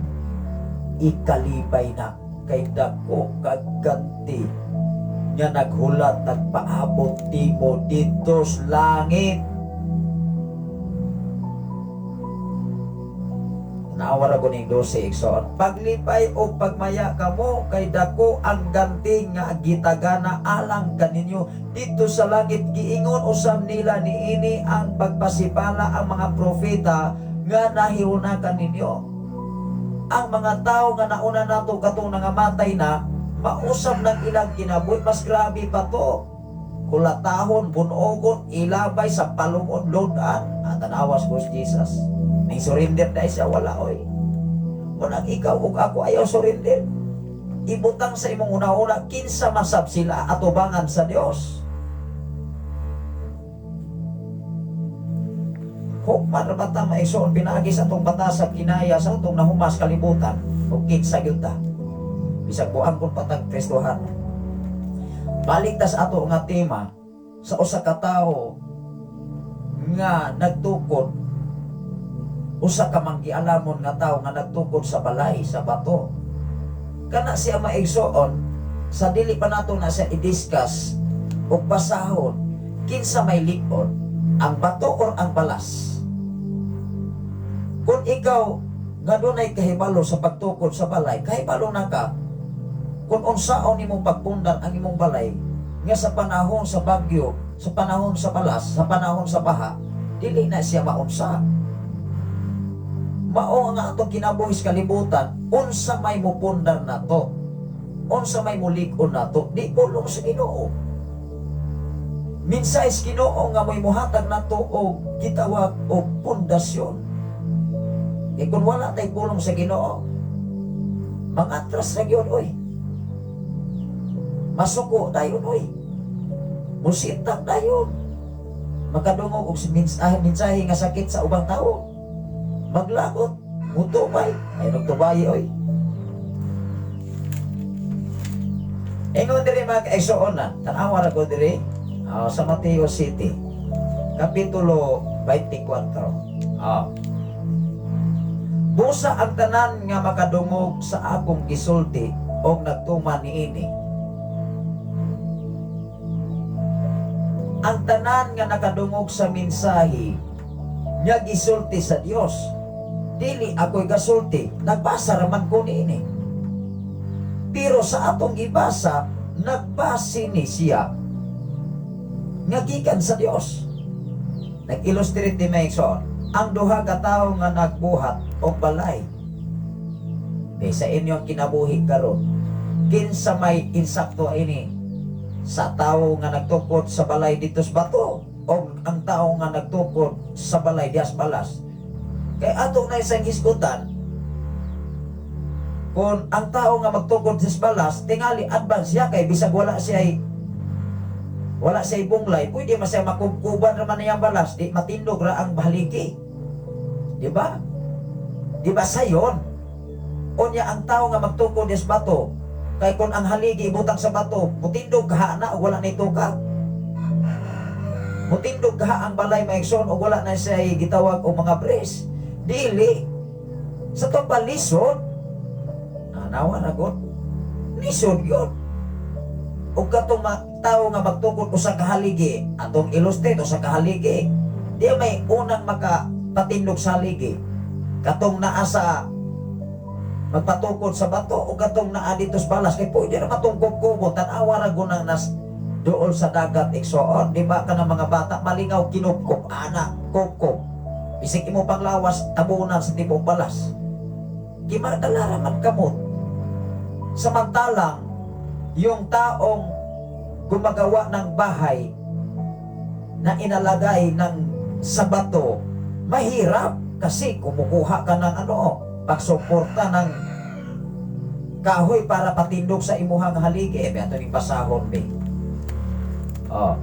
ikalipay na kay dako kag ganti nga naghulat nagpaabot nimo didto sa langit. Naawa ra ko ning 12, igsoon. Paglipay o pagmaya kamo kay dako ang ganti nga gitagana alang kaninyo didto sa langit. Giingon usab nila niini ang pagpasipala ang mga propeta nga nahiunakan ninyo. Ang mga tao nga nauna nato katong nangamatay na, mausab ng ilang kinabuhi, mas grabe pa to. Kulatahon, bunogon, ilabay sa palungon, ludan. At tanawas ko si Jesus. May surrender na siya, wala oy. Unang ikaw ug ako ayaw surrender. Ibutang sa imong una-una, kinsa masab sila atubangan sa Dios. Hukman ra ba ta, mga igsoon, pinaagi sa atong batas sa kinaya sa atong nahumas kalibutan ug kinsa gyud ta. Bisag buang kung patag Kristohan. Balik ta sa ato nga tema sa usa ka tawo nga nagtukod, usa ka manggialamon nga tawo nga nagtukod sa balay sa bato. Kana siya, mga igsoon, sa dili pa nato na siya i-discuss ug basahon kinsa may lig-on, ang bato or ang balas. Kung ikaw nga dunay kahibalo sa pagtukod sa balay, kahibalo na ka kung unsaon nimong pagpundar ang imong balay nga sa panahon sa bagyo, sa panahon sa balas, sa panahon sa baha, dili na siya maunsa. Mao nga atong kinabuhi sa kalibutan, unsa may mupundar nato? Unsa may mulig-on nato? Di pulong sa Ginoo. Mensahe sa Ginoo nga mo'y muhatag nato og gitawag og pundasyon. E kung wala tay pulong sa Ginoo, mangatras ra gyud oy. Masuko dayon oy. Musitag dayon. Makadungog og mensahe nga sakit sa ubang tao. Maglagot, mutubay, ay nagtubay oy. Ingon diri, mga kaigsoon na, tan-awa ra ko diri sa Mateo City, Kapitulo 24. Busa ang tanan nga makadungog sa akong gisulti og nagtuman niini. Ang tanan nga nakadungog sa mensahe nga gisulti sa Dios. Dili ako'y gasulti, nagbasa raman ko niini. Pero sa atong gibasa, nagbase ni siya nga gikan sa Dios. Nag-illustrate ni Mason, ang duha ka tawo nga nagbuhat og balay. Di sa inyong kinabuhi karon, kinsa may insakto ini, sa tawo nga nagtukod sa balay dito sa bato o ang tao nga nagtukod sa balay dias balas? Kay ato na isang hisgutan, kung ang tao nga magtukod sa balas, tingali advance siya kay bisag wala siya bunglay, pwede man siya makubkuban raman niyang balas, di matindog ra ang haligi. Di ba? Di ba sayon? Unya ang tao nga magtukod sa bato, kay kung ang haligi ibutang sa bato, mutindog kaha na o wala na itukar. Mutindog kaha ang balay, mga igsoon, o wala na siya gitawag og mga brace. Dili. Sa to lisod, nawa na god. Lisod yun. O katong tao nga magtukod usa ka haligi, atong illustrate usa ka haligi, di may unang makapatindog sa haligi? Katong naa sa magpatukod sa bato o katong naa dito sa balas? Kay pwede ra matungkob-kubo. Tan-awa ra gunang nas dool sa dagat, igsoon, di ba? Kanang mga bata malingaw kinupkop ana, kupkop bisig imo panglawas tabunan sa tibuok balas, gimadala ra man kamot. Samantalang yung taong gumagawa ng bahay na inalagay ng sa bato, mahirap kasi kumukuha ka ng ano, pagsuporta ng kahoy para patindog sa imuhang haligi. Eh, ato ning basahon be. Oh.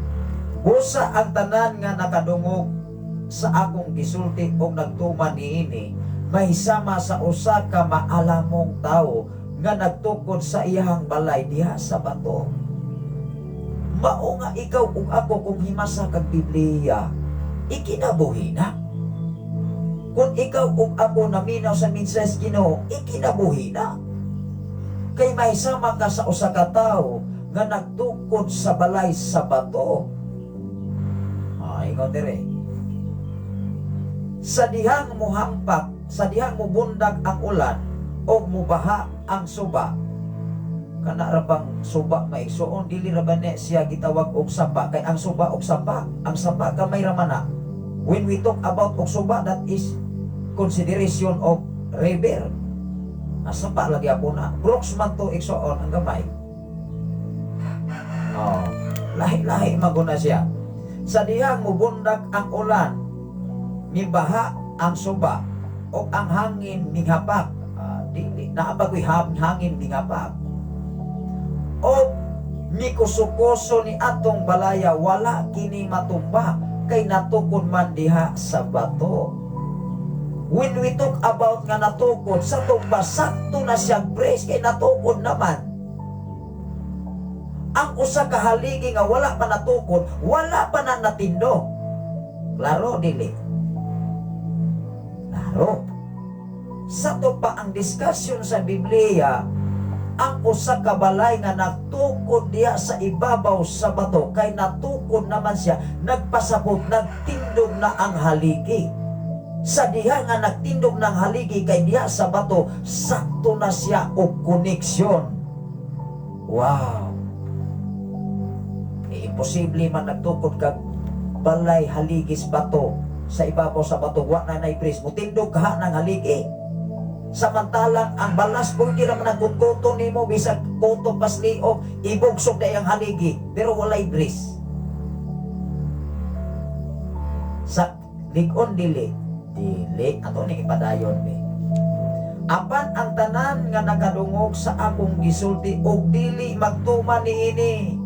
Busa ang tanan nga nakadungog sa akong gisulti og nagtuman niini mahisama sa usa ka maalamong tawo nga nagtukod sa iyahang balay diha sa bato. Mao nga ikaw ug ako, kung himasa kag Biblia, ikinabuhi na. Kung ikaw ug ako naminaw sa mensahe sa Ginoo, ikinabuhi na. Kay mahisama ka sa usa ka tawo nga nagtukod sa balay sa bato. Ay, ingon dire. Sa dihang muhampak, sa dihang mubundag ang ulan o mubaha ang suba. Kana ra bang suba, mga igsoon, dili ra ba ni siya gitawag og sapa? Kay ang suba og sapa, ang sapa gamay ra man na. When we talk about og suba, that is consideration of river. Ang sapa lagi ako na. Brooks man to, igsoon, ang gamay. Oh, lahi-lahi maguna siya. Sa dihang mubundag ang ulan, mibaha ang suba, o ang hangin minghapak. Ah, dili, naa ba ko'y hangin minghapak? O mikusukoso ni atong balaya, wala kini matumba. Kay natukod man diha sa bato. When we talk about nga natukod sa tumba, sakto na siyang brace kay natukod naman. Ang usa ka haligi nga wala pa natukod, wala pa na natindog. Klaro, dili? Klaro. Sa to pa ang discussion sa Biblia, ang usa ka balay nga natukod diha sa ibabaw sa bato kay natukod naman siya, nagpasabot nagtindog na ang haligi. Sa diha nga nagtindog ng haligi kay diha sa bato, sakto na siya og koneksyon. Wow. Eh, imposible man nagtukod kag balay haligis bato sa ibabaw sa bato, wa na nay brace, mutindog ka ng haligi. Samantalang ang balas, pwede naman ang kutkuto nimo, bisag kuto pasliog, ibugsog na iyang haligi, pero walay brace. Sa lig-on, dili? Dili. Ato ni ipadayon be. Apan ang tanan nga nakadungog sa akong gisulti og dili magtuman niini.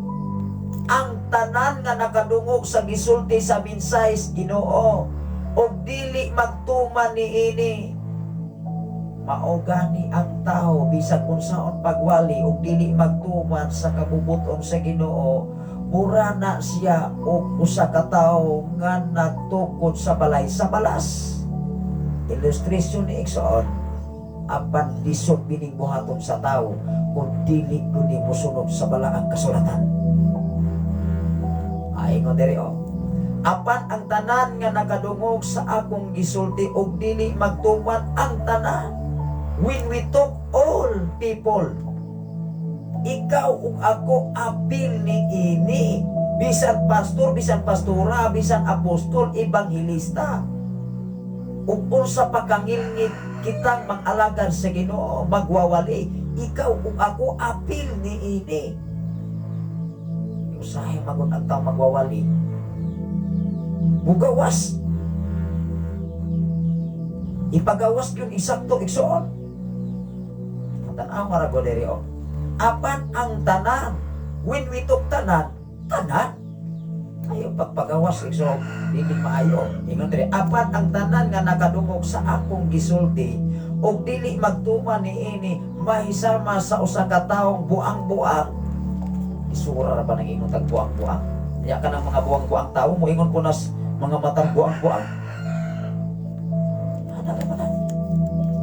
Ang tanan nga nakadungog sa gisulti sa mensahe Ginoo og dili magtuman niini, mao gani ang tao bisag unsaon pagwali og dili magtuman sa kabubuton sa Ginoo, mura na siya og usa ka tawo nga nagtukod sa balay sa balas. Illustration ni igsoon, apan lisod bining buhaton sa tao kung dili guni mosunod sa balaang kasulatan. Ay diri oh. Apan ang tanan nga nakadungog sa akong gisulti og dili magtuman. Ang tanan, when we talk all people, ikaw ug ako apil ni ini, bisan pastor, bisan pastora, bisan apostol, ebanghelista, ug unsa pa kangilngit kitang mag-alagad sa Ginoo, magwawali, ikaw ug ako apil ni ini. Usahay magun ang tao magwawali, mugawas, ipagawas yun isakto, igsoon. Tanaw ra go diri oh. Apan ang tanan, when we talk tanan, tanan, ayo pagpagawas, igsoon, dili maayo. Ingon diri, apan ang tanan nga nakadungog sa akong gisulti og dili magtuman niini mahisama sa usa ka taong buang-buang. Isura ra ba nang ingon tag buang-buang? Nya ka ng mga buang-buang tao moingon ko nas mga matang buang-buang. Ana ra ba na?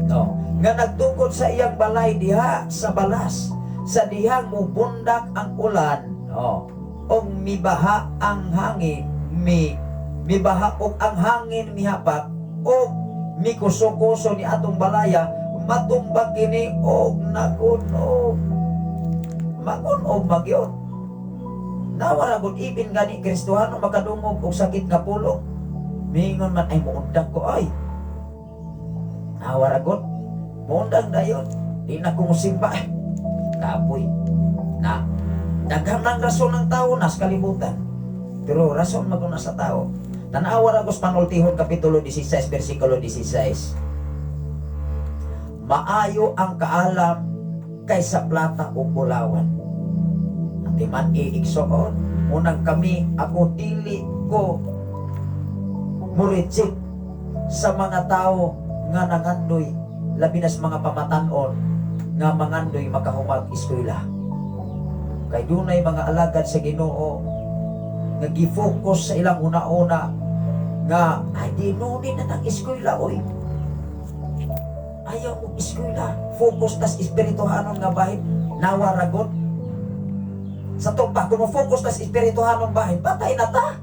No. Nga nagtukod sa iyang balay diha sa balas, sa dihang mubundak ang ulan, no, og mibaha ang hangin, mi mibaha og ang hangin mihapak og mikuso-kuso ni atong balaya, matumba kini og nagunob. Magunob magyod. Nawara gud ibin gani Kristohano makadungog og sakit nga pulong. Mingon man, "Ay, muundang ko ay." Nawara gud. Muundang dayon. Di na ko musimba. Kapoy. Na, daghan ng rason ng tao nas kalibutan. Pero rason maguna sa tao. Tanawa ra gos Panultihon kapitulo 16 bersikulo 16. Maayo ang kaalam kaysa plata o bulawan. Atiman iigsoon, unang kami, ako dili ko mo-reject sa mga tao nga nangandoy, labi na sa mga pamatanon nga mangandoy makahumag eskwela. Kay dunay mga alagad sa Ginoo nga gi-focus sa ilang una-una nga ay di no ni na nang eskwela oy. Ayaw mo eskwela, focus tas espirituhanon nga bahin, nawa ragot. Sa tumpa, kung mo focus tas espirituhanon bahin, patay na ta.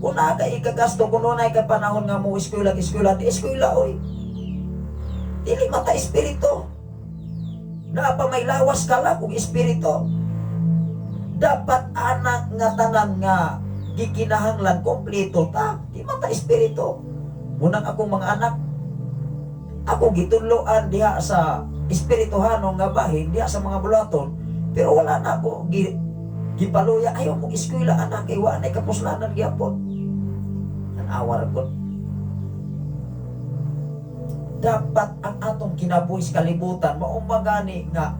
Kung naa ka ikagasto, kung nunay ka panahon nga mo eskwela, eskwela, di eskwela oy. Dili mata espiritu. Naa pa may lawas ka lang kung espiritu. Dapat anak nga tanan nga gikinahanglan kompleto ta. Di mata espiritu. Munang akong mga anak, ako gitudloan diha sa espirituhanon nga bahin diha sa mga bulaton, pero wala na ako gipaluya, "Ayaw mong eskwela, anak, kay wa nay kapuslanan gyapon." Tan-awa ra gud. Dapat ang atong kinabuhi sa kalibutan mao magani nga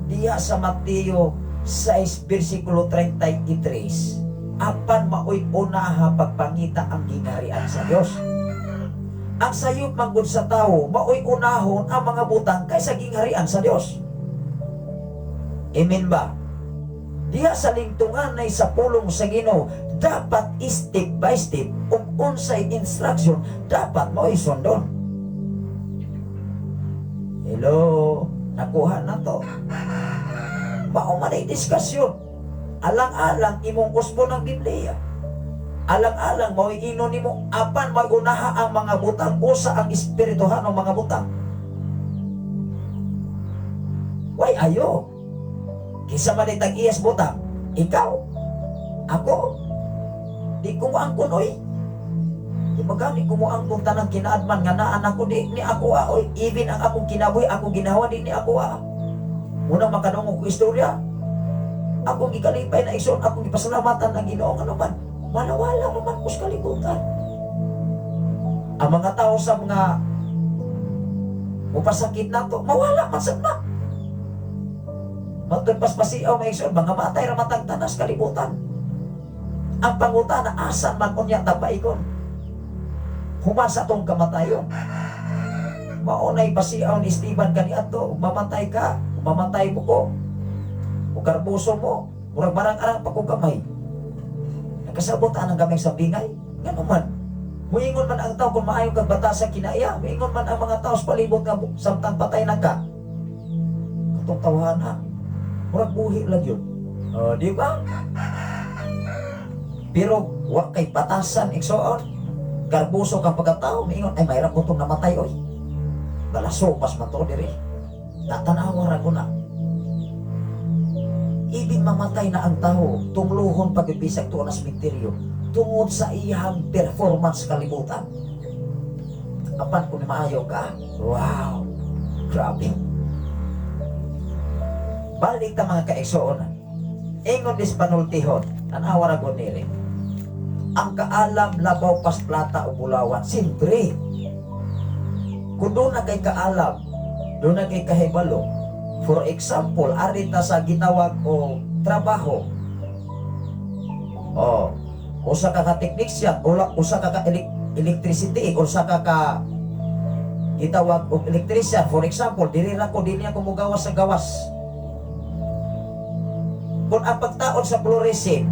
diha sa Mateo 6 bersikulo 33. Apan maoy unaha pagpangita ang gingharian sa Dios. Ang sayop manggod sa tao, maoy unahon ang mga butang kaysa gingharian sa Dios. Amen ba? Diha sa lingtunganay sa pulong sa Ginoo, dapat step by step ug unsay instruction dapat maoy sundon. Hello, nakuha na to. Mao man ay diskusyon. Alang-alang imong usbon ng Biblia. Alang-alang mao'y ino nimo apan may unaha ang mga butang, usa ang espirituhanong mga butang. Way ayo. Kinsa man ay tag-iyas butang? Ikaw. Ako. Di ko moangkon oy. Di magani ko moangkon tanang kinaadman nga naan ako di ni ako oy. Even ang akong kinabuhi, akong ginawa di ni ako a. Unang makadungog ko istorya. Akong gikalipay na igsoon, akong gipasalamatan ang Ginoo nga naman. Walawala naman ko sa kalibutan. Ang mga tao sa mga mupasakit na to, mawala man sa na. Matod paspasiaw may igsoon, mga matay ra matag tanas kalibutan. Ang pangutana, asan man unya tapaikon? Human sa atong kamatayon. Maunay pasiaw ni Esteban kaniadto, mamatay ka, mamatay mo ko. O karbuso mo, murag barang-arang pa ko gamay. Nagkasabot ang gamay sa bingay. Ngano man? Muingon man ang tao kung maayo kag bata sa kinaya, muingon man ang mga tao sa palibot nga samtang patay na ka. Katong tawhana, murag buhi lang yun. Oh, di ba? Pero wa kay batasan igsoon. Garbuso kang pagkatao, miingon ay mahirap ko tong namatay oy. Balaso pas man to diri. Tatanawa ra ko na. Ibig mamatay na ang tao, tungluhon pagibisag tuon na sementeryo, tungod sa iyang performance kalibutan. Apan kung maayo ka, wow, grabe. Balik ta mga kaigsoon. Ingon dis panultihon, tanawa ra gud nili. Ang kaalam labaw pas plata o bulawan. Siyempre, kung doon na kay kaalam, doon na kay kahibalo. For example, ari ta sa gitawag o trabaho. Oh, usa ka ka technician, usa ka ka electricity, usa ka ka gitawag og electrician. For example, diri ra ko, dili ako mogawas sa gawas. Kung ang pagtaon sa fluorescent,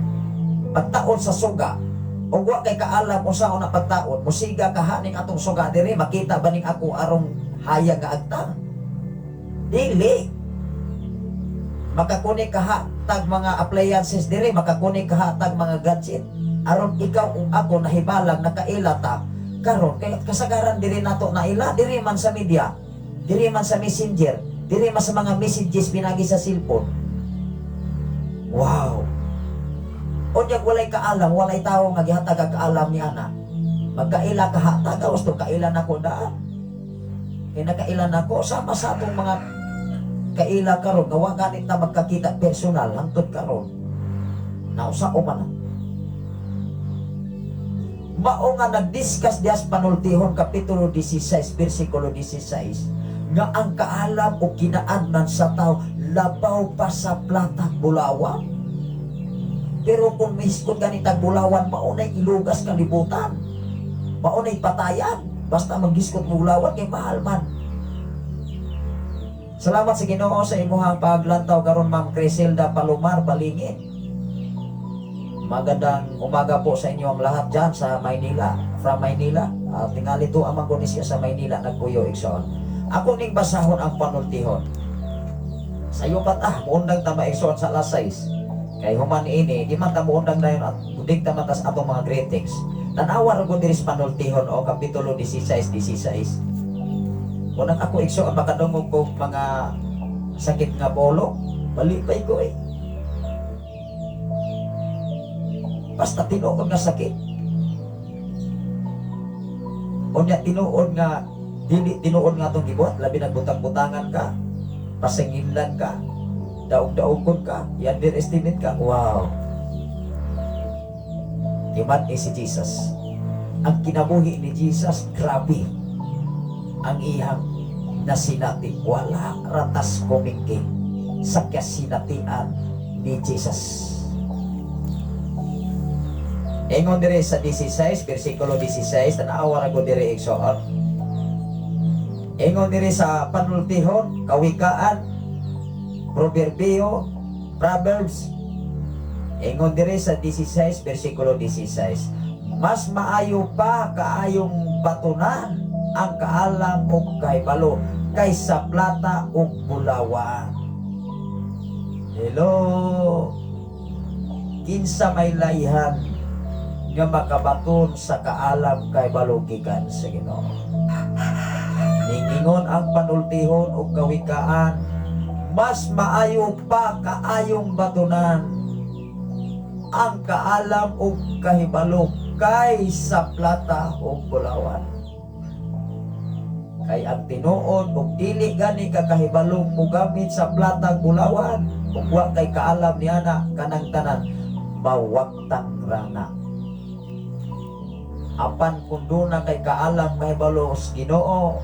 pagtaon sa suga, ug wa kay kaalam unsa na pagtaon, musiga ka haning atong suga diri, makita ba ning ako arong hayag nga agtang? Dili. Makakunik ka ha tag mga appliances diri, makakunik ka ha tag mga gadget. Aron ikaw ug ako nahibalag nakaila ta karon kay kasagaran diri nato naila diri man sa media, diri man sa messenger, diri man sa mga messages pinagi sa cellphone. Wow. Unyag walay kaalam, walay tawo nga gihatag ang kaalam ni ana. Magkaila ka hatag, gusto kaila nako daan. Kay nakaila nako sama sa atong mga kaila karon nga wa ganit ta magkakita personal hangtod karon. Nausa o man. Mao nga nagdiscuss dias panultihon kapitulo 16 bersikulo 16 nga ang kaalam o kinaadman sa tao labaw pa sa plata bulawan. Pero kung miskot ganitag bulawan, maunay ilugas kalibutan. Maunay patayan. Basta magiskot mo bulawan, kay mahal man. Salamat sa Ginoo sa imuhang paglantaw karon, Ma'am Criselda Palomar Balingit. Magandang umaga po sa inyo ang lahat dyan sa Maynila. From Maynila. Tingali to amang ko ni siya sa Maynila nagpuyo igsoon. Ako ning basahon ang panultihon. Sayo pa ta, muundang ta maigsoon sa alas 6. Kay human ini, di man ta muundang dayon at budig ta man tas atong mga greetings. Tanawa ra gud diri sa panultihon o kapitulo 16 16. Unang ako igsoon makadungog ko mga sakit nga bolo, malipay ko eh. Basta tinuod nga sakit. Unya tinuod nga dili tinuod nga atong gibuhat, labi nagbutang-butangan ka, pasinginlan ka, daog-daogon ka, i-underestimate ka. Wow. Timan eh si Jesus. Ang kinabuhi ni Jesus, grabe. Ang iyang nasinati, wala ratas kumingki sa kasinatian ni Jesus. Ingon diri sa 16, versikulo 16, tanawa ra ko diri, igsoon. Ingon diri sa panultihon, kawikaan, proverbio, Proverbs. Ingon diri sa 16, versikulo 16. Mas maayo pa kaayong batunan ang kaalam ug kahibalo kaysa plata ug bulawan. Hello. Kinsa may layhan nga makabaton sa kaalam kahibalo gikan sa Ginoo? Ningingon ang panultihon ug kawikaan, mas maayo pa kaayong batunan ang kaalam ug kahibalo kaysa plata ug bulawan. Kay ang tinuod, ug dili gani ka kahibalong mogamit sa plata ug bulawan, ug wa kay kaalam niana, kanang tanan mawagtang rana. Apan kung duna kay kaalam kahibalo sa Ginoo,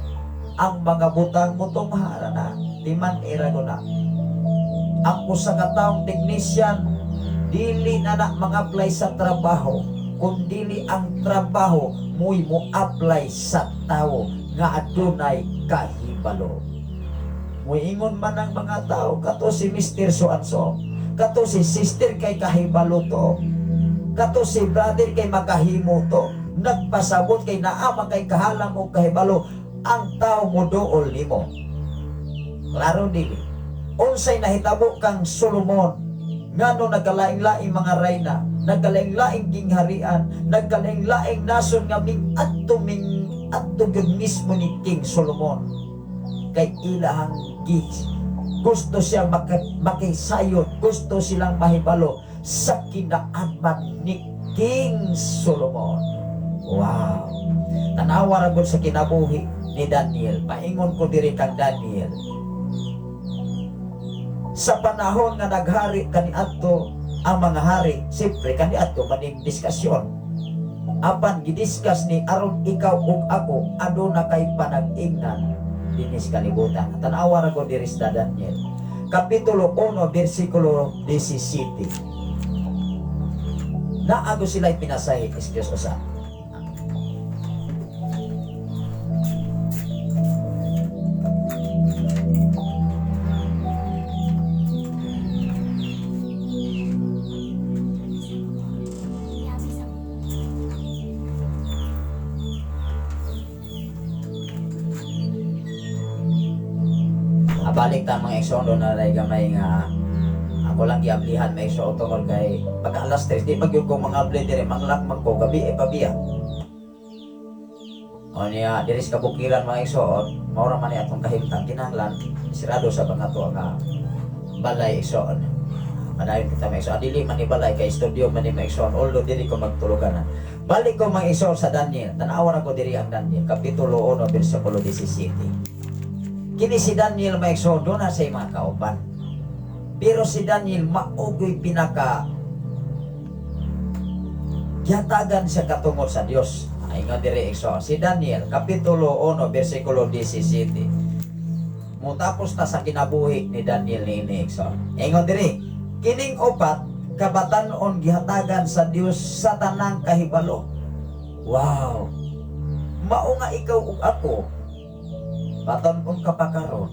ang mga butang motungha na, timan ira na. Ang usa ka taong technician, dili na na mga-apply sa trabaho, kun dili ang trabaho mo'y mo apply sa tawo nga adunay kahibalo. Muingon man ang mga tao, "Kato si Mr. So and so, kato si sister kay kahibalo to, kato si brother kay makahimo to." Nagpasabot kay naa man kay kaalam o kahibalo, ang tao mo dool nimo. Klaro dili? Unsay nahitabo kang Solomon? Ngano nagkalaing-laing mga rayna, nagkalaing-laing gingharian, nagkalaing-laing nason nga ming adto ming adto gyud mismo ni King Solomon? Kay ilahang gis gusto siya makisayod, gusto silang mahibalo sa kinaadman ni King Solomon. Wow. Tanawa ra gud sa kinabuhi ni Daniel. Paingon ko diri kang Daniel. Sa panahon nga naghari kaniadto ang mga hari, siyempre kaniadto maning diskusyon. Apan gidiscuss ni aron ikaw ug ako aduna kay panag-ingnan dinis kalibutan. Tanawa ra ko diri sa Daniel. Kapitulo 1, versikulo 17. Naago sila pinasahi, excuse usa. Balik ta, mga igsoon, na ray gamay nga ako lang giablihan, mga igsoon, tungod kay pagka alas 3 di magyud ko mga abli diri, manglak man ko gabi eh pabiya. O niya diri sa kabukiran, mga igsoon, mao ra man ni atong kahimtang, kinahanglan sirado sa mga to nga balay, igsoon. Padayon kita, mga igsoon. Dili man ni balay kay studio man ni, mga igsoon, although diri ko magtuluganan. Balik ko, mga igsoon, sa Daniel. Tanawa na ko diri ang Daniel kapitulo 1 bersikulo 17. Kini si Daniel, mga igsoon, doon na sa mga kauban. Pero si Daniel maugoy pinaka gihatagan siya katungod sa Dios. Ay nga diri, igsoon. Si Daniel kapitulo 1 bersikulo 17. Mutapos ta sa kinabuhi ni Daniel ni ini, igsoon. Ingon diri, kining upat kabatanon gihatagan sa Dios sa tanang kahibalo. Wow. Mao nga ikaw ug ako batan-on ka pa karon.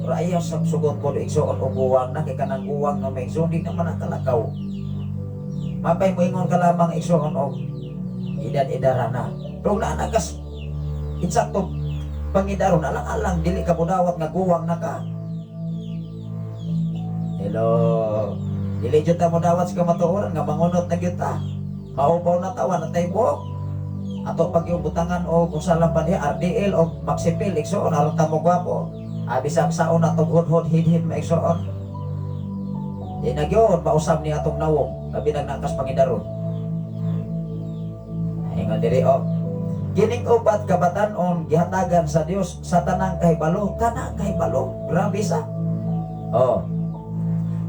Pero ayaw sa sugot ko, igsoon, og guwang na kay kanang guwang nga may igsoon di naman nakalakaw. Mapay mo ingon ka lamang, igsoon, og edad-edara na. Pero naa na kas insakto pangidaron, alang-alang dili ka mudawat nga guwang na ka. Hello. Dili jud ta modawat sa kamatuoran nga mangunot na gyud ta. Maupaw na tawa na tay buhok. Ato pag yung butangan o kung saan lang pa niya, RDL o Maxipil, igsoon, aron ta mo gwapo. Bisag saon na hudhod hidhid ma, igsoon. Di na gyud mausab ni atong nawong, labi nang nangkas pangidaron. Ingon diri oh. Kining upat kabatanon gihatagan sa Dios sa tanang kahibalo, tanang kahibalo. Grabe sa. Oh.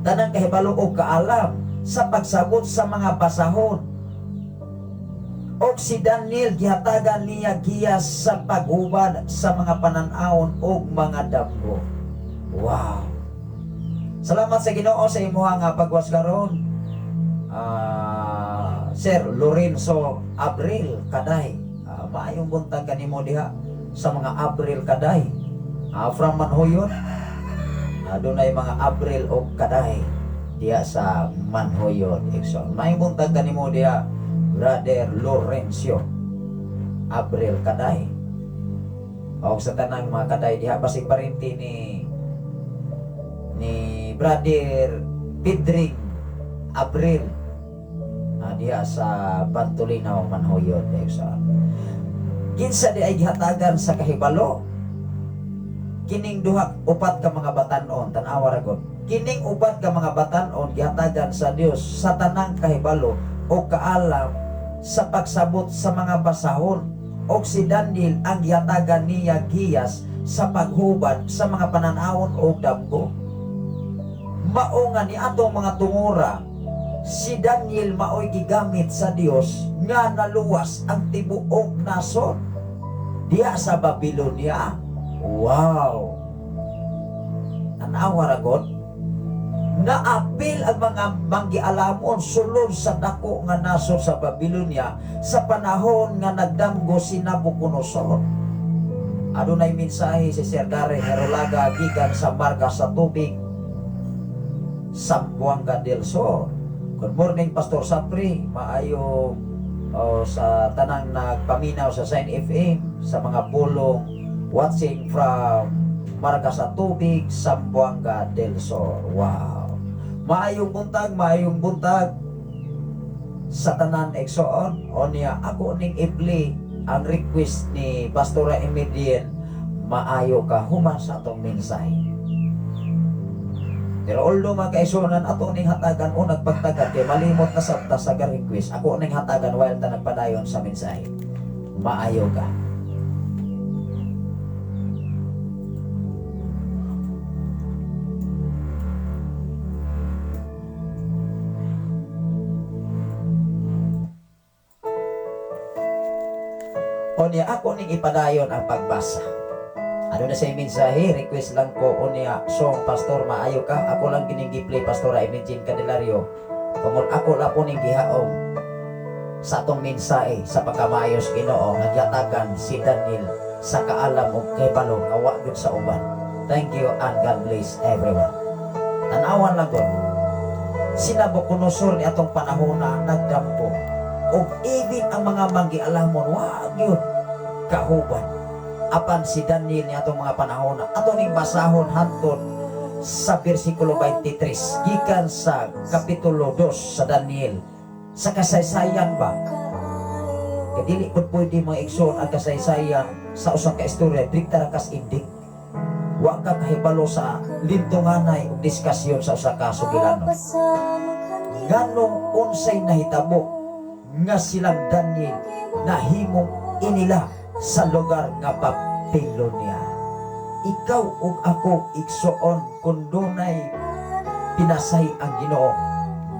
Tanang kahibalo o kaalam sa pagsabot sa mga basahon. Og si Daniel gihatagan niya giya sa paghubad sa mga panan-awon og mga damgo. Wow. Salamat sa Ginoo sa imuha nga pagwas karon. Ah, Sir Lorenzo Abril Kaday. Maayong buntag kanimo diha sa mga Abril Kaday. From Manhoyon. Adunay mga Abril o Kaday diha sa Manhoyon, igsoon. Maayong buntag kanimo diha, Brother Lorenzo Abril Kaday. O sa tanang mga Kaday diha, basig parente ni Brother Pedring Abril diha sa Bantulinaw, Manhoyon, igsoon. Kinsa di ay gihatagan sa kahibalo kining duha upat ka mga batan-on? Tan-awa ra gud. Kining upat ka mga batan-on gihatagan sa Dios sa tanang kahibalo o kaalam sa pagsabot sa mga basahon, og si Daniel ang gihatagan niya giyas sa paghubad sa mga pananawon og damgo. Mao nga ni atong mga tungura, si Daniel maoy gigamit sa Dios nga naluwas ang tibuok nasod diha sa Babylonia. Wow! Tanawa ra god. Naapil ang mga manggialamon sulod sa dako nga nasod sa Babylonia sa panahon nga nagdamgo si Nabucodonosor. Adunay mensahe si Sir Darren Herolaga gikan sa Marga sa Tubig, Zamboanga del Sur. Good morning, Pastor Sapri. Maayo, oh, sa tanang nagpaminaw sa Sign FM sa mga pulong, watching from Marga sa Tubig, Zamboanga del Sur. Wow. Maayong buntag, maayong buntag sa tanan, igsoon. O niya, ako ning i-play ang request ni Pastora Emidien, "Maayo Ka", human sa atong mensahe. Pero although, mga kaigsuonan, ato ning hatagan o nagpagtagad kay malimot na sabta sa request. Ako ning hatagan while ta nagpadayon sa mensahe. "Maayo Ka". O niya, ako ning ipadayon ang pagbasa. Ano na sa mensahe, request lang ko o niya, song, Pastor, "Maayo Ka". Ako lang gining gi-play, Pastora Imagine Candelario. Tungod ako lang po ning gihaom sa atong mensahe sa pagkamayos Ginoo nga gihatagan si Daniel sa kaalam ug kahibalo nga wa gyud sa uban. Thank you and God bless everyone. Tan-awan lang gud. Si Nabucodonosor ni atong panahon na nagdamgo ug even ang mga manggialamon wa gyud kahuban. Apan si Daniel ni atong mga panahon na, ato ning basahon hantod sa bersikulo 23 gikan sa kapitulo 2 sa Daniel, sa kasaysayan ba. Kay dili pud pwede, mga igsoon, ang kasaysayan sa usa ka istorya direkta ra kas ending. Wa ka kahibalo sa lintunganay ug diskasyon sa usa ka sugilanon. Nganong unsay nahitabo nga silang Daniel nahimong inila sa lugar nga Babylonia? Ikaw ug ako, igsoon, kung dunay pinasay ang Ginoo,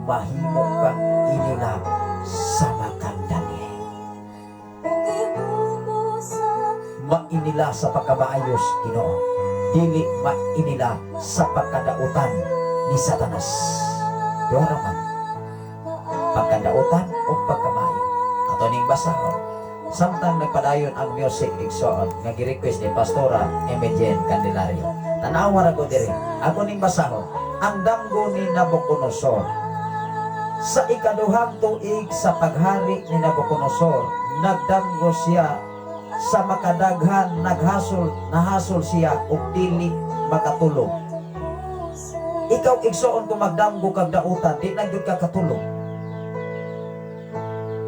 mahimo kang inila sama kang Daniel. Mainila sa pagkamaayos Ginoo, dili mainila sa pagkadautan ni Satanas. Duha ra man, pagkadautan o pagkamaayo. Ato ning basahon samtang nagpadayon ang music, igsoon, nga gi-request ni Pastora Emigen Candelario. Tanawa ra ko diri. Ako ning basahon ang damgo ni Nabucodonosor. Sa ikaduhang tuig sa paghari ni Nabucodonosor, nagdamgo siya sa makadaghan, naghasol, nahasol siya ug dili makatulog. Ikaw, igsoon, kung magdamgo kag dautan, di na gyud ka katulog.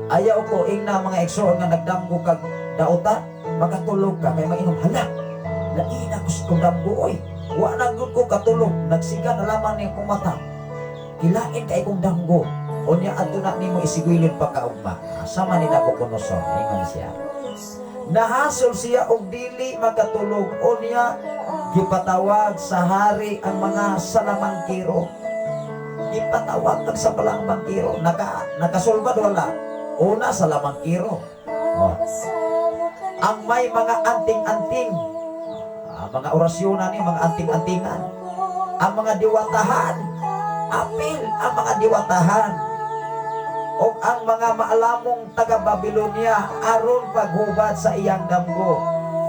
Ayaw ko ingna, mga igsoon, nga nagdamgo kag dautan, makatulog ka kay maingon, "Hala, lain ako sa kong damgo oy. Wa na gyud ko katulog, nagsiga na lamang ni akong mata. Kilain kay kong damgo." Unya adto na nimo isigwilon pagkaugma. Sama ni Nabucodonosor, ingon siya. Nahasol siya og dili makatulog. Unya gipatawag sa hari ang mga salamangkiro. Gipatawag ang sa salamangkiro. Nakasulbad wala? Una, salamangkiro. Oh. Ang may mga anting-anting. Mga orasyon na ni, mga anting-antingan. Ang mga diwatahan. Apil ang mga diwatahan. Ug ang mga maalamong taga Babylonia aron paghubad sa iyang damgo.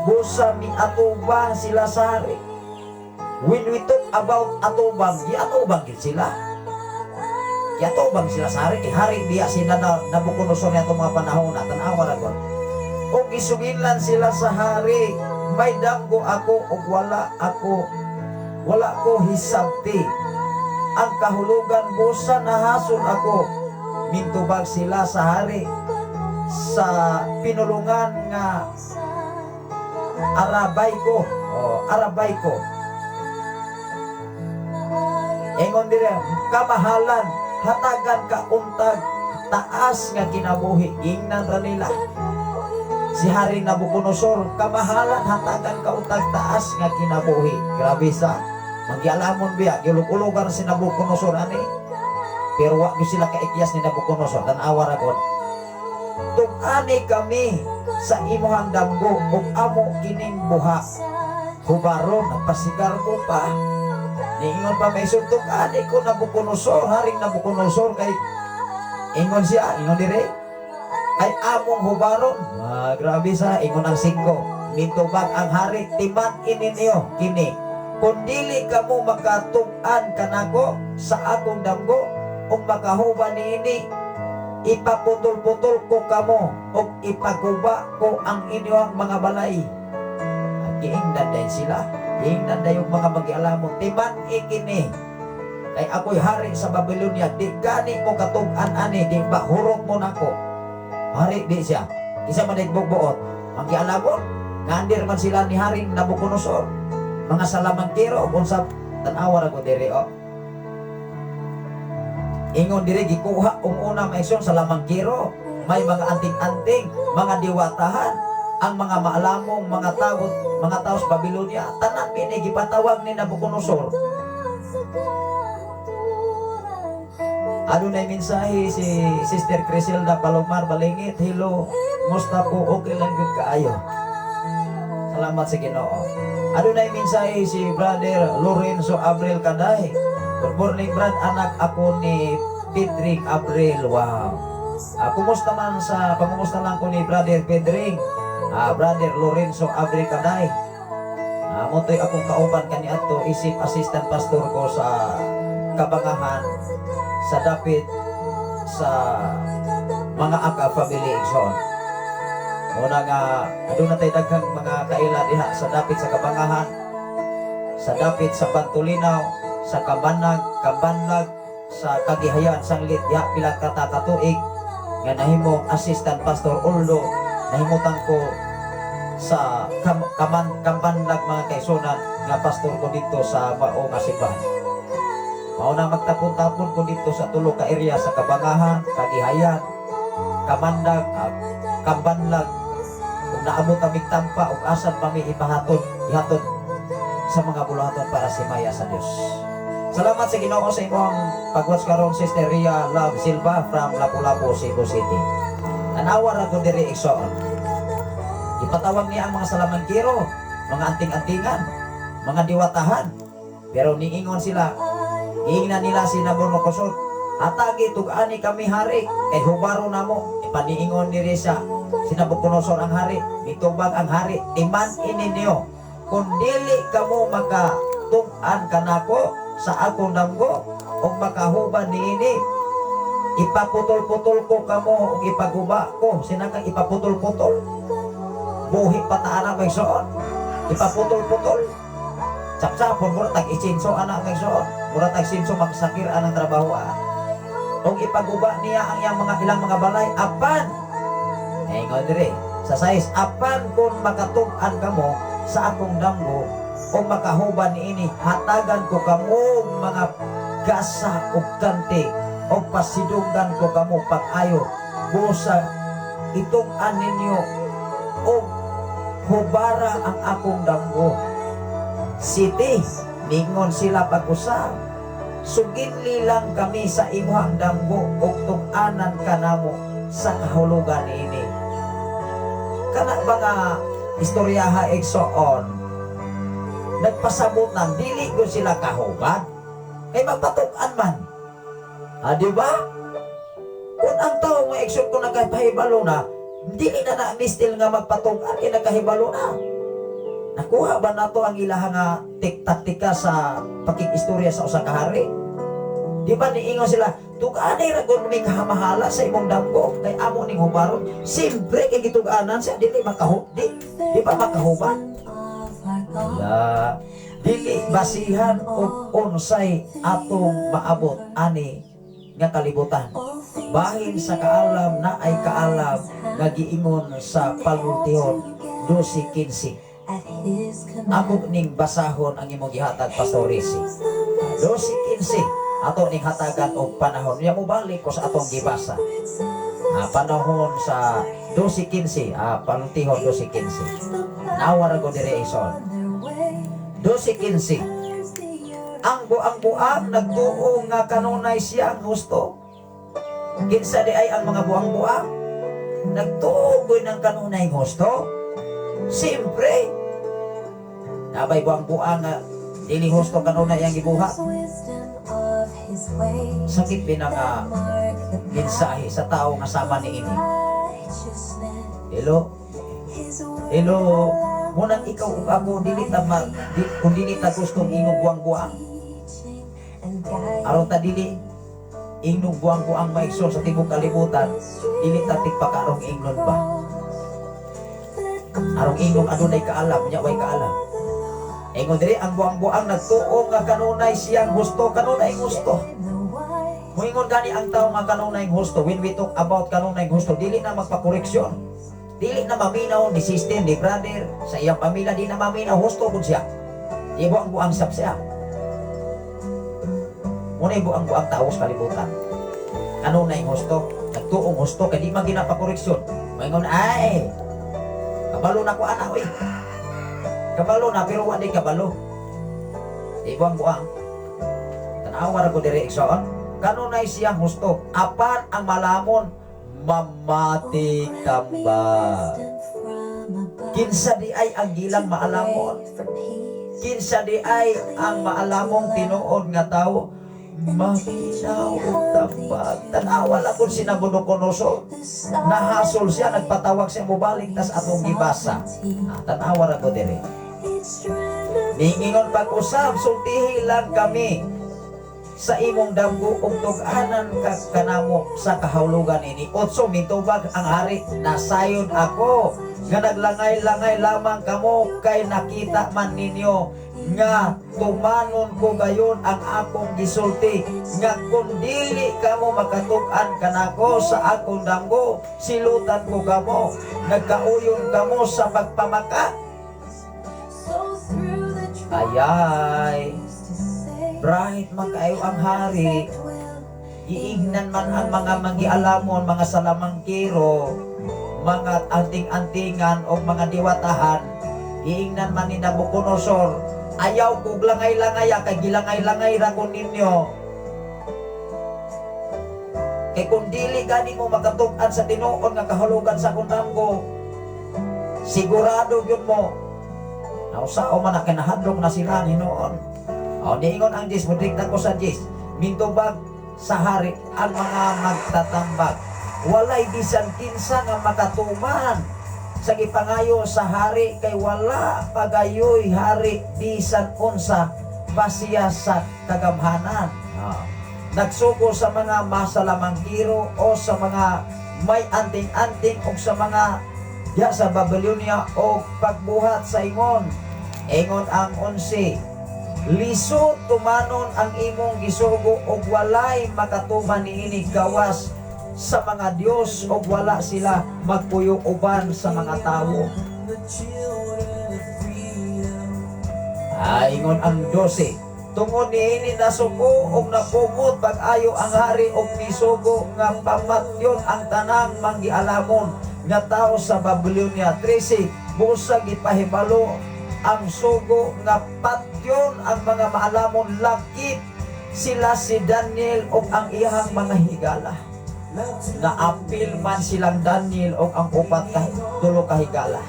Busa miatubang sila sa hari. When we talk about atubang, giatubang gid sila. Giatubang sila sa hari, kay hari biya sila na Nabucodonosor niya mga panahon na tan-awa ra gud. Ug isugilan sila sa hari, may damgo ako ug wala ko hisabti ang kahulugan, busa nahasol ako. Mintubag sila sa hari sa pinulungan nga Arabay ko. Oh, Arabay ko. Ingon dire, kamahalan, hatagan ka untag taas nga kinabuhi. Ingnan ra nila si Haring Nabucodonosor, kamahalan, hatagan ka untag taas nga kinabuhi. Grabe sa manggialamon biya, gilug-ulugan si Nabucodonosor ani. Pero wa gyud sila kaikyas ni Nabucodonosor. Tan-awa ra gud. Tug-ani kami sa imuhang damgo ug amo kining buha. Hubaron, nagpasigarbo pa. Niingon pa may suntok, ani ko Nabucodonosor, Haring Nabucodonosor, kay ingon siya, ingon dire, ay among hubaron. Ah, grabe sa ingon ang singko. Mitubag ang hari, timan ininyo kini. Kung dili kamo makatug-an kanako sa akong damgo ug makahuba niini, ipaputol-putol ko kamo ug ipaguba ko ang inyong mga balay. Giingnan din sila. Giingnan dayon mga magialamon. Timan ikini. Kay ako'y hari sa Babylonia, di gani mo katug-an ani, di ba hurot mo nako. Hari di siya. Isa man bubuot. Manggialamon, ngandir man sila ni Haring Nabucodonosor. Mga salamangkero, kung sa tan-awa ra ko diri oh. Ingon dire, gikuha ang una maisyon sa lamangkero. May mga anting-anting, mga diwatahan, ang mga maalamong mga tao sa Babylonia, tanan mini gipatawag ni Nabucodonosor. Ano na mensahe si Sister Criselda Palomar Balingit. Hello. Musta po? Okay lang gyud kaayo. Salamat sa Ginoo. Ano na mensahe si Brother Lorenzo Abril Kaday. Good morning, Brad. Anak ako ni Pedring Abril. Wow. Kumusta man sa pangumusta lang ko ni Brother Pedring. Brother Lorenzo Abril Kaday. Motoy akong kauban kaniadto isip assistant pastor ko sa Kabangahan sa dapit sa mga Aka family igsoon. Muna nga aduna tay daghang mga kaila diha sa dapit sa Kabangahan, sa dapit sa Bantulinaw, sa Kabanag, Kabanlag, sa Kagihayan, sanglit diha pila ka katuig nga nahimong assistant pastor, although nahimutan ko sa Kabanlag, mga kaigsuonan, nga pastor ko dito sa mao nga simbahan. Mao na magtapon-tapon ko dito sa tulo ka area sa Kabangahan, Kagihayan, Kamandag, Kabanlag. Kung naabot kami tampa ug asan pa mi ipahatod, ihatod sa mga buluhaton para sa himaya sa Dios. Salamat sa Ginoo sa imong pag-watch karon, Sister Ria Love Silva from Lapu-Lapu, Cebu City. Tanawa ra ko diri, igsoon. Ipatawag niya ang mga salamangkero, mga anting-antingan, mga diwatahan. Pero niingon sila, giingnan nila si Nabucodonosor, hatagi tug-ani kami, hari, kay hubaro namo. Ipaniingon diri sa si Nabucodonosor ang hari, mitubag ang hari, timan ininyo. Kung dili kamo makatug-an kanako sa akong damgo ug makahuban niini, ipaputol-putol ko kamo ug ipaguba ko. Sinakang ipaputol-putol. Buhi pa ta ana, may igsoon. Ipaputol-putol. Sapsapon, mura tag isinso ana, may igsoon. Mura tag sinso magsakir anang trabaho ah. Ug ipaguba niya ang iyang mga ilang mga balay apan ingon dire sa sais, apan kung makatug-an kamo sa akong damgo o makahuban niini, hatagan ko kamo og mga gasa ug kante o pasidunggan ko kamo pag-ayo busa itug-an ninyo og hubara ang akong damgo. Siyete, ningon sila pag-usab, suginli lang kami sa imuhang damgo ug tug-anan kanamo sa kahulugan niini. Kana ba nga istoryaha, igsoon, nagpasabot nang dili ko sila kahubad kay magpatuk-an man. Ah, di ba? Kung ang tao, mga igsoon, kung nakapahibalo na, dili na na mistil nga magpatug-an kay nakahibalo na. Nakuha ba nato ang ilaha nga taktika sa pakig-istorya sa usa ka hari? Di ba niingon sila, "Tug-anay ra gud mi kahamahala sa imong damgo kay amo ning hubaron." Siyempre kay gitug-anan siya, dili makahu di, di ba makahuban? La, dili basihan og unsay atong maabot ani nga kalibutan. Bahin sa kaalam na ay kaalam nga giingon sa Panultihon 12:15. Amo ning basahon ang imong gihatag, Pastor Rizzi. 12:15, ato ning hatagan og panahon. Ya, mobalik ko sa atong gibasa. Panahon sa 12:15, Panultihon 12:15. Nawa ra ko dire ison. 12:15. Ang buang-buang nagtuo nga kanunay siya ang husto. Kinsa di ay ang mga buang-buang? Nagtuo ng kanunay husto? Siyempre. Nabay buang-buang nga dili husto kanunay ang gibuhat. Sakit din ang mensahe sa tao nga sama ni ini. Hello? Hello? Munang ikaw ug ako dili ta ma, di, kung dili ta gustong ingong buang-buang. Aron ta dili ingong buang-buang maigsoon sa tibok kalibutan, dili ta tigpakarong ingnon ba? Arong ingong adunay kaalam, nya way kaalam. Ingon diri, ang buang-buang nagtuo nga kanunay siyang husto, kanunay husto. Muingon gani ang tao nga kanunay husto, when we talk about kanunay husto, dili na magpakoreksyon. Dili na maminaw ni sister, ni brother, sa iyang pamilya, di na maminaw, husto gud siya. Di buang-buang sab siya. Muna buang-buang tao sa kalibutan. Kanunay husto, nagtuong husto, kay di man ginapakoreksyon. Maingon, "Ay, kabalo na ko ana, oy. Kabalo na, pero wa di kabalo." Di buang-buang. Tanawa ra ko diri, igsoon. Kanunay siyang husto. Apan ang malamon, mamati tambag. Kinsa di ay ang gilang maalamon? Kinsa di ay ang maalamong tinuod nga tao? Maminaw og tambag. Tanawa lang kung si Nabucodonosor. Nahasol siya, nagpatawag siya, mubalik tas atong gibasa. Tanawa ra ko diri. Ningingon pag-usab, "Sultihi lang kami sa imong damgo ug tug-anan ka kanamo sa kahulugan ini." 8, mitubag ang hari, "Nasayon ako nga naglangay-langay lamang kamo kay nakita man ninyo nga tumanon ko gayon ang akong gisulti nga kung dili kamo makatug-an kanako sa akong damgo, silutan ko kamo. Nagkauyon kamo sa pagpamaka." Ayay, bright man kayo ang hari. Iignan man ang mga manggialamon, mga salamangkiro, mga anting-antingan o mga diwatahan. Iingnan man ni Nabucodonosor, "Ayaw kog langay-langay kay gilangay-langay ra ko ninyo. Kay kung dili gani mo makatug-an sa tinuod nga kahulugan sa akong damgo, sigurado yun mo." Nausao man na kay nahadlok na sila hinuon. O, niingon ang Diyos, mudigta ko sa Diyos, mintubag sa hari ang mga magtatambag, "Walay bisan kinsa nga makatuman sa gipangayo sa hari kay wala pagayoy hari bisan unsa pasiya sa kagamhanan." Nagsugo sa mga masalamangkiro o sa mga may anting-anting o sa mga diya sa Babylonia o pagbuhat sa ingon. Ingon ang 11, "Lisod tumanon ang imong gisugo og walay makatuman niini gawas sa mga Dios og wala sila magpuyo uban sa mga tawo." Ingon ang 12, "Tungod niini nasuko og napungot pag-ayo ang hari og misugo nga pamatyon ang tanang manggialamon nga tao sa Babylonia." 13, busag ipahibalo ang sugo nga patyon ang mga maalamon lakip sila si Daniel ug ang iyang mga higala. Naapil man silang Daniel ug ang upat ka tulo ka higala.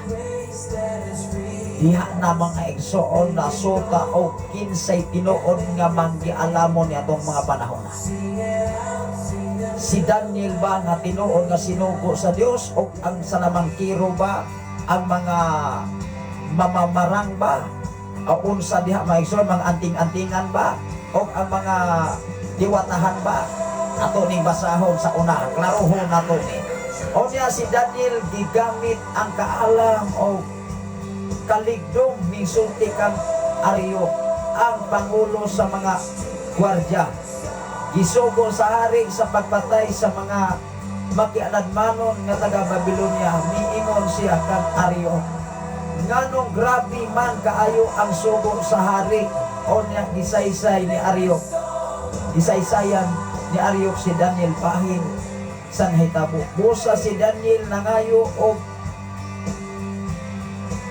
Diha na, mga igsoon, nasuta og kinsay tinuod nga manggialamon ni atong mga panahon na. Si Daniel ba nga tinuod nga sinugo sa Dios o ang salamangkiro ba, ang mga mamamarang ba, o unsa diha, mga igsoon, mga anting-antingan ba o ang mga diwatahan ba? Ato ning basahon sa una, klarohon nato ni. O niya, si Daniel gigamit ang kaalam o kaligdong. Misulti kang Arioc, ang pangulo sa mga gwardya. Gisugo sa hari sa pagpatay sa mga makialadmanon nga taga Babylonia. Miingon siya kang Arioc, "Nganong grabe man kaayo ang sugo sa hari?" O niya, gisaysay ni Arioc, gisaysayan ni Arioc si Daniel bahin sa nahitabo. Busa si Daniel nangayo og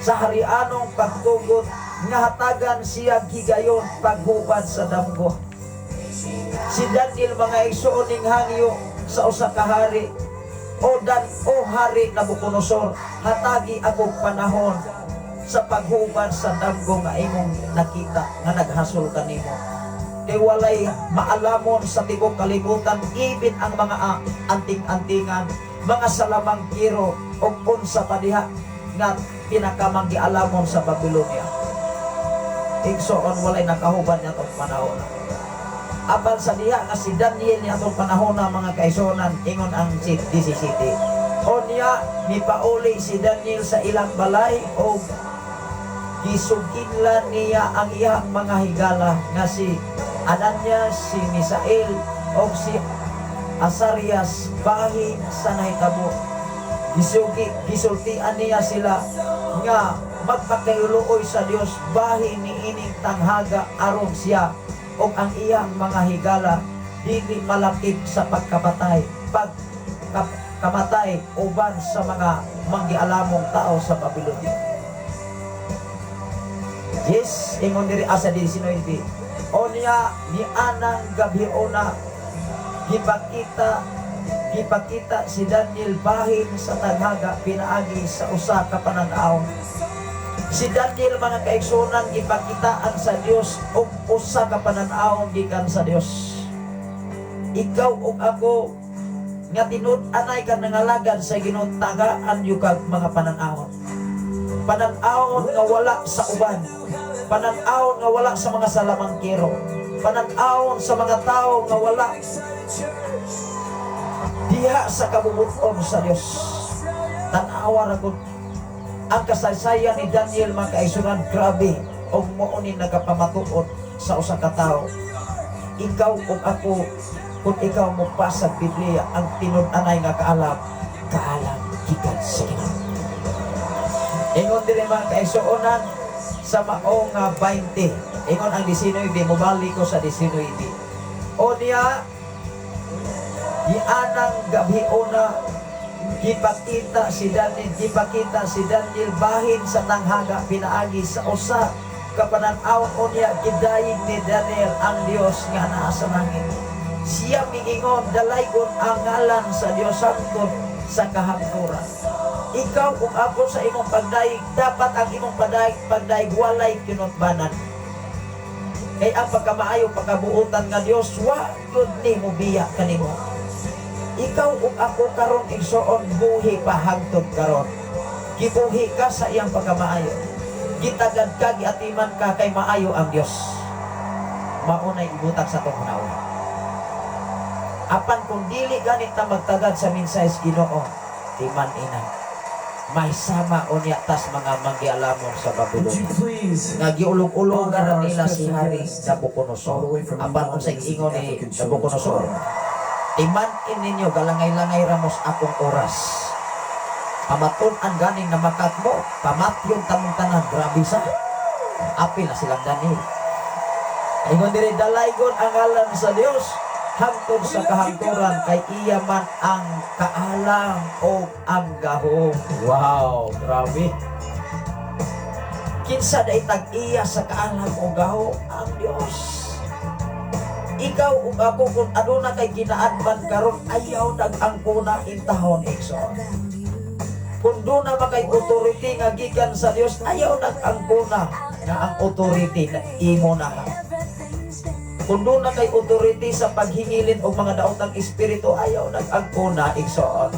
sa harianong pagtugot nga hatagan siya higayon paghubad sa damgo. Si Daniel, mga igsoon, ning hangyo sa usa ka hari, "O dan o Hari Nabucodonosor, hatagi ako panahon sa paghubad sa damgo nga imong nakita nga naghasol kanimo. Kay walay maalamon sa tibok kalibutan, ibin ang mga anting-antingan, mga salamangkiro o unsa pa diha nga pinakamanggialamon sa Babylonia." Igsoon, walay nakahubad niya tong panahon. Apan sa diha nga si Daniel niya atong panahon na, mga kaigsuonan, ingon ang 17. O niya, mipauli si Daniel sa ilang balay o gisuginlan niya ang iyang mga higala nga si Ananias, si Misael o si Azarias bahin sa nahitabo. Gisultian niya sila nga magpakailuoy sa Dios bahin ni ining tanghaga aron siya o ang iyang mga higala dili malakip sa pagkapatay, pagkamatay uban sa mga manggialamong tao sa Babylonia. Yes, ingon diri asa 19. O niya, ni anang gabhiona gipakita gipakita si Daniel bahin sa taghaga pinaagi sa usa ka panan-aw. Si Daniel, mga kaigsunan, gipakitaan sa Dios og usa ka panan-awon gikan sa Dios. Ikaw ug ako nga tinud-anay ka nangalagad sa Ginoo, tagaan gyud kag mga panan-awon. Panan-awon nga wala sa uban. Panan-awon nga wala sa mga salamangkero. Panan-awon sa mga tao nga wala diha sa kabubuton sa Dios. Tan-awa ra gud ang kasaysayan ni Daniel, mga kaigsunan, grabe og mao ni nagapamatuod sa usa ka tawo. Ikaw ug ako, kung ikaw mo sa Biblia, ang tinud-anay nga kaalam, kaalam gikan sa Ginoo. Ingon diri, mga kaigsuonan, sa mao nga 20. Ingon ang 19, mobalik ko sa 19. O niya, gianang gabhiona gipakita si Daniel bahin sa tanghaga pinaagi sa usa ka panan-awon. Unya gidayeg ni Daniel ang Dios nga naa sa langit. Siya miingon, "Dalaygon ang ngalan sa Dios hangtod sa kahangturan." Ikaw ug ako, sa imong pagdayeg, dapat ang imong pagdayeg walay kinutbanan. Kay ang pagkamaayo, pagkabuotan nga Dios, wa gyud ni mobiya kanimo. Ikaw ug ako karon, igsoon, buhi pa hangtod karon. Gibuhi ka sa iyang pagkamaayo. Gitagad ka, giatiman ka kay maayo ang Dios. Mao nay ibutang sa atong hunahuna. Apan kung dili ganit ta magtagad sa mensahe sa Ginoo, timan-inan. May sama unya tas mga manggialamon sa Would you Babylonia. Please Nga giulog-ulog ra nila si Hari Nabucodonosor. Apan unsay ingon ni Nabucodonosor? "Timan-in ninyo, galangay-langay ramos akong oras. Pamaton-an ganing namakat mo, pamatyon tamong tanan." Grabe sa. Apil na silang Daniel. Ingon diri, "Dalaygon ang ngalan sa Dios hangtod sa kahangturan kay iya man ang kaalam o ang gahom." Wow, grabe. Kinsa day tag-iya sa kaalam o gahom? Ang Dios. Ikaw ug ako, kung aduna kay ginaadman karon, ayaw nag-angkona intahon, igsoon. Kung duna man kay authority nga gikan sa Dios, ayaw nag-angkona nga ang authority na imo na. Kung duna kay authority sa paghingilin og mga daotang espiritu, ayaw nag-agpuna, igsoon.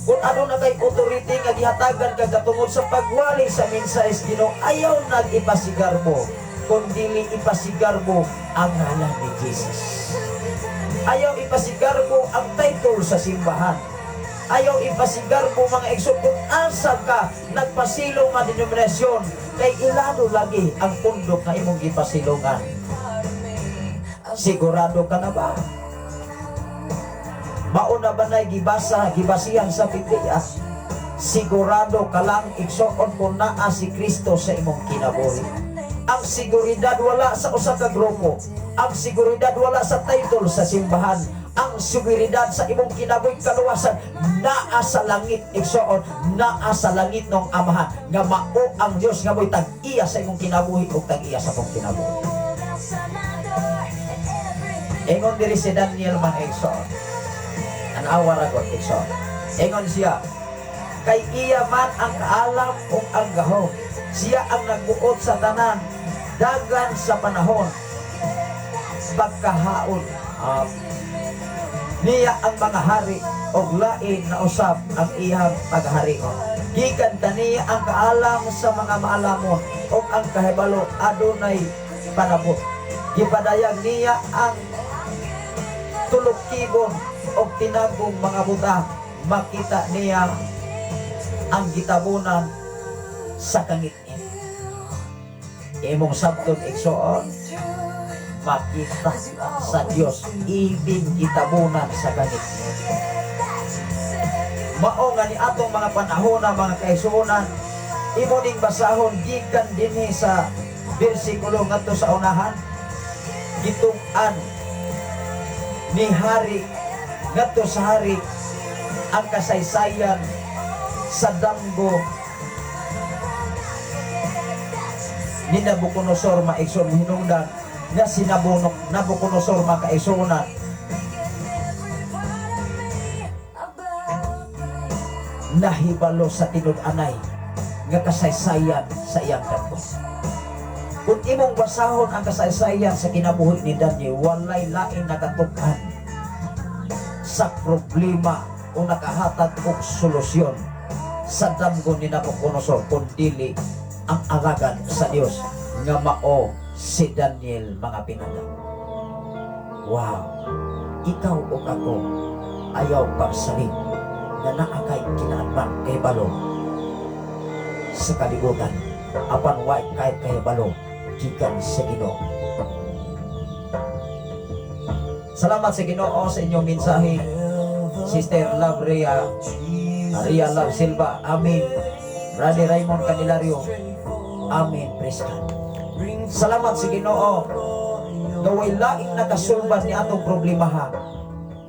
Kung aduna kay authority nga gihatagan ka katungod sa pagwali sa mensahe sa Ginoo, ayaw nag-ipasigarbo, kung dili ipasigarbo ang ngalan ni Jesus. Ayaw ipasigarbo ang title sa simbahan. Ayaw ipasigarbo, mga igsoon, kung asa ka nagpasilong nga denominasyon, kay ilado lagi ang pundok nga imong gipasilungan. Sigurado ka na ba? Mao na ba na'y gibasa, gibasihan sa Biblia? Sigurado ka lang, igsoon, kung naa si Kristo sa imong kinabuhi. Ang seguridad wala sa usa ka grupo. Ang seguridad wala sa title sa simbahan. Ang seguridad sa imong kinabuhi, kaluwasan, naa sa langit, igsoon, naa sa langit ng Amahan nga mao ang Dios nga mo'y tag-iya sa imong kinabuhi ug tag-iya sa akong kinabuhi. Ingon diri si Daniel, mga igsoon. An-awa ra god, igsoon. Ingon siya, kay iya man ang kaalam ug ang gahom. Siya ang nagbuot sa tanan, dagan sa panahon, pagkahaon niya ang mga hari og lain na usab ang iyang pagharion. Gikan kaniya ang kaalam sa mga maalamon ug ang kahibalo adunay panabot. Gipadayag niya ang tulukibon og tinagong mga butang. Makita niya ang gitabunan sa kangitngit. Imong sabton, igsoon, makita sa Dios ibig gitabunan sa kangitngit. Mao nga ni atong mga panahon na, mga kaigsuonan, imo ning basahon gikan dinhi sa bersikulo ngadto sa unahan, gitung-an ni hari ngadto sa hari ang kasaysayan sa damgo ni Nabucodonosor, maigsoon. Hinungdan nga si Nabucodonosor, mga kaigsuonan, nahibalo sa tinud-anay nga kasaysayan sa iyang damgo. Kung imong basahon ang kasaysayan sa kinabuhi ni Daniel, walay lain nakatuk-an sa problema o nakahatag og solusyon sa damgo ni Nabucodonosor kun dili ang alagad sa Dios nga mao si Daniel, mga pinada. Wow! Ikaw o ako, ayaw pagsalig na naa kay kinaadman kahibalo sa kalibutan apan way kay kahibalo gikan sa Ginoo. Salamat sa Ginoo sa inyong mensahe. Sister Love Ria, Ria Love Silva, amen. Brother Raymond Candelario, amen. Praise God. Salamat sa Ginoo nga way laing nakasulbad ni atong problema ha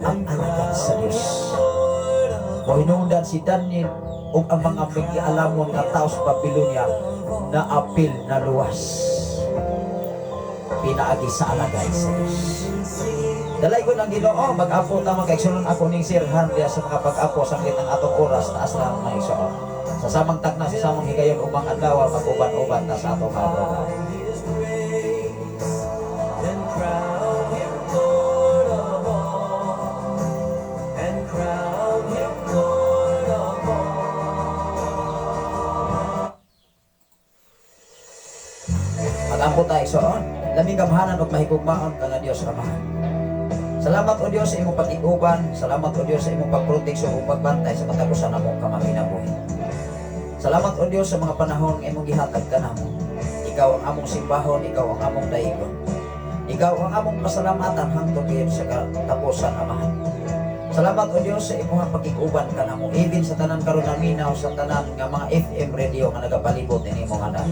ang alagad sa Dios. Mohinungdan si Daniel ug ang mga magialamon nga tao sa Babylonia na apil na luwas pinaagi sa alagad sa Dios. Dalaygon ang Ginoo. Mag-apo ta, mga kaigsuonan. Ako ning sirhan diya sa mga pag-apo sa ang atong oras, taas lang, mga igsoon. Sa samang tagna, sa samang higayon, ubang adlaw, mag-uban-uban ta sa atong mga program. His grace and crown him Lord of all. And crown him Lord of all. Mag-ampo tayo, igsoon. Labing gamhanan ug mahigugmaon ka nga Dios Amahan. Salamat, O Dios, sa imong pag-iguban, salamat, O Dios, sa imong pagproteksyon ug pagbantay sa matag usa namo ka mga kinabuhi. Salamat, O Dios, sa mga panahon nga imong gihatag kanamo. Ikaw ang among simbahon, ikaw ang among daigon. Ikaw ang among pasalamatan hangtod gayud sa katapusan, Amahan. Salamat, O Dios, sa imong pagkiguban kanamo. Even sa tanan karon naminaw sa tanan nga mga FM radio nga nagapalibot ini imong anak.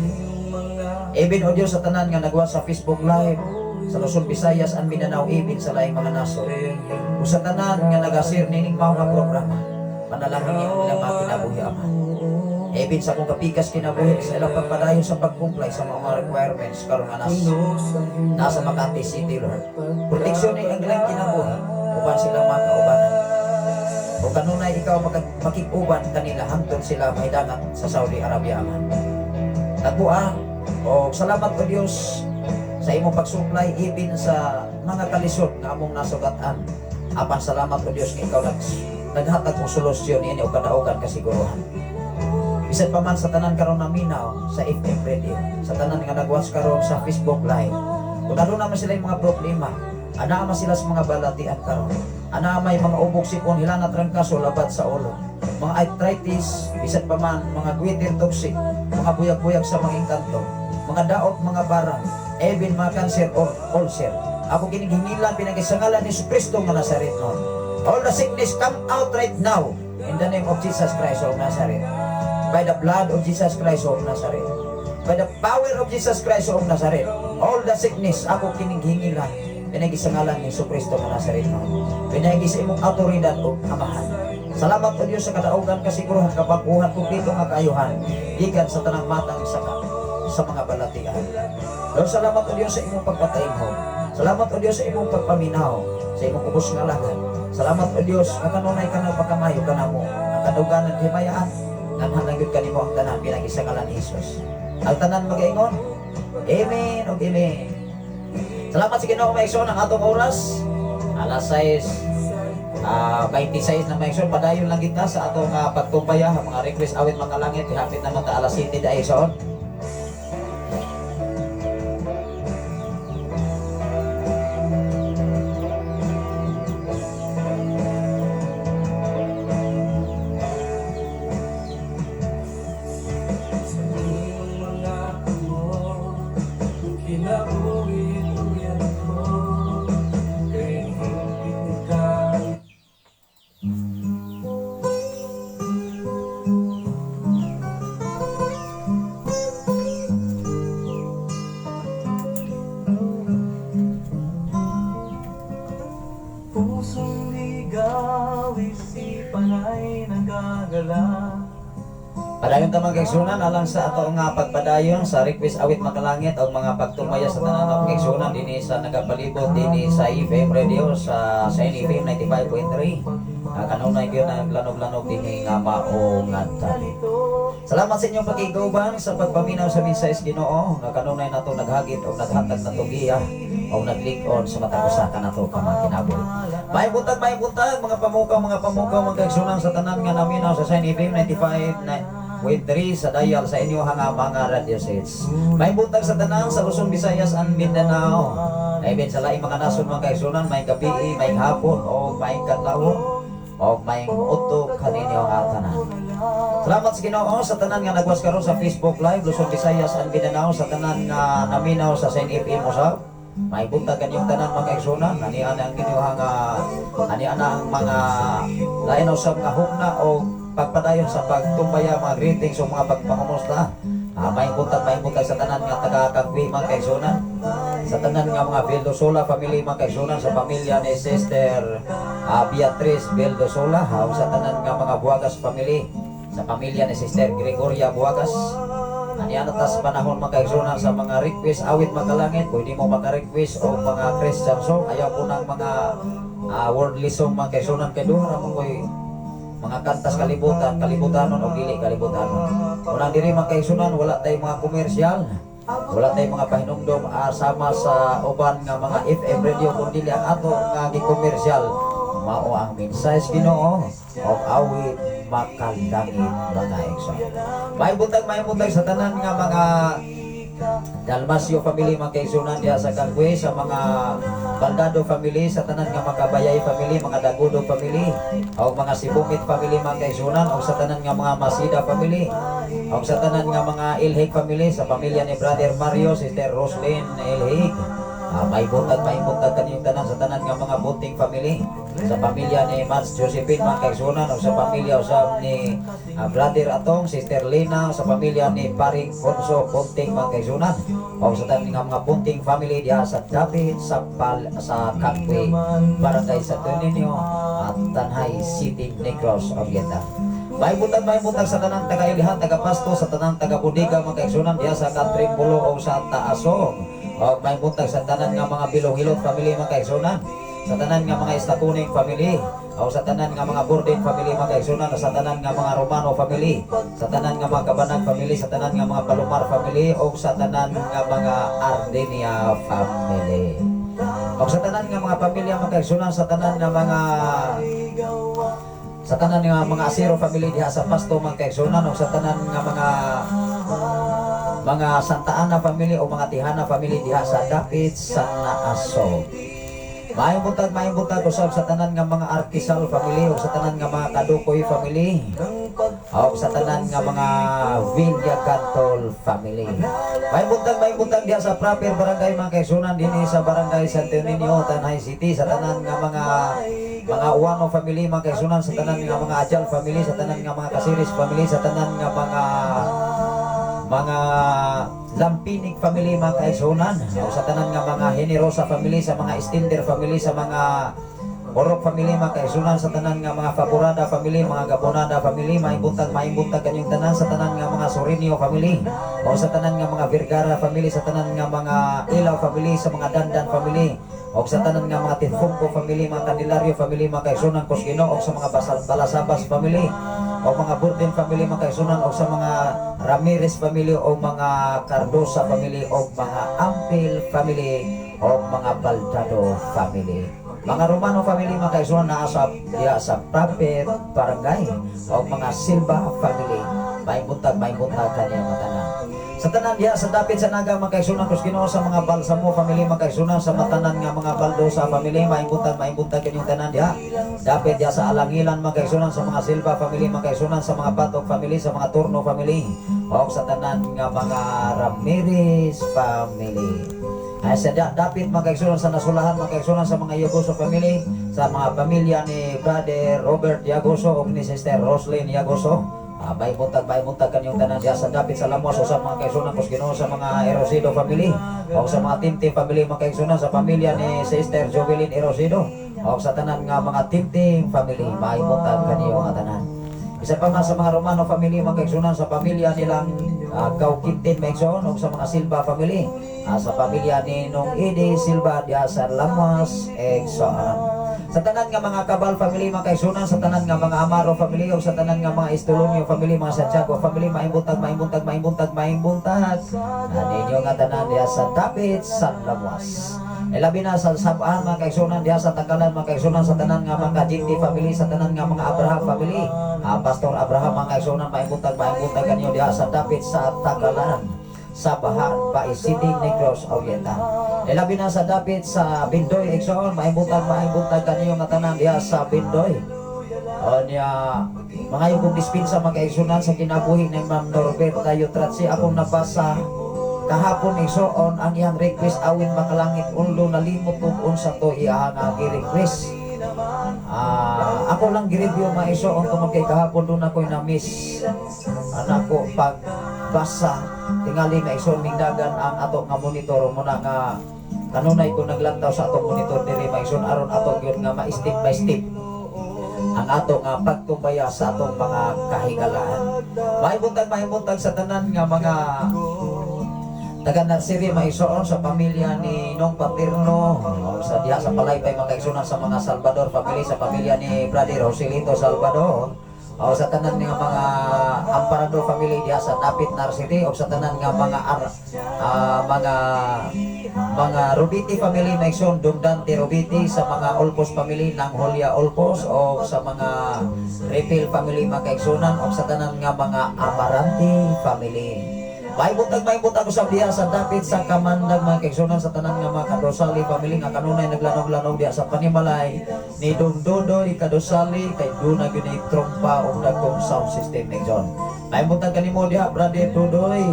Even, O Dios, sa tanan nga nagwa sa Facebook Live sa Luzon, Visayas and Mindanao, even sa laing mga nasod. Ug sa tanan nga nagasir nining mao nga programa, panalangin niyo ang ilang mga kinabuhi, Ama. Even sa akong kapikas kinabuhi sa ilang pagpadayon sa pag-comply sa mga requirements karon nga nasa Makati City, Lord. Proteksyon ni ang ilang kinabuhi uban silang mga kaubanan. O kanunay ikaw makig-uban kanila hangtod sila mahidangat sa Saudi Arabia, Ama. Tagua o salamat, O Dios. Sa imong pagsuplay even sa mga kalisod nga among nasugatan. Apan salamat, O Dios, nga ikaw naghatag og solusyon niini og kadaugan kasiguruhan. Bisan pa man sa tanan karon naminaw sa FM radio, sa tanan nga nagwatch karon sa Facebook Live, kung aduna man sila yung mga problema, anaa man sila sa mga balatian karon, anaa may mga ubog, sipon, hilanat, trangkaso, labad sa ulo, mga arthritis, bisan pa man mga goiter, toxic, mga buyag-buyag sa mga engkanto, mga daot, mga barang, even mga cancer or ulcer. Ako kining hingilan pinaagi sa ngalan ni Kristo nga Nazareno. All the sickness, come out right now in the name of Jesus Christ of Nazareth. By the blood of Jesus Christ of Nazareth. By the power of Jesus Christ of Nazareth. All the sickness, ako kining hingilan pinaagi sa ngalan ni Kristo nga Nazareno. Pinaagi sa imong autoridad o amahan. Salamat, O Diyos, sa kadaugan, kasiguruhan, kabaguhan, kumpleto nga kaayuhan gikan sa tanang matang sa mga balatian. Lord, salamat, O Diyos, sa imong pagpataimhog. Salamat, O Diyos, sa imong pagpaminaw, sa imong ubos nga alagad. Salamat, O Diyos, nga kanunay ka nagpakamayo kanamo. Ang kaduganan himayaan, nganhan gyud kanimo ang tanan pinaagi sa ngalan ni Jesus. Ang tanan magaingon, Amen ug Amen. Salamat sa Ginoo, mga igsoon, ang atong oras. Alas 6 26 na, mga igsoon, padayon lang kita sa atong pagtumbaya, ang mga request awit makalangit, hapit naman ta alas 7 dahil, igsoon. Sa iyong mga kamot, kinabuhi tuyan ko, kay higpit ka. Pusong ligaw, isipan ay nagagalak. Padayon ta, mga kaigsunan, alang sa ato nga pagpadayon sa request awit makalangit o mga pagtumaya sa tanan ng kaigsunan dinhi sa nagapalibot dinhi sa FM radio sa NFM 95.3. Kanunay gyud naglanog-lanog dinhi nga mao nga tabi. Salamat sa inyong pakiguban sa pagpaminaw sa mensahe sa Ginoo nga kanunay nato naghagit o naghatag nato giya o naglig-on sa matag usa kanato ka mga kinabuhi. May buntag, mga pamukaw, mga kaigsunan sa tanan nga naminaw sa Shine FM 95.3 sa dial sa inyo nga mga radio sets. May buntag sa tanan sa Luzon, Visayas and Mindanao. Even sa laing mga nasod, mga kaigsunan, may gabi, may hapon o may kadlawon o may udto kaninyo nga tanan. Salamat sa Ginoo sa tanan nga nagwatch karon sa Facebook Live Luzon, Visayas and Mindanao, sa tanan nga naminaw sa Shine FM usab. May buntag kanyong tanan, mga kaigsunan, ani ana ang inyong nga ani ana ang mga lain usab nga hugna o pagpadayon sa pagtumbaya, mga greetings o mga pagpangumusta. May buntag sa tanan nga taga Kagwi, mga kaigsunan. Sa tanan nga mga Vildosola family, mga kaigsunan, sa pamilya ni Sister Beatrice Vildosola, o sa tanan nga mga Buagas family, sa pamilya ni Sister Gregoria Buagas. Ani ana tas panahon, mga kaigsunan, sa mga request awit makalangit. Pwede mo maka-request o mga Christian song. Ayaw ko ng mga worldly song, mga kaigsunan, kay duha ra man ko'y mga kantas kalibutan, kalibutanon o dili kalibutanon. Unang diri, mga kaigsunan, wala tayong mga komersyal. Wala tayong mga pahinumdom sama sa uban nga mga FM radio, kundi ang ato nga gi-komersyal mao ang mensahe sa Ginoo o awit makalangit, mga igsoon. May buntag sa tanan nga mga Dalmasio family, mga kaigsunan, diha sa Kagwe, sa mga Baldado family, sa tanan nga mga Kabayay family, mga Dagudo family, o mga Sibungit family, mga kaigsunan, o sa tanan nga mga Masida family, o sa tanan nga mga Ilhig family, sa pamilya ni Brother Mario, Sister Roslyn Ilhig. May buntag kaniyong tanan sa tanan nga mga Bunting family, sa pamilya ni Mats Josephine, mga kaigsunan, o sa pamilya usab ni Brother Atong, Sister Lina, sa pamilya ni Paring Fonso Bunting, mga kaigsunan, o sa tanan nga mga Bunting family diha sa David sa Pal, sa Kagwe, Barangay Santo Niño at Tanjay City, Negros Oriental. May buntag sa tanang taga-Ilihan, taga-Pasto, sa tanang taga-Bodega, mga kaigsunan, diha sa Katripulo o sa Taasong. O may buntag sa tanan nga mga Bilong-Hilot family, mga kaigsunan. Sa tanan nga mga Estatuning family. O sa tanan nga mga Borden family, mga kaigsunan, sa tanan nga mga Romano family, sa tanan nga mga Kabanag family, sa tanan nga mga Palomar family, o sa tanan nga mga Ardenia family. O sa tanan nga mga pamilya, mga kaigsunan, sa tanan nga mga Asiro family diha sa Pasto, mga kaigsunan, o sa tanan nga mga Santa Ana family o mga Tihana family diha sa dapit sa Naaso. Maayong buntag usab sa tanan nga mga Arquisal family o sa tanan nga mga Kadukoy family o sa tanan nga mga Villa Cantol family. Maayong buntag diha sa proper barangay, mga kaigsunan, dinhi sa Barangay Santo Niño, Tanay City, sa tanan nga mga Uwano family, mga kaigsunan, sa tanan nga mga Ajal family, sa tanan nga mga Kasiris family, sa tanan nga mga Lampinig family, mga kaigsunan, o sa tanan nga mga Generosa family, sa mga Stender family, sa mga Orok family, mga kaigsunan, sa tanan nga mga Faborada family, mga Gabonada family, maayong buntag kanyong tanan, sa tanan nga mga Sorinio family, o sa tanan nga mga Vergara family, sa tanan nga mga Ilaw family, sa mga Dandan family, o sa tanan nga mga Tinfungko family, mga Candelario family, mga kaigsunan kos Ginoo, o sa mga Basal Balasabas family, o mga Borden family, mga kaigsunan, o sa mga Ramirez family, o mga Cardosa family, o mga Ampil family, o mga Baldado family. Mga Romano family, mga kaigsunan, naa sa diha sa proper barangay, o mga Silva family. Maayong buntag kaninyong mga tanan. Sa tanan diha sa dapit sa Naga, mga kaigsunan kos Ginoo, sa mga Balsamo family, mga kaigsunan, sa matanan nga mga Baldosa family, maayong buntag kanyong tanan diha. Dapit diha sa Alangilan, mga kaigsunan, sa mga Silva family, mga kaigsunan, sa mga Batok family, sa mga Turno family, o sa tanan nga mga Ramirez family. Ay sa dapit, mga kaigsunan, sa Nasulahan, mga kaigsunan, sa mga Yagoso family, sa mga pamilya ni Brother Robert Yagoso ug ni Sister Roslyn Yagoso. Maayong buntag kanyong tanan diha sa dapit sa Lamwas o sa mga kaigsunan kos Ginoo, sa mga Erosido family o sa mga Timtim family, mga kaigsunan, sa pamilya ni Sister Jovelyn Erosido o sa tanan nga mga Timtim family, maayong buntag kanyo nga tanan. Isa pa man sa mga Romano family, mga kaigsunan, sa pamilya nilang Gau Quintin Mexon o sa mga Silva family, sa pamilya ni Nong Ede Silva diha sa Lamwas Exon. Sa tanan nga mga Kabal family, mga kaigsunan, sa tanan nga mga Amaro family o sa tanan nga mga Estolonio family, mga Santiago family, maayong buntag, maayong buntag, maayong buntag, maayong buntag. Ninyo nga tanan diha sa dapit sa Lamwas. Labi na sa Sabaan, mga kaigsunan, diha sa Takalan, mga kaigsunan, sa tanan nga mga Jinti family, sa tanan nga mga Abraham family. Pastor Abraham, mga kaigsunan, maayong buntag kanyo diha sa dapit sa Takalan, Sabahan, Bais City, Negros Oriental. Labi na sa dapit sa Bindoy, Igsoon, maayong buntag kanyo nga tanan diha sa Bindoy. O niya, mga yung kong dispensa, mga kaigsunan, sa kinabuhi ni Ma'am Norberta Yutratsi, akong nabasa kahapon, igsoon, ang iyang request, "Awin Makalangit," although nalimot kung unsa to iya nga gi-request. Ako lang gi-review, mga igsoon, tungod kay kahapon doon ako'y na-miss anak ko pagbasa. Tingali, mga igsoon, mingdagan ang ato nga monitor muna nga kanunay ko naglantaw sa atong monitor diri, mga igsoon, aron ato gyud nga ma-step by step ang ato nga pagtumbaya sa atong mga kahigalaan. Maayong buntag sa tanan nga mga taga Narsiri, maigsoon, sa pamilya ni Nong Paterno o sa diha sa Palaypay, mga kaigsunan, sa mga Salvador family, sa pamilya ni Brother Joselito Salvador o sa tanan nga mga Amparado family diha sa Napit Narsiri o sa tanan nga mga Rubiti family, maigsoon, Dumdante Rubiti, sa mga Olpos family ng Julia Olpos o sa mga Repil family, mga kaigsunan, o sa tanan nga mga Amarante family. Maayong buntag sa diha sa dapit sa Kamandag, mga kaigsunan, sa tanan nga mga Kadosali family nga kanunay naglanog-lanog diha sa panimalay ni Don Dodoy Kadosali kay duna gyud ni trompa og dagkong sound system, igsoon. Maayong buntag kanimo diha, Brother Dodoy,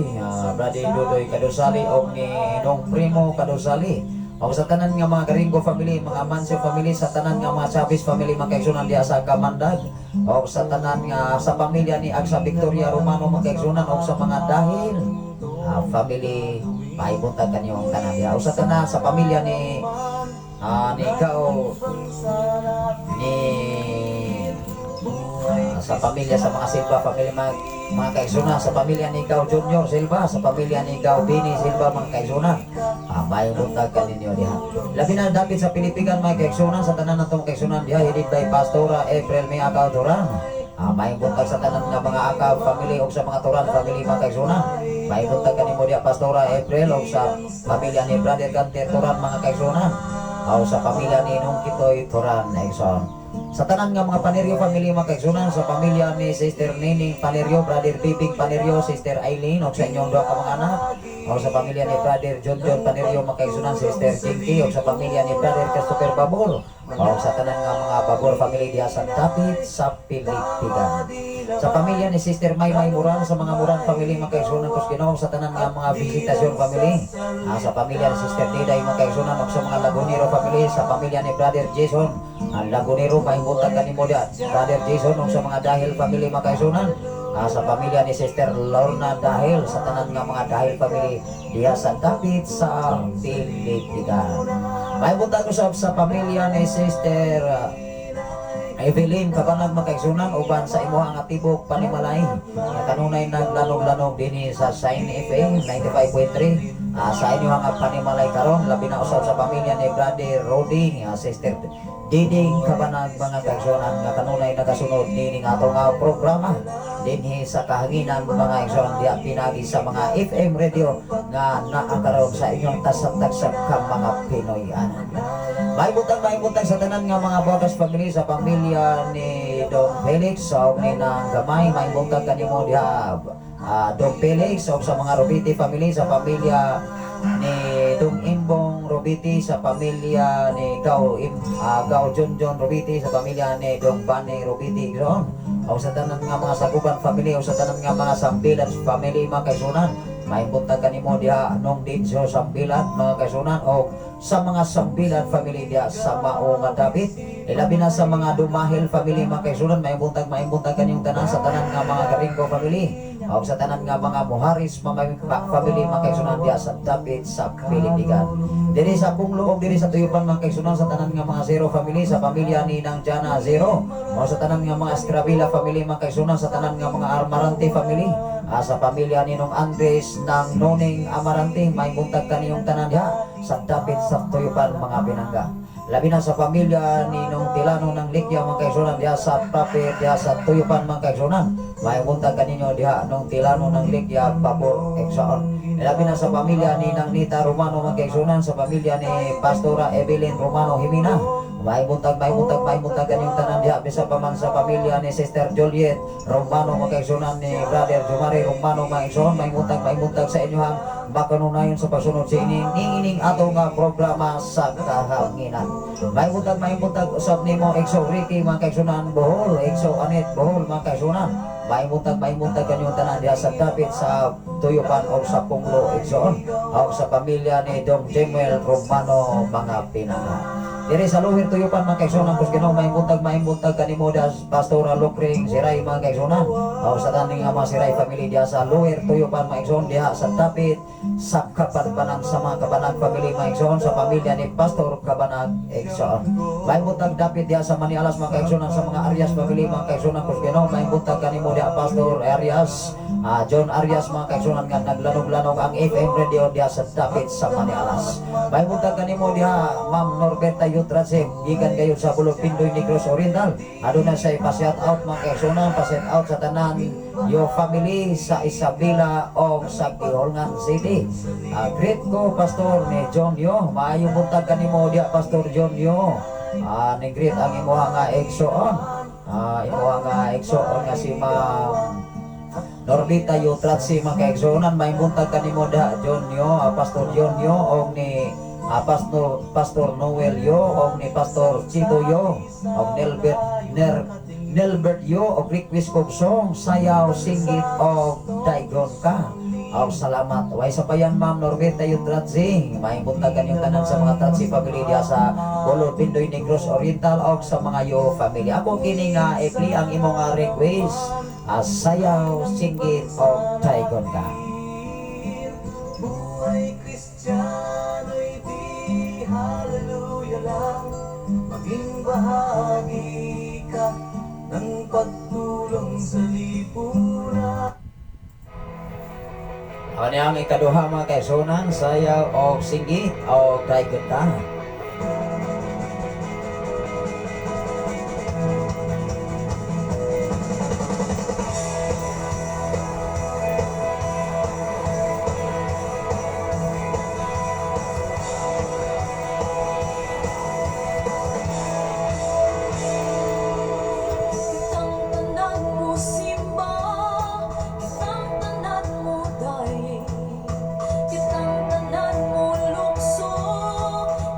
Brother Dodoy Kadosali og ni Dong Primo Kadosali. O sa tanan nga mga Garingo family, mga Mancio family, sa tanan nga mga Chavez family, mga kaigsunan diha sa Kamandag. O sa tanan nga sa pamilya ni Agsa Victoria Romano, mga kaigsunan, o sa mga Dahil family, maayong buntag kanyong tanan diha. O sa tanan sa pamilya ni ikaw ni sa pamilya sa mga Silva family, mga kaigsunan, sa pamilya ni Ikaw Junior Silva, sa pamilya ni Ikaw Bini Silva, mga kaigsunan. Maayong buntag kaninyo diha. Labi na dapit sa Pilipigan, mga kaigsunan, sa tanan natong kaigsunan diha headed by Pastora April May Akaw Turan. Maayong buntag sa tanan nga mga Akaw family ug sa mga Turan family, mga kaigsunan. Maayong buntag kanimo diha, Pastora April, ug sa pamilya ni Brother Gante Turan, mga kaigsunan. O sa pamilya ni Nung Kitoy Turan, igsoon. Sa tanan nga mga Panerio family, mga kaigsunan, sa pamilya ni Sister Nining Panerio, Brother Bibing Panerio, Sister Eileen, o sa inyong duha ka mga anak, o sa pamilya ni Brother John John Panerio, mga kaigsunan, Sister Jinky, o sa pamilya ni Brother Christopher Babor, o sa tanan nga mga Babor family diha sa dapit sa Pilipigan. Sa pamilya ni Sister Maymay Muran, sa mga Muran family, mga kaigsunan kus Ginoo, sa tanan nga mga Visitasyon family, sa pamilya ni Sister Diday, mga kaigsunan, o sa mga Lagunero family, sa pamilya ni Brother Jason, ang Lagunero, maayong buntag kanimo diha, Brother Jason, o sa mga Dahil family, mga kaigsunan, sa pamilya ni Sister Lorna Dahil, sa tanan nga mga Dahil family diha sa dapit sa Pilipigan. Maayong buntag usab sa pamilya ni Sister Evelyn Kabanag, mga kaigsunan, uban sa imuha nga tibok panimalay nga kanunay naglanog-lanog dinhi sa Shine FM 95.3 sa inyo nga panimalay karon. Labi na usab sa pamilya ni Brother Rody, Sister Diding Kabanag, mga kaigsunan, nga kanunay nagasunod nining ato nga programa dinhi sa kahanginan, mga igsoon, diha pinagi sa mga FM radio nga naa karon sa inyong tasap-tagsap ka mga Pinoy-anan. Maayong buntag sa tanan nga mga Bogas family, sa pamilya ni Dong Felix sa ni nang Gamay. Maayong buntag kanimo diha, Dong Felix, ug sa mga Robiti family, sa pamilya ni Dong Imbong Robiti, sa pamilya ni Gao John John Robiti, sa pamilya ni Dong Bani Robiti Gron. O sa tanan nga mga Saguban family, o sa tanan nga mga Sambilan family, mga kaigsunan. Maayong buntag kanimo diha, nung Dinso Sambilan, mga kaigsunan, o sa mga Sambilan family diha sa Mao nga David. Ilabi na sa mga Dumahil family, mga kaigsunan, maayong buntag kaninyong tanan, sa tanan nga mga Garingo family o sa tanan nga mga Muharis mga family, mga kaigsunan, diha sa David sa Pilipigan. Diri sa Punglo og diri sa Tuyupan, mga kaigsunan, sa tanan nga mga Zero family, sa pamilya ni Nang Jana Zero o sa tanan nga mga Escravilla family, mga kaigsunan, sa tanan nga mga Armarante family, sa pamilya ni Nong Andres ng Noning Amarante, maayong buntag kaniyong tanan diha sa dapit sa Tuyupan, mga binangga. Labi na sa pamilya ni Nong Tilano ng Likya, mga kaigsunan, diha sa Prophet, diha sa Tuyupan, mga kaigsunan. Maayong buntag kaninyo diha, Nong Tilano ng Likya, Babor, igsoon. Labi na sa pamilya ni Nang Nita Romano, mga kaigsunan, sa pamilya ni Pastora Evelyn Romano Jimena. Maayong buntag, maayong buntag, maayong buntag kaninyong tanan diha, bisa pa man sa pamilya ni Sister Juliet Romano, mga kaigsunan, ni Brother Jumari Romano, mga kaigsunan. Maayong buntag, maayong buntag sa inyohang makanunayon sa pagsunod sa ining ining ato nga programa sa kahanginan. Maayong buntag usab nimo, Exo Ricky, mga kaigsunan, Bohol, Exo Anet Bohol, mga kaigsunan. Maayong buntag kanyong tanan diha sa dapit sa Tuyupan o sa Punglo, igsoon. O sa pamilya ni Dong Jemuel Romano, mga pinangga. Diri sa Luhir Tuyupan, mga kaigsunan kus Ginoo, maayong buntag kanimo diha, Pastora Lucring Siray, mga kaigsunan. O sa taning nga mga Siray family diha sa Luhir Tuyupan, mga igsoon, diha sa dapit sa Kapanpanan, sa mga Kabanag family, mga igsoon, sa pamilya ni Pastor Kabanag, igsoon. Maayong buntag dapit diha sa Manialas, mga kaigsunan, sa mga Arias family, mga kaigsunan kus Ginoo, maayong buntag kanimo diha, Pastor Arias, John Arias, mga kaigsunan, nga naglanog-lanog ang FM radio diha sa dapit sa Manialas. Maayong buntag kanimo diha, Ma'am Norberta Yutrasem, gikan kayo sa Bulog Pindoy, Negros Oriental. Aduna siya pa-shout out, mga kaigsunan, pa-shout out sa tanan your family sa Isabela o sa Giholngan City. Greet ko Pastor ni John Yo. Maayong buntag kanimo diha, Pastor John Yo. Ni greet ang imuha nga igsoon. Imuha nga igsoon nga si Ma'am Norbita Yutratsi, mga kaigsuonan. Maayong buntag kanimo diha, John Yo, Pastor John Yo, og ni Pastor Noel Yo, og ni Pastor Chito Yo, og Nelbert Yo, og request kog song Sayaw Singgit og Daigon Ka. Aw, salamat. Way sa payan, Ma'am Norbita Yutratsi. Maayong buntag kanyong tanan sa mga Tratsi family diha sa Bolod Pindoy, Negros Oriental og sa mga Yo family. Ako kini nga i-play ang imong nga request. Sayaw Singgit og Daigon Ka. Buhay Kristiyano'y di hallelujah lang. Maging bahagi ka ng pagtulong sa lipunan. Mao ni ang ikaduha, mga kaigsuonan, sayaw og singgit o daygon ka. Kitang tanan mo simba, kitang tanan mo day, kitang tanan mo lukso,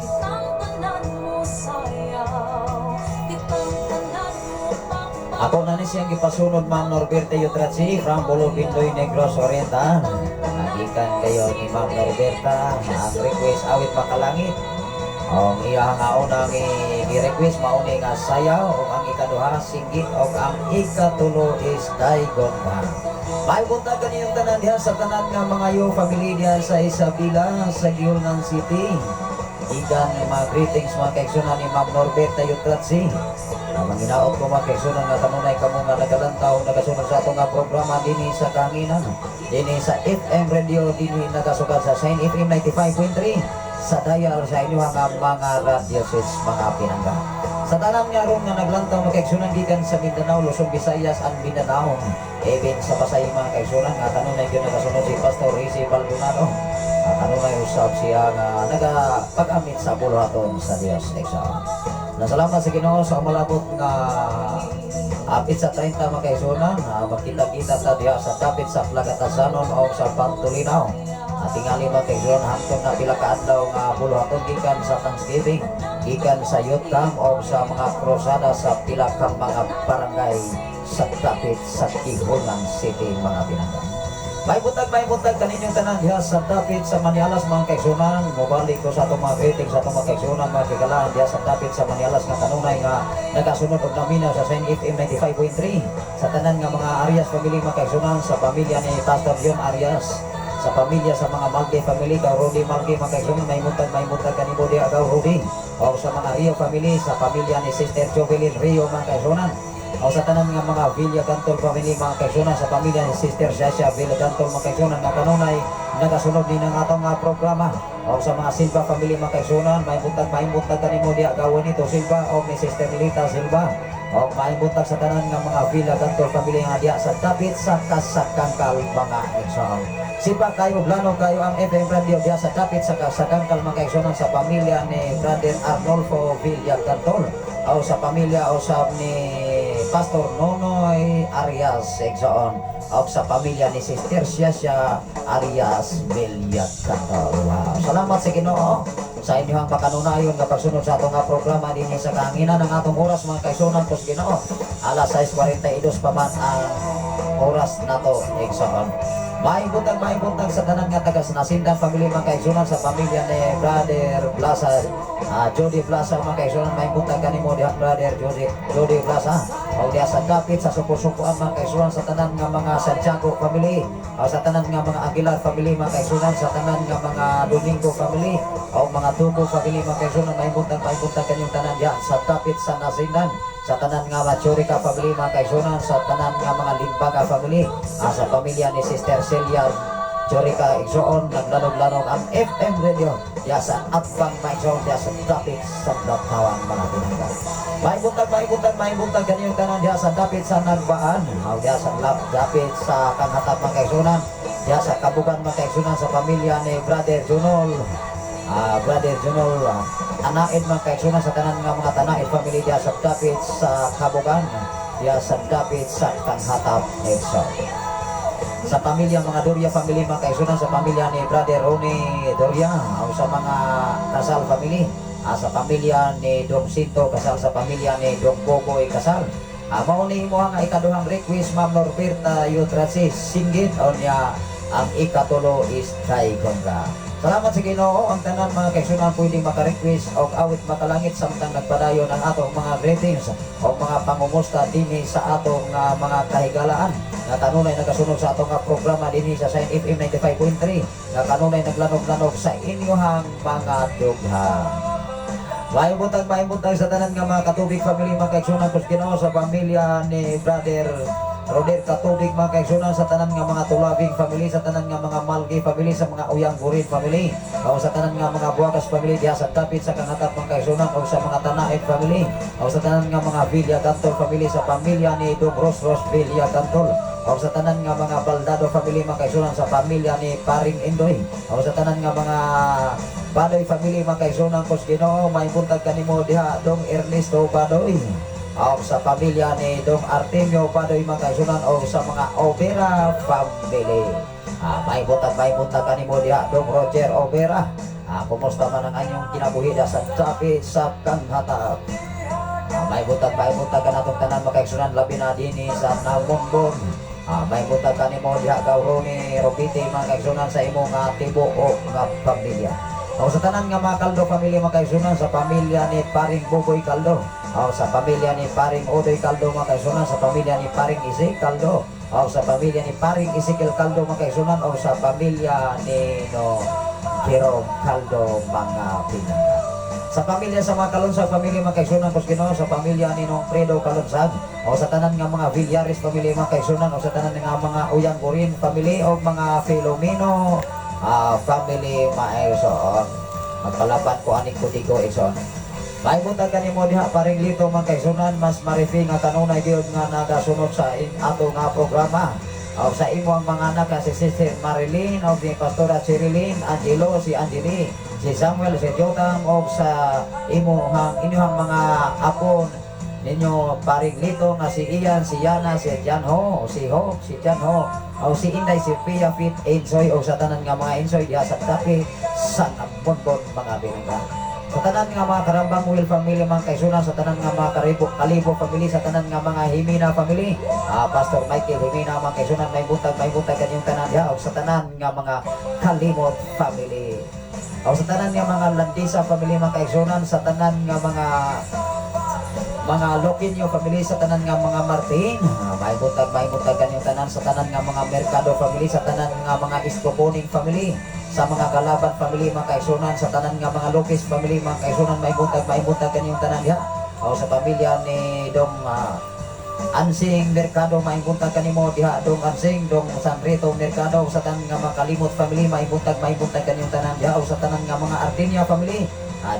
kitang tanan mo sayaw, kitang tanan mo pakpak. Ako na ni siyang gipasunod, Ma'am Norberta Yutratsi from Bolo Bindoy, Negros Oriental. Nagikan kayo ni Ma'am Norberta ang request awit makalangit. Ang iya nga unang i-request mao ni nga sayaw ug ang ikaduha singgit ug ang ikatulo is daygon ka. May buntag kaniyong tanan diha sa tanan nga mga yo family diha sa Isabela sa Guiulan City. Ikan mga greetings, mga kaigsuonan, ni Ma'am Norberta Yutratsi. Ang ginaot ko, mga kaigsuonan, nga kanunay kamo nga nagalantaw, nagasunod sa atong nga programa dinhi sa Kanginan. Dinhi sa FM Radio, dinhi nagasukad sa Shine FM 95.3 sa dial sa inyo nga mga radio sets, mga pinangga. Sa tanan nga ron nga naglantaw, mga kaigsuonan, gikan sa Mindanao, Luzon, Visayas and Mindanao. Even sa Pasay, mga kaigsuonan, nga kanunay gyud nagasunod si Pastor Rizzi Baldonado. Kanunay usab siya nga nagapag-amit sa buluhaton sa Dios. Igsoon. Nasalamat sa Ginoo sa umalabot nga apit sa 30, mga kaigsuonan, magkita-kita ta diha sa dapit sa Plagatasanon o sa Pantulinaw. At tingali, mga kaigsuonan, hangtod na pila ka adlaw nga buluhaton gikan sa Thanksgiving, gikan sa youth camp o sa mga krusada sa pila ka mga barangay sa dapit sa Guihulngan City, mga pinangga. May buntag kaninyong tanan diha sa dapit sa Manialas, mga kaigsuonan. Mobalik ko sa atong mga greeting sa atong mga kaigsuonan, mga kagalaan diha sa dapit sa Manialas nga kanunay nga nagasunod og naminaw sa Shine FM 95.3. Sa tanan nga mga Arias family, mga kaigsuonan, sa pamilya ni Pastor John Arias, sa pamilya sa mga Malge family, Gaw Rudy Malge, mga kaigsuonan, may buntag kanimo diha, Gaw Rudy. O sa mga Rio family, sa pamilya ni Sister Jovelyn Rio, mga kaigsuonan. O sa tanan nga mga Villa Gantol family, mga kaigsuonan, sa pamilya ni Sister Shasha Villa Gantol, mga kaigsuonan, nga kanunay nagasunod din ang atong nga programa. O sa mga Silva family, mga kaigsuonan, may buntag kanimo diha, gawin nito Silva o ni Sister Lita Silva. O may buntag sa tanan nga mga Villa Gantol family nga diha sa dapit sa Kasakangkal, mga igsoon. Sipa kayo, plano kayo ang FM Radio diha sa dapit sa Kasakangkal, mga kaigsuonan, sa pamilya ni Brother Arnolfo Villa Gantol o sa pamilya usab ni Pastor Nonoy Arias, igsoon, o sa pamilya ni Sister Siasia Arias Villacantol. Wow. Salamat sa Ginoo sa inyong makanunayon nga pagsunod sa atong nga programa dinhi sa kahanginan. Ang atong oras, mga kaigsuonan ko sa Ginoo, alas 6:42 pa man ang oras nato, igsoon. May buntag sa tanan nga taga sa Nasindan family, mga kaigsuonan, sa pamilya ni Brother Plaza, Jody Plaza, mga kaigsuonan, may buntag kanimo diha, Brother Jody Plaza. O diha sa dapit sa suko-sukoan, mga kaigsuonan, sa tanan nga mga Santiago family, o sa tanan nga mga Aguilar family, mga kaigsuonan, sa tanan nga mga Domingo family, o mga Tugo family, mga kaigsuonan, may buntag kanyong tanan diha sa dapit sa Nasindan, sa tanan nga Machurica family, mga kaigsuonan, sa tanan nga mga Limbaga family, sa pamilya ni Sister Celia Chorica, igsoon, naglanog-lanog ang FM Radio diya sa Atbang Maigsoon, diya sa dapit sa Datawan, mga pinangga. May buntag, may buntag, may buntag kaniyong tanan diya sa dapit sa Nagbaan, o diya sa lap, dapit sa Kanghatap, mga kaigsuonan, diya sa Kabugan, mga kaigsuonan, sa pamilya ni Brother Junol, Brother Junol, Anaid, mga kaigsuonan, sa tanan nga mga Tanaid family diya sa dapit sa Kabugan, diya sa dapit sa Kanghatap, igsoon. Sa pamilya mga Doria family, mga kaigsuonan, sa pamilya ni Brother Ronnie Doria o sa mga Kasal family, sa pamilya ni Dong Sinto Kasal, sa pamilya ni Dong Boboy Kasal. Mao ni imo nga ikaduhang request, Ma'am Norberta Yutrasis, singgit o niya ang ikatulo is Daygon Ka. Salamat sa Ginoo, ang tanan, mga kaigsuonan, pwedeng maka-request og awit makalangit samtang nagpadayon ang atong mga greetings o mga pangumusta dinhi sa atong mga kahigalaan nga kanunay nagasunod sa atong nga programa dinhi sa Shine FM 95.3 nga kanunay naglanog-lanog sa inyuhang mga dughan. May buntag sa tanan nga mga katubig family, mga kaigsuonan ko sa Ginoo, sa pamilya ni Brother Roder Katubig, mga kaigsunan, sa tanan nga mga Tulabing family, sa tanan nga mga Malgi family, sa mga Uyang Gurin family, o sa tanan nga mga Buwagas family diha sa dapit sa Kangatap, mga kaigsunan, o sa mga Tanaid family, o sa tanan nga mga Villa Gantol family, sa pamilya ni Dong Ros Ros Villa Gantol, o sa tanan nga mga Baldado family, mga kaigsunan, sa pamilya ni Paring Indoy, o sa tanan nga mga Badoy family, mga kaigsunan kos Ginoo, may buntag kanimo diha, Dong Ernesto Badoy, o sa pamilya ni Dong Artemio Badoy, mga kaigsunan, o sa mga Overa family. May buntag kanimo diha, Dong Roger Overa. Kumusta man ang anyong kinabuhi diha sa dapit sa Kanghatap? May buntag kanatong tanan, mga kaigsunan, labi na dinhi sa Namonbon. May buntag kanimo diha, Gauroni Robite, mga kaigsunan, sa imong tibuok nga pamilya. O sa tanan nga mga Kaldo family, mga kaigsunan, sa pamilya ni Paring Buboy Kaldo. O sa pamilya ni Paring Odoy Kaldo, mga kaigsunan, sa pamilya ni Paring Isi Kaldo. O sa pamilya ni Paring Ezekiel Kaldo, mga kaigsunan, o sa pamilya ni no Jerome Kaldo, mga pinangga. Sa pamilya sa mga Kalunsag family, mga kaigsunan kos Ginoo, sa pamilya ni Nong Fredo Kalunsag, o sa tanan nga mga Villares family, mga kaigsunan, o sa tanan nga mga Uyang Gurin family o mga Filomeno family maigsoon. Magpalaban ko aning kutigo, igsoon. May buntag kanimo diha, Paring Lito, mga kaigsunan, mas marifi nga kanunay gyud nga nagasunod sa ato nga programa. O sa imo ang mga anak nga si Sister Marilyn o si Pastora Cherilyn, Angelo, si Angeli, si Samuel, si Jotam, o sa imuhang inyong mga apon ninyo, Paring Lito, nga si Ian, si Yana, si Janho, si Ho, si Janho, o si Inday, si Pia Fit, Ensoy, o sa tanan nga mga Ensoy diha sa tapi sa Nambonbon, mga binangga. Sa tanan nga mga Karambang Will family, mga kaigsunan, sa tanan nga mga Karibo, Kalibo family, sa tanan nga mga Himina family, Pastor Michael Himina, mga kaigsunan, may buntag kanyang tanan diha, o sa tanan nga mga Kalimot family. O sa tanan nga mga Landisa family, mga kaigsunan, sa tanan nga mga Loquinio family, sa tanan nga mga Martin, may buntag kanyang tanan, sa tanan nga mga Mercado family, sa tanan nga mga Iskoponing family, sa mga Galaban family, mga kaigsunan, sa tanan nga mga Lopez family, mga kaigsunan, may buntag kanyang tanan diha. O sa pamilya ni Dong Ansing Mercado, may buntag kanimo diha, Dong Ansing, Dong Sanrito Mercado, sa tanan nga mga Kalimot family, may buntag kanyang tanan diha, o sa tanan nga mga Artinia family,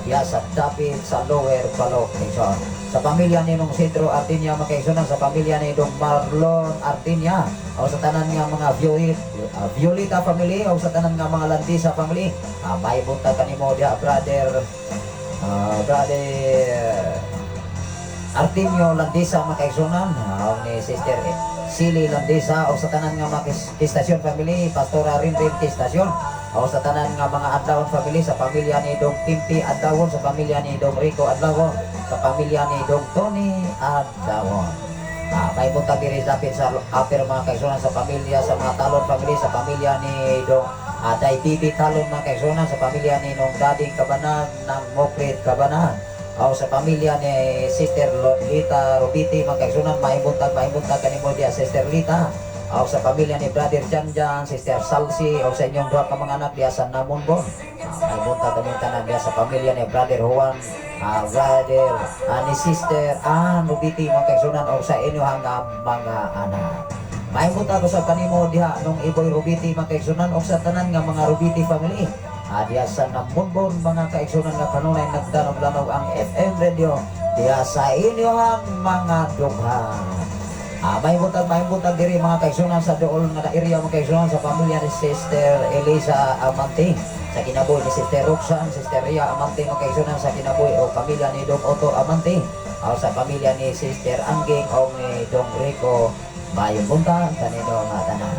diha sa dapit sa Lower Balok, Quezon. Sa pamilya ni Nong Cedro Artinia, mga kaigsunan, sa pamilya ni Dong Marlon Artinia, o sa tanan nga mga Violeta family, o sa tanan nga mga Landisa family, may buntag kanimo diha, brother Artemio Landisa, mga kaigsunan, ni Sister Sili Landisa, o sa tanan nga mga Kistasyon family, Pastora Rinrin Kistasyon, o sa tanan nga mga Adlawon family, sa pamilya ni Dong Timpi Adlawon, sa pamilya ni Dong Rico Adlawon, sa pamilya ni Dong Tony Adlawon. May buntag diri dapit sa upper, mga kaigsunan, sa pamilya sa mga Talon family, sa pamilya ni Dong Day Bibi Talon, mga kaigsunan, sa pamilya ni Nong Dading Kabanag ng Mokrit Kabanag. O sa pamilya ni Sister Lita Robiti, mga kaigsunan, may buntag kanimo diya, Sister Lita. O sa pamilya ni Brother Janjan, Sister Salsi, o sa inyong duha ka mga anak diya sa Namonbon. May buntag kami tanan diya sa pamilya ni Brother Juan, Brother, ni Sister Ann Robiti, mga kaigsunan, o sa inyong mga anak. May buntag ko sa kanimo diha nung Iboy Robiti, mga kaigsunan, o sa tanan nga mga Robiti family. Diha sa Namonbon, mga kaigsunan, nga kanunay nagdanog-lanog ang FM radio diha sa inyong mga dughan. May buntag diri, mga kaigsunan, sa dool nga area, mga kaigsunan, sa pamilya ni Sister Elisa Amante sa kinabuhi ni Sister Roxanne, Sister Ria Amante, mga kaigsunan, sa kinabuhi o pamilya ni Dong Otto Amante o sa pamilya ni Sister Angging o ni Dong Rico. Mayong buntag kanino nga tanan.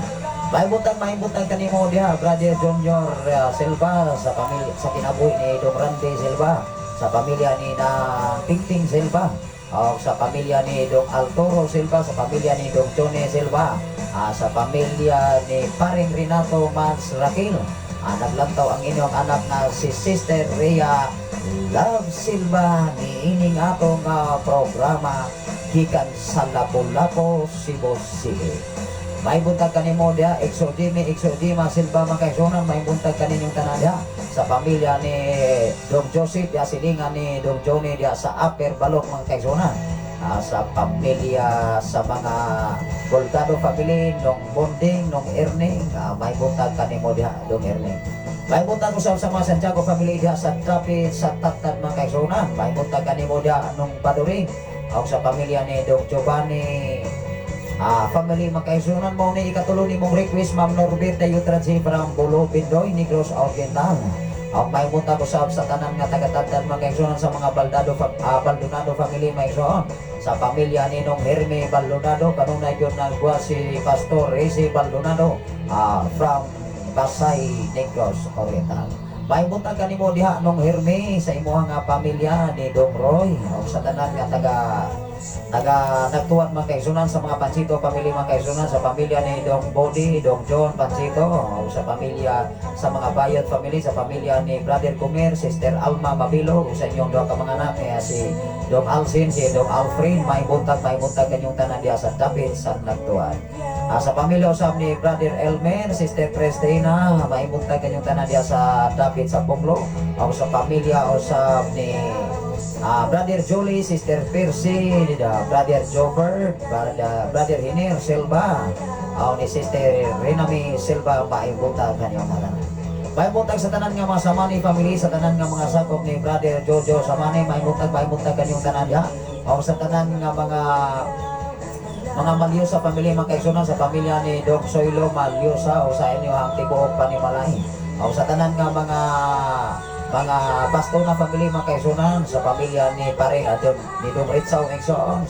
May buntag kanimo diha, Brother Junior Silva, sa pamilya sa kinabuhi ni Dong Randy Silva, sa pamilya ni na Tingting Silva, o sa pamilya ni Dong Altoro Silva, sa pamilya ni Dong Johnny Silva, sa pamilya ni Paring Renato Mans Raquel. Naglantaw ang inyong anak na si Sister Rhea Love Silva ni ining atong programa gikan sa Lapu-Lapu, Cebu City. May buntag kanimo diha, Exo Jimmy, Exo Jima Silva, mga kaigsunan, may buntag kaninyong tanan diha sa pamilya ni Dong Joseph diha, silingan ni Dong Johnny diha sa Upper Balok, mga kaigsunan. Sa pamilya sa mga Bolgado family, nung Bonding, nung Erning, may buntag kanimo diha, dong Erning. May buntag usab sa mga Santiago family diha sa Trapit, sa Tatad, mga kaigsuonan. May buntag kanimo diha, nung Baduring. Og sa pamilya ni Dong Giovanni family, mga kaigsuonan, mao ni ikatulo nimong request, Ma'am Norbert Dayutransi from Bolo, Bindoy, Negros Oriental. Ang may buntag usab sa tanan nga taga-Tadtad, mga kaigsuonan, sa mga Baldonado family, mga igsoon. Sa pamilya ni Nong Herme Baldonado, kanunay gyud nagwa si Pastor Rezi Baldonado from Basay, Negros Oriental. May buntag kanimo diha, nung Herme, sa imuha nga pamilya ni Dong Roy o sa tanan nga taga taga nagtuwat, mga kaigsuonan, sa mga Pansito family, mga kaigsuonan, sa pamilya ni Dong Body, Dong John Pansito, o sa pamilya sa mga Bayot family, sa pamilya ni Brother Kumer, Sister Alma Mabilo, o sa inyong duha ka mga anak kaya si Dong Alcin, si Dong Alfred, may buntag kanyong tanan diha sa dapit sa nagtuwat. Sa pamilya usab ni Brother Elmer, Sister Christina, may buntag kanyong tanan diha sa dapit sa Punglo, o sa pamilya usab ni Brother Julie, Sister Percy, Brother Jobert, Brother Hiner Silva, ni Sister Renami Silva, maibutag kanyang tanan. Maibutag sa tanan nga mga Samani family, sa tanan nga mga sakop ni Brother Jojo Samani, maibutag kanyang tanan diha. O sa tanan nga mga Malyosa family, mga kaigsuonan, sa pamilya ni Dong Soylo Malyosa o sa inyo ang tibuok panimalay. O sa tanan nga mga Bastona family, mga kaigsuonan, sa pamilya ni Pare Adon ni Dong Ritsaw igsoon,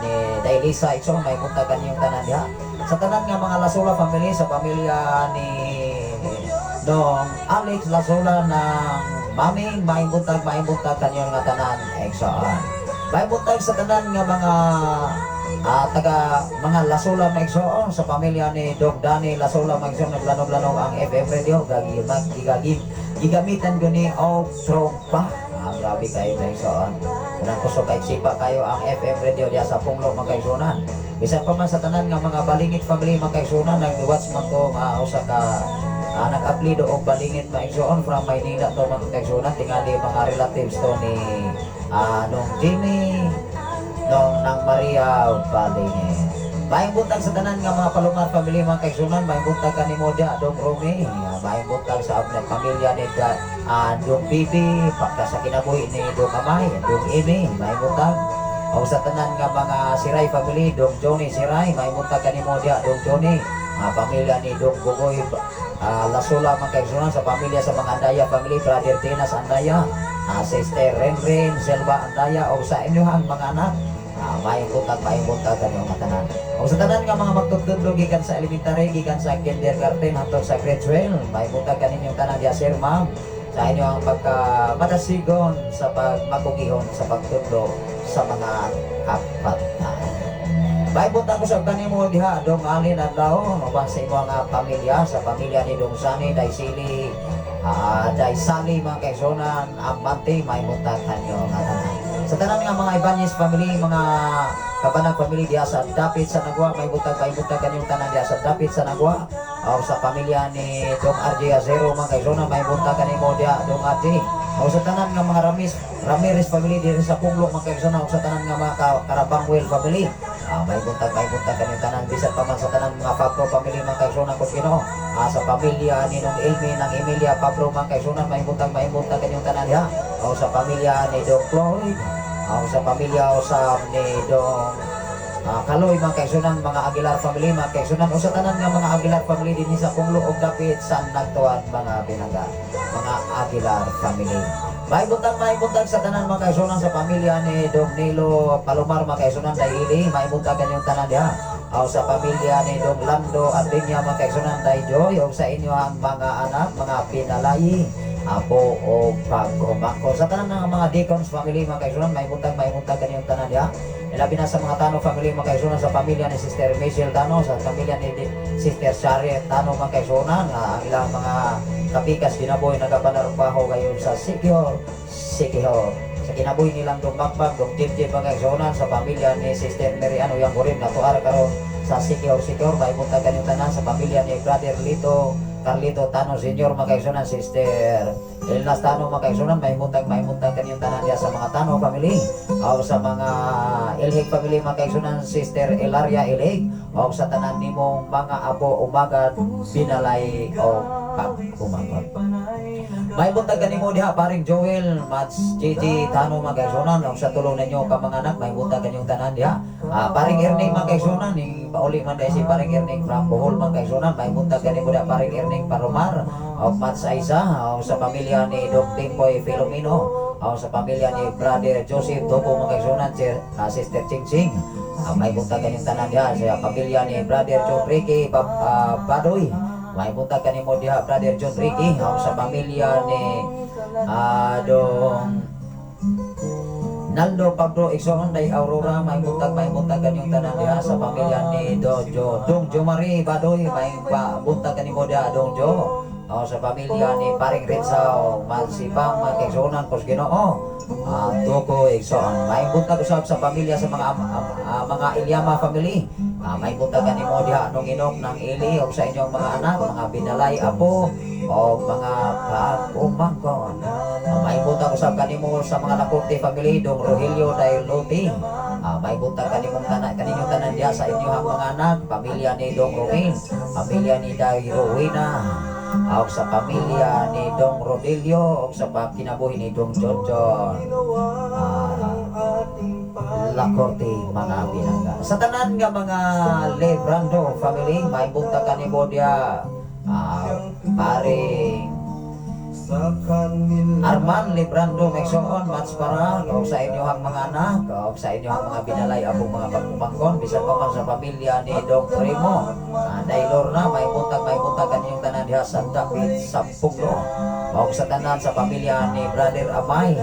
ni Dailisa igsoon, may buntag kanyang tanan diha. Sa tanan nga mga Lasula family, sa pamilya ni Dong Alex Lasula ng Maming, may buntag kanyang nga tanan igsoon. May buntag sa tanan nga mga taga mga Lasula, mga igsoon, sa pamilya ni Dog Danny Lasula, mga igsoon. Naglanog-lanog ang FM radio gagi mag gigagim gigamitan ko ni og trompa. Grabe kayo, mga igsoon. Unang kusog kay sipa kayo ang FM radio diya sa Punglo, mga kaigsuonan. Bisan pa man sa tanan nga mga Balingit family, mga kaigsuonan, nag-watch man to nga usa ka nag-aplido og Balingit, mga igsoon, from Maynila to, mga kaigsuonan. Tingali mga relatives to ni nung Jimmy nung nang Maria Balingit. Maayong buntag sa tanan nga mga Palumar family, mga kaigsuonan, maayong buntag kanimo dia, Dong Romy. Maayong buntag sa abong pamilya ni Dong Bibi, pagka sa kinabuhi ni Dong Amay, Dong Amy, maayong buntag. O sa tanan nga mga Siray family, Dong Johnny Siray, maayong buntag kanimo dia, Dong Johnny. Pamilya ni Dong Bugoy Lasula, mga kaigsuonan, sa pamilya sa mga Andaya family, Brother Tinas Andaya, Sister Renren Selva Andaya, o sa inyong mga anak, maayong buntag kanyo nga tanan. O sa tanan nga mga magtutudlo gikan sa elementary, gikan sa kindergarten hangtod sa grade 12, maayong buntag kaninyong tanan diya, sir, ma'am, sa inyo ang pagka madasigon sa pagmakugihon sa pagtudlo sa mga kabataan. Maayong buntag ko sa kanimo diha, Dong Alin Adlaw, uban sa imo nga pamilya, sa pamilya ni Dong Sani, Daisili, Daisali, mga kaigsuonan, Amante, maayong buntag kanyo nga tanan. Sa tanan nga mga Ibanez family, mga Kabanag family diha sa dapit sa Nagwa, maayong buntag kanyong tanan diha sa dapit sa Nagwa. O sa pamilya ni Dong RJ Azero, mga kaigsuonan, maayong buntag kanimo diha, Dong RJ. O sa tanan nga mga Ramirez family diri sa Punglo, mga kaigsuonan, o sa tanan nga mga Karabangwel family. Maayong buntag kanyong tanan, bisan pa man sa tanan mga Pablo family, mga kaigsuonan ko Ginoo. Sa pamilya ni Nong Elmi ng Emilia Pablo, mga kaigsuonan, maayong buntag kanyong tanan diha. O sa pamilya ni Dong Floyd, o sa pamilya o sa ni Dong Kaloy, mga kaigsuonan, mga Aguilar family, mga kaigsuonan, o sa tanan nga mga Aguilar family dinhi sa Punglo og dapit sa Nagtuan, mga binangga, mga Aguilar family. Maayong buntag sa tanan, mga kaigsuonan, sa pamilya ni Dong Nilo Palomar, mga kaigsuonan, Daili, maayong buntag kanyong tanan diha. O sa pamilya ni Dong Lando Ardinya, mga kaigsuonan, Day Joy, o sa inyo ang mga anak, mga pinalayi, apo o pagkumangko. Sa tanan ng mga Deacons family, mga kaigsuonan, maayong buntag kanyong tanan diha. Labi na sa mga Tano family, mga kaigsuonan, sa pamilya ni Sister Michelle Tano, sa pamilya ni Sister Shari Tano, mga kaigsuonan, ang ilang mga kapikas kinabuhi nagapanarbaho gayon sa Sikihor, Sikihor. Sa kinabuhi nilang dumakbak, dong Jim mga kaigsuonan, sa pamilya ni Sister Mary Ano Yang Gurim, natuara karon sa Sikihor, Sikihor, maayong buntag kanyong tanan sa pamilya ni Brother Lito. Carlito Tano Senior, mga kaigsunan, Sister Elnas Tano, mga kaigsunan, mahimuntag kaniyong tanan diha sa mga Tano family o sa mga Ilhig family, mga kaigsunan, Sister Elaria Ilhig, o sa tanan nimong mga apo, umagad, binalay o pag-umangkon. May buntag kanimo diha, paring Joel, Mats, JJ, Tano, mga kaigsunan, o sa tulong ninyo ka mga anak, may buntag kanyong tanan diha. Paring Erning, mga kaigsunan, ning pauli man dahil si paring Erning from Bohol, mga kaigsunan, may buntag kanimo diha, paring Erning Paromar, o Mats Aiza, o sa pamilya ni Doc Timboy Filomeno, o sa pamilya ni Brother Joseph Topo, mga kaigsunan, Sister Ching Ching. May buntag kanyong tanan diha sa pamilya ni Brother John Ricky Badoy. May buntag kanimo diha, Brother John Ricky, o sa pamilya ni Dong Naldo Pablo Igsoon day Aurora, may buntag kanyong tanan diha sa pamilya ni Dojo Dong Jo Marie Badoy, may buntag kanimo diha, Dong Jo, o sa pamilya ni Paring Rizal Mansipang, mga kaigsuonan pos Ginoo Tuko Igsoon. May buntag usab sa pamilya sa mga Ilyama family. May buntag kanimo diha nung Inok ng Ili o sa inyong mga anak, mga binalay, apo o mga pag-umangkon. May buntag usab kanimo sa mga Lacorte family, Dong Rogelio Dailote. May buntag kanimong tanan kaninyong tanan diha sa inyong mga anak, pamilya ni Dong Romel, pamilya ni Day Rowena, o sa pamilya ni Dong Rodelio, o sa kinabuhi ni Dong John John. Lacorte, mga binangga. Sa tanan nga mga Lebrando family, may buntag kanimo diha, paring Arman Librando Mexoon, Mats para o sa inyong mga anak o sa inyong mga binalay, abong, mga pagpumangkon, bisan pa man sa pamilya ni Dong Primo Dailor na, may buntag kaninyong tanan diha sa David sa Puglo o sa tanan sa pamilya ni Brother Amay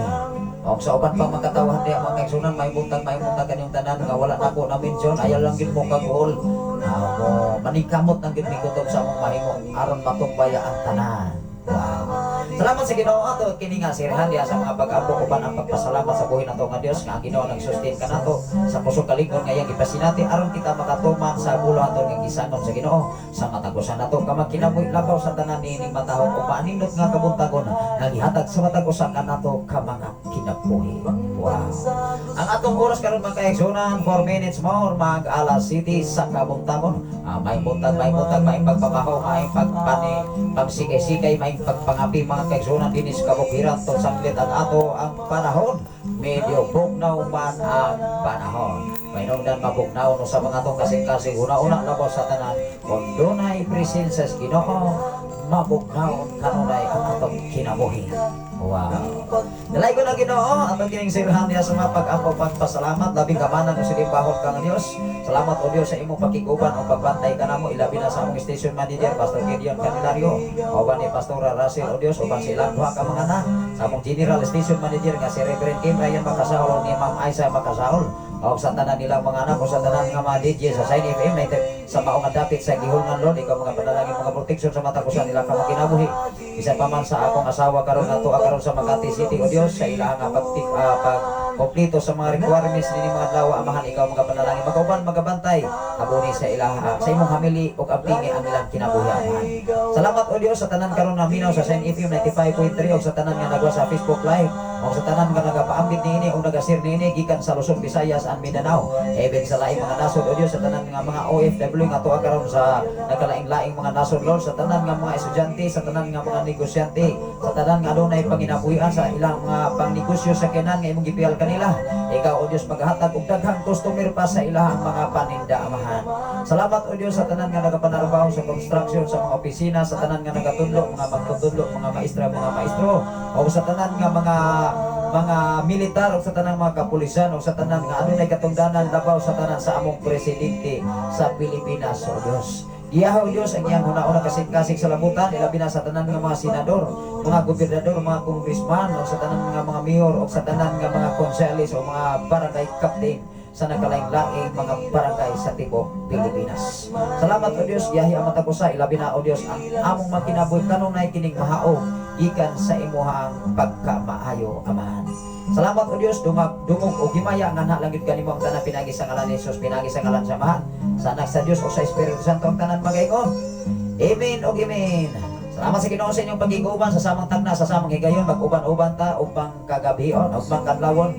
o sa uban pa mga katawhan diha, mga kaigsunan. May buntag kaninyong tanan nga wala nako na mention. Ayaw lang gid mo kaguol mo maningkamot nang gid mi kutob sa among mahimo aron matumbaya ang tanan. Wow. Salamat sa Ginoo ato kini nga sirhan diha sa mga pag-ampo uban ang pagpasalamat sa buhi nato nga Dios nga ang Ginoo nagsustain kanato sa kusog kalig-on nga iyang gipasinati aron kita makatuman sa buluhaton nga gisangon sa Ginoo sa matag usa nato ka magkinabuhi labaw sa tanan niining matahom ug maanindot nga kabuntagon nga gihatag sa matag usa kanato ka mga kinabuhi. Wow. Ang atong oras karon, mga kaigsunan, 4 minutes more mag alas 7 sa kabuntagon. May buntag, may pagpamahaw, may pagpani, pagsikay-sikay, may pagpangapi, mga kaigsunan, dinis kabukiran to sanglit ang ato ang panahon. Medyo bugnaw man ang panahon. May nungdan mabugnaw no sa mga atong kasing-kasing una-una labaw sa tanan. Kung dunay presensya sa Ginoo, mabugnaw kanunay ang atong kinabuhi. Wow. Dalay ko na Ginoo atong kining sirhan niya sa mga pag-ampo pagpasalamat labing kamanan o silimbahon kang Dios. Salamat o Dios sa imong pakiguban o pagbantay kanamo, ilabi na sa among station manager, Pastor Gideon Candelario, uban ni Pastora Russell, o Dios, uban sa ilang duha ka mga anak, sa among general station manager nga si Reverend Kim Ryan Makasaol ni Ma'am Aisa Makasaol, o sa tanan nilang mga anak, o sa tanan nga mga DJ sa Sign FM na sa mao nga dapit sa gihulngan. Lord, ikaw mga panalangin, mga protection sa matag usa nila ka makinabuhi, bisan pa man sa akong asawa karon nga tuwa karon sa Makati City, o Dios, sa ilahang nga pag kompleto sa mga requirements nini mga adlaw. Amahan, ikaw mga panalangin, magauban, magabantay, abuni sa ilaha sa imong hamili ug ampingi ang ilang kinabuhi, Amahan. Salamat, o Dios, sa tanan karon nga minaw sa Sign FM 95.3 ug sa tanan nga nagwa sa Facebook Live ug sa tanan nga nagapaambit niini ug nagashare niini gikan sa Luzon, Visayas and Mindanao, even sa laing mga nasod, o Dios, sa tanan nga mga OFW nga tuwa karon sa nagkalaing-laing mga nasod, Lord, sa tanan nga mga estudyante, sa tanan nga mga negosyante, sa tanan nga adunay panginabuhian sa ilang mga pangnegosyo sa kinan nga imong gipiyal kanila. Ikaw, o Dios, maghatag og daghang customer pa sa ilahang mga paninda, Amahan. Salamat, o Dios, sa tanan nga nagapanarbaho sa construction, sa mga opisina, sa tanan nga nagatudlo, mga magtutudlo, mga maestra, mga maestro, o sa tanan nga mga militar, o sa tanan mga kapulisan, o sa tanan nga adunay katungdanan labaw sa tanan sa among presidente sa Pilipinas, o Dios. Giyaha, o Dios, ang iyang huna-huna kasing-kasing sa labutan, ilabi na sa tanan nga mga senador, mga gobernador, mga congressman, o sa tanan nga mga mayor, o sa tanan nga mga konseles o mga barangay captain sa nagkalaing-laing mga barangay sa tibuok Pilipinas. Salamat, o Dios, giyahi ang matag usa, ilabi na, o Dios, ang among makinabuhi kanunay kining mahaog gikan sa imuhang pagkamaayo, Amahan. Salamat, o Dios, dungag dungog o himaya nga na langit kanimo ang tanan pinagi sa ngalan ni Jesus, pinagi sa ngalan sa Amahan, sa Anak sa Dios o sa Espiritu Santo ang tanan magaingon. Amen o amen. Salamat sa Ginoo sa inyong pagiging sa samang takna, sa samang higayon, mag-uban-uban ta upang kagabhion, upang kadlawon,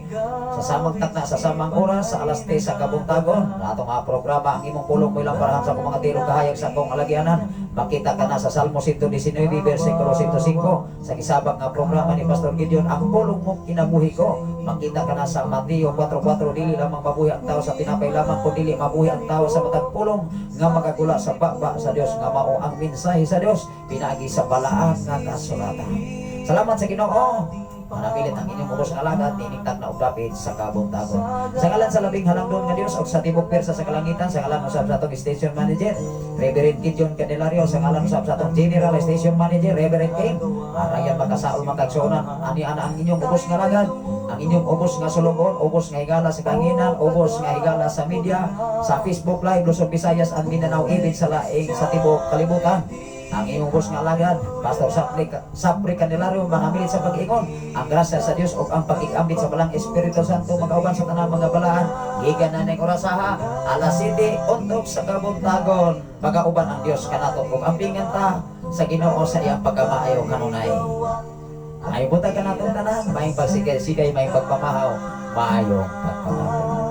sa samang takna, sa samang oras, sa alas 3 sa kabuntagon. Atong nga programa, Ang Imong Pulong Mo'y Lamparahan sa akong mga tirog, kahayag sa akong alagyanan. Makita ka na sa Salmo 119, versikulo 105, sa gisabak nga programa ni Pastor Gideon, Ang Pulong Mo Kinabuhi Ko. Makita ka na sa Mateo 4.4, dili lamang mabuhi ang tao sa tinapay lamang, kundi mabuhi ang tao sa matag pulong nga makagula sa baba sa Dios, nga mao ang mensahe sa Dios pinaagi sa balaan nga kasulatan. Salamat sa Ginoo. Manamilit ang inyong ubos nga alagad niining takna og dapit sa kabuntagon. Sa ngalan sa Labing Halangdon nga Dios ug sa tibok pwersa sa kalangitan, sa ngalan usab sa atong station manager, Reverend Gideon Candelario, sa ngalan usab sa atong general station manager, Reverend King, Arayan makasaol makagsuonan, ani ana ang inyong ubos nga alagad, ang inyong ubos nga sulugon, ubos nga higala sa kahanginan, ubos nga higala sa media, sa Facebook Live, Luzon, Visayas, and Mindanao, ibig sa laing sa tibok kalibutan. Ang inyong ubos nga alagad, Pastor Sapri, Sapri Candelario, manamilit sa pag-ingon. Ang grasya sa Dios ug ang pag-ikambit sa Balaang Espiritu Santo magauban sa tanang mga balaan. Gikan na ning orasaha, alas 7 untuk sa kabuntagon. Magauban ang Dios kanato ug ampingan ta sa Ginoo sa iyang pagkamaayo kanunay. Ay buntag kanatong tanan, maayong pagsigay-sigay, maayong pagpamahaw, maayong pagpamahaw.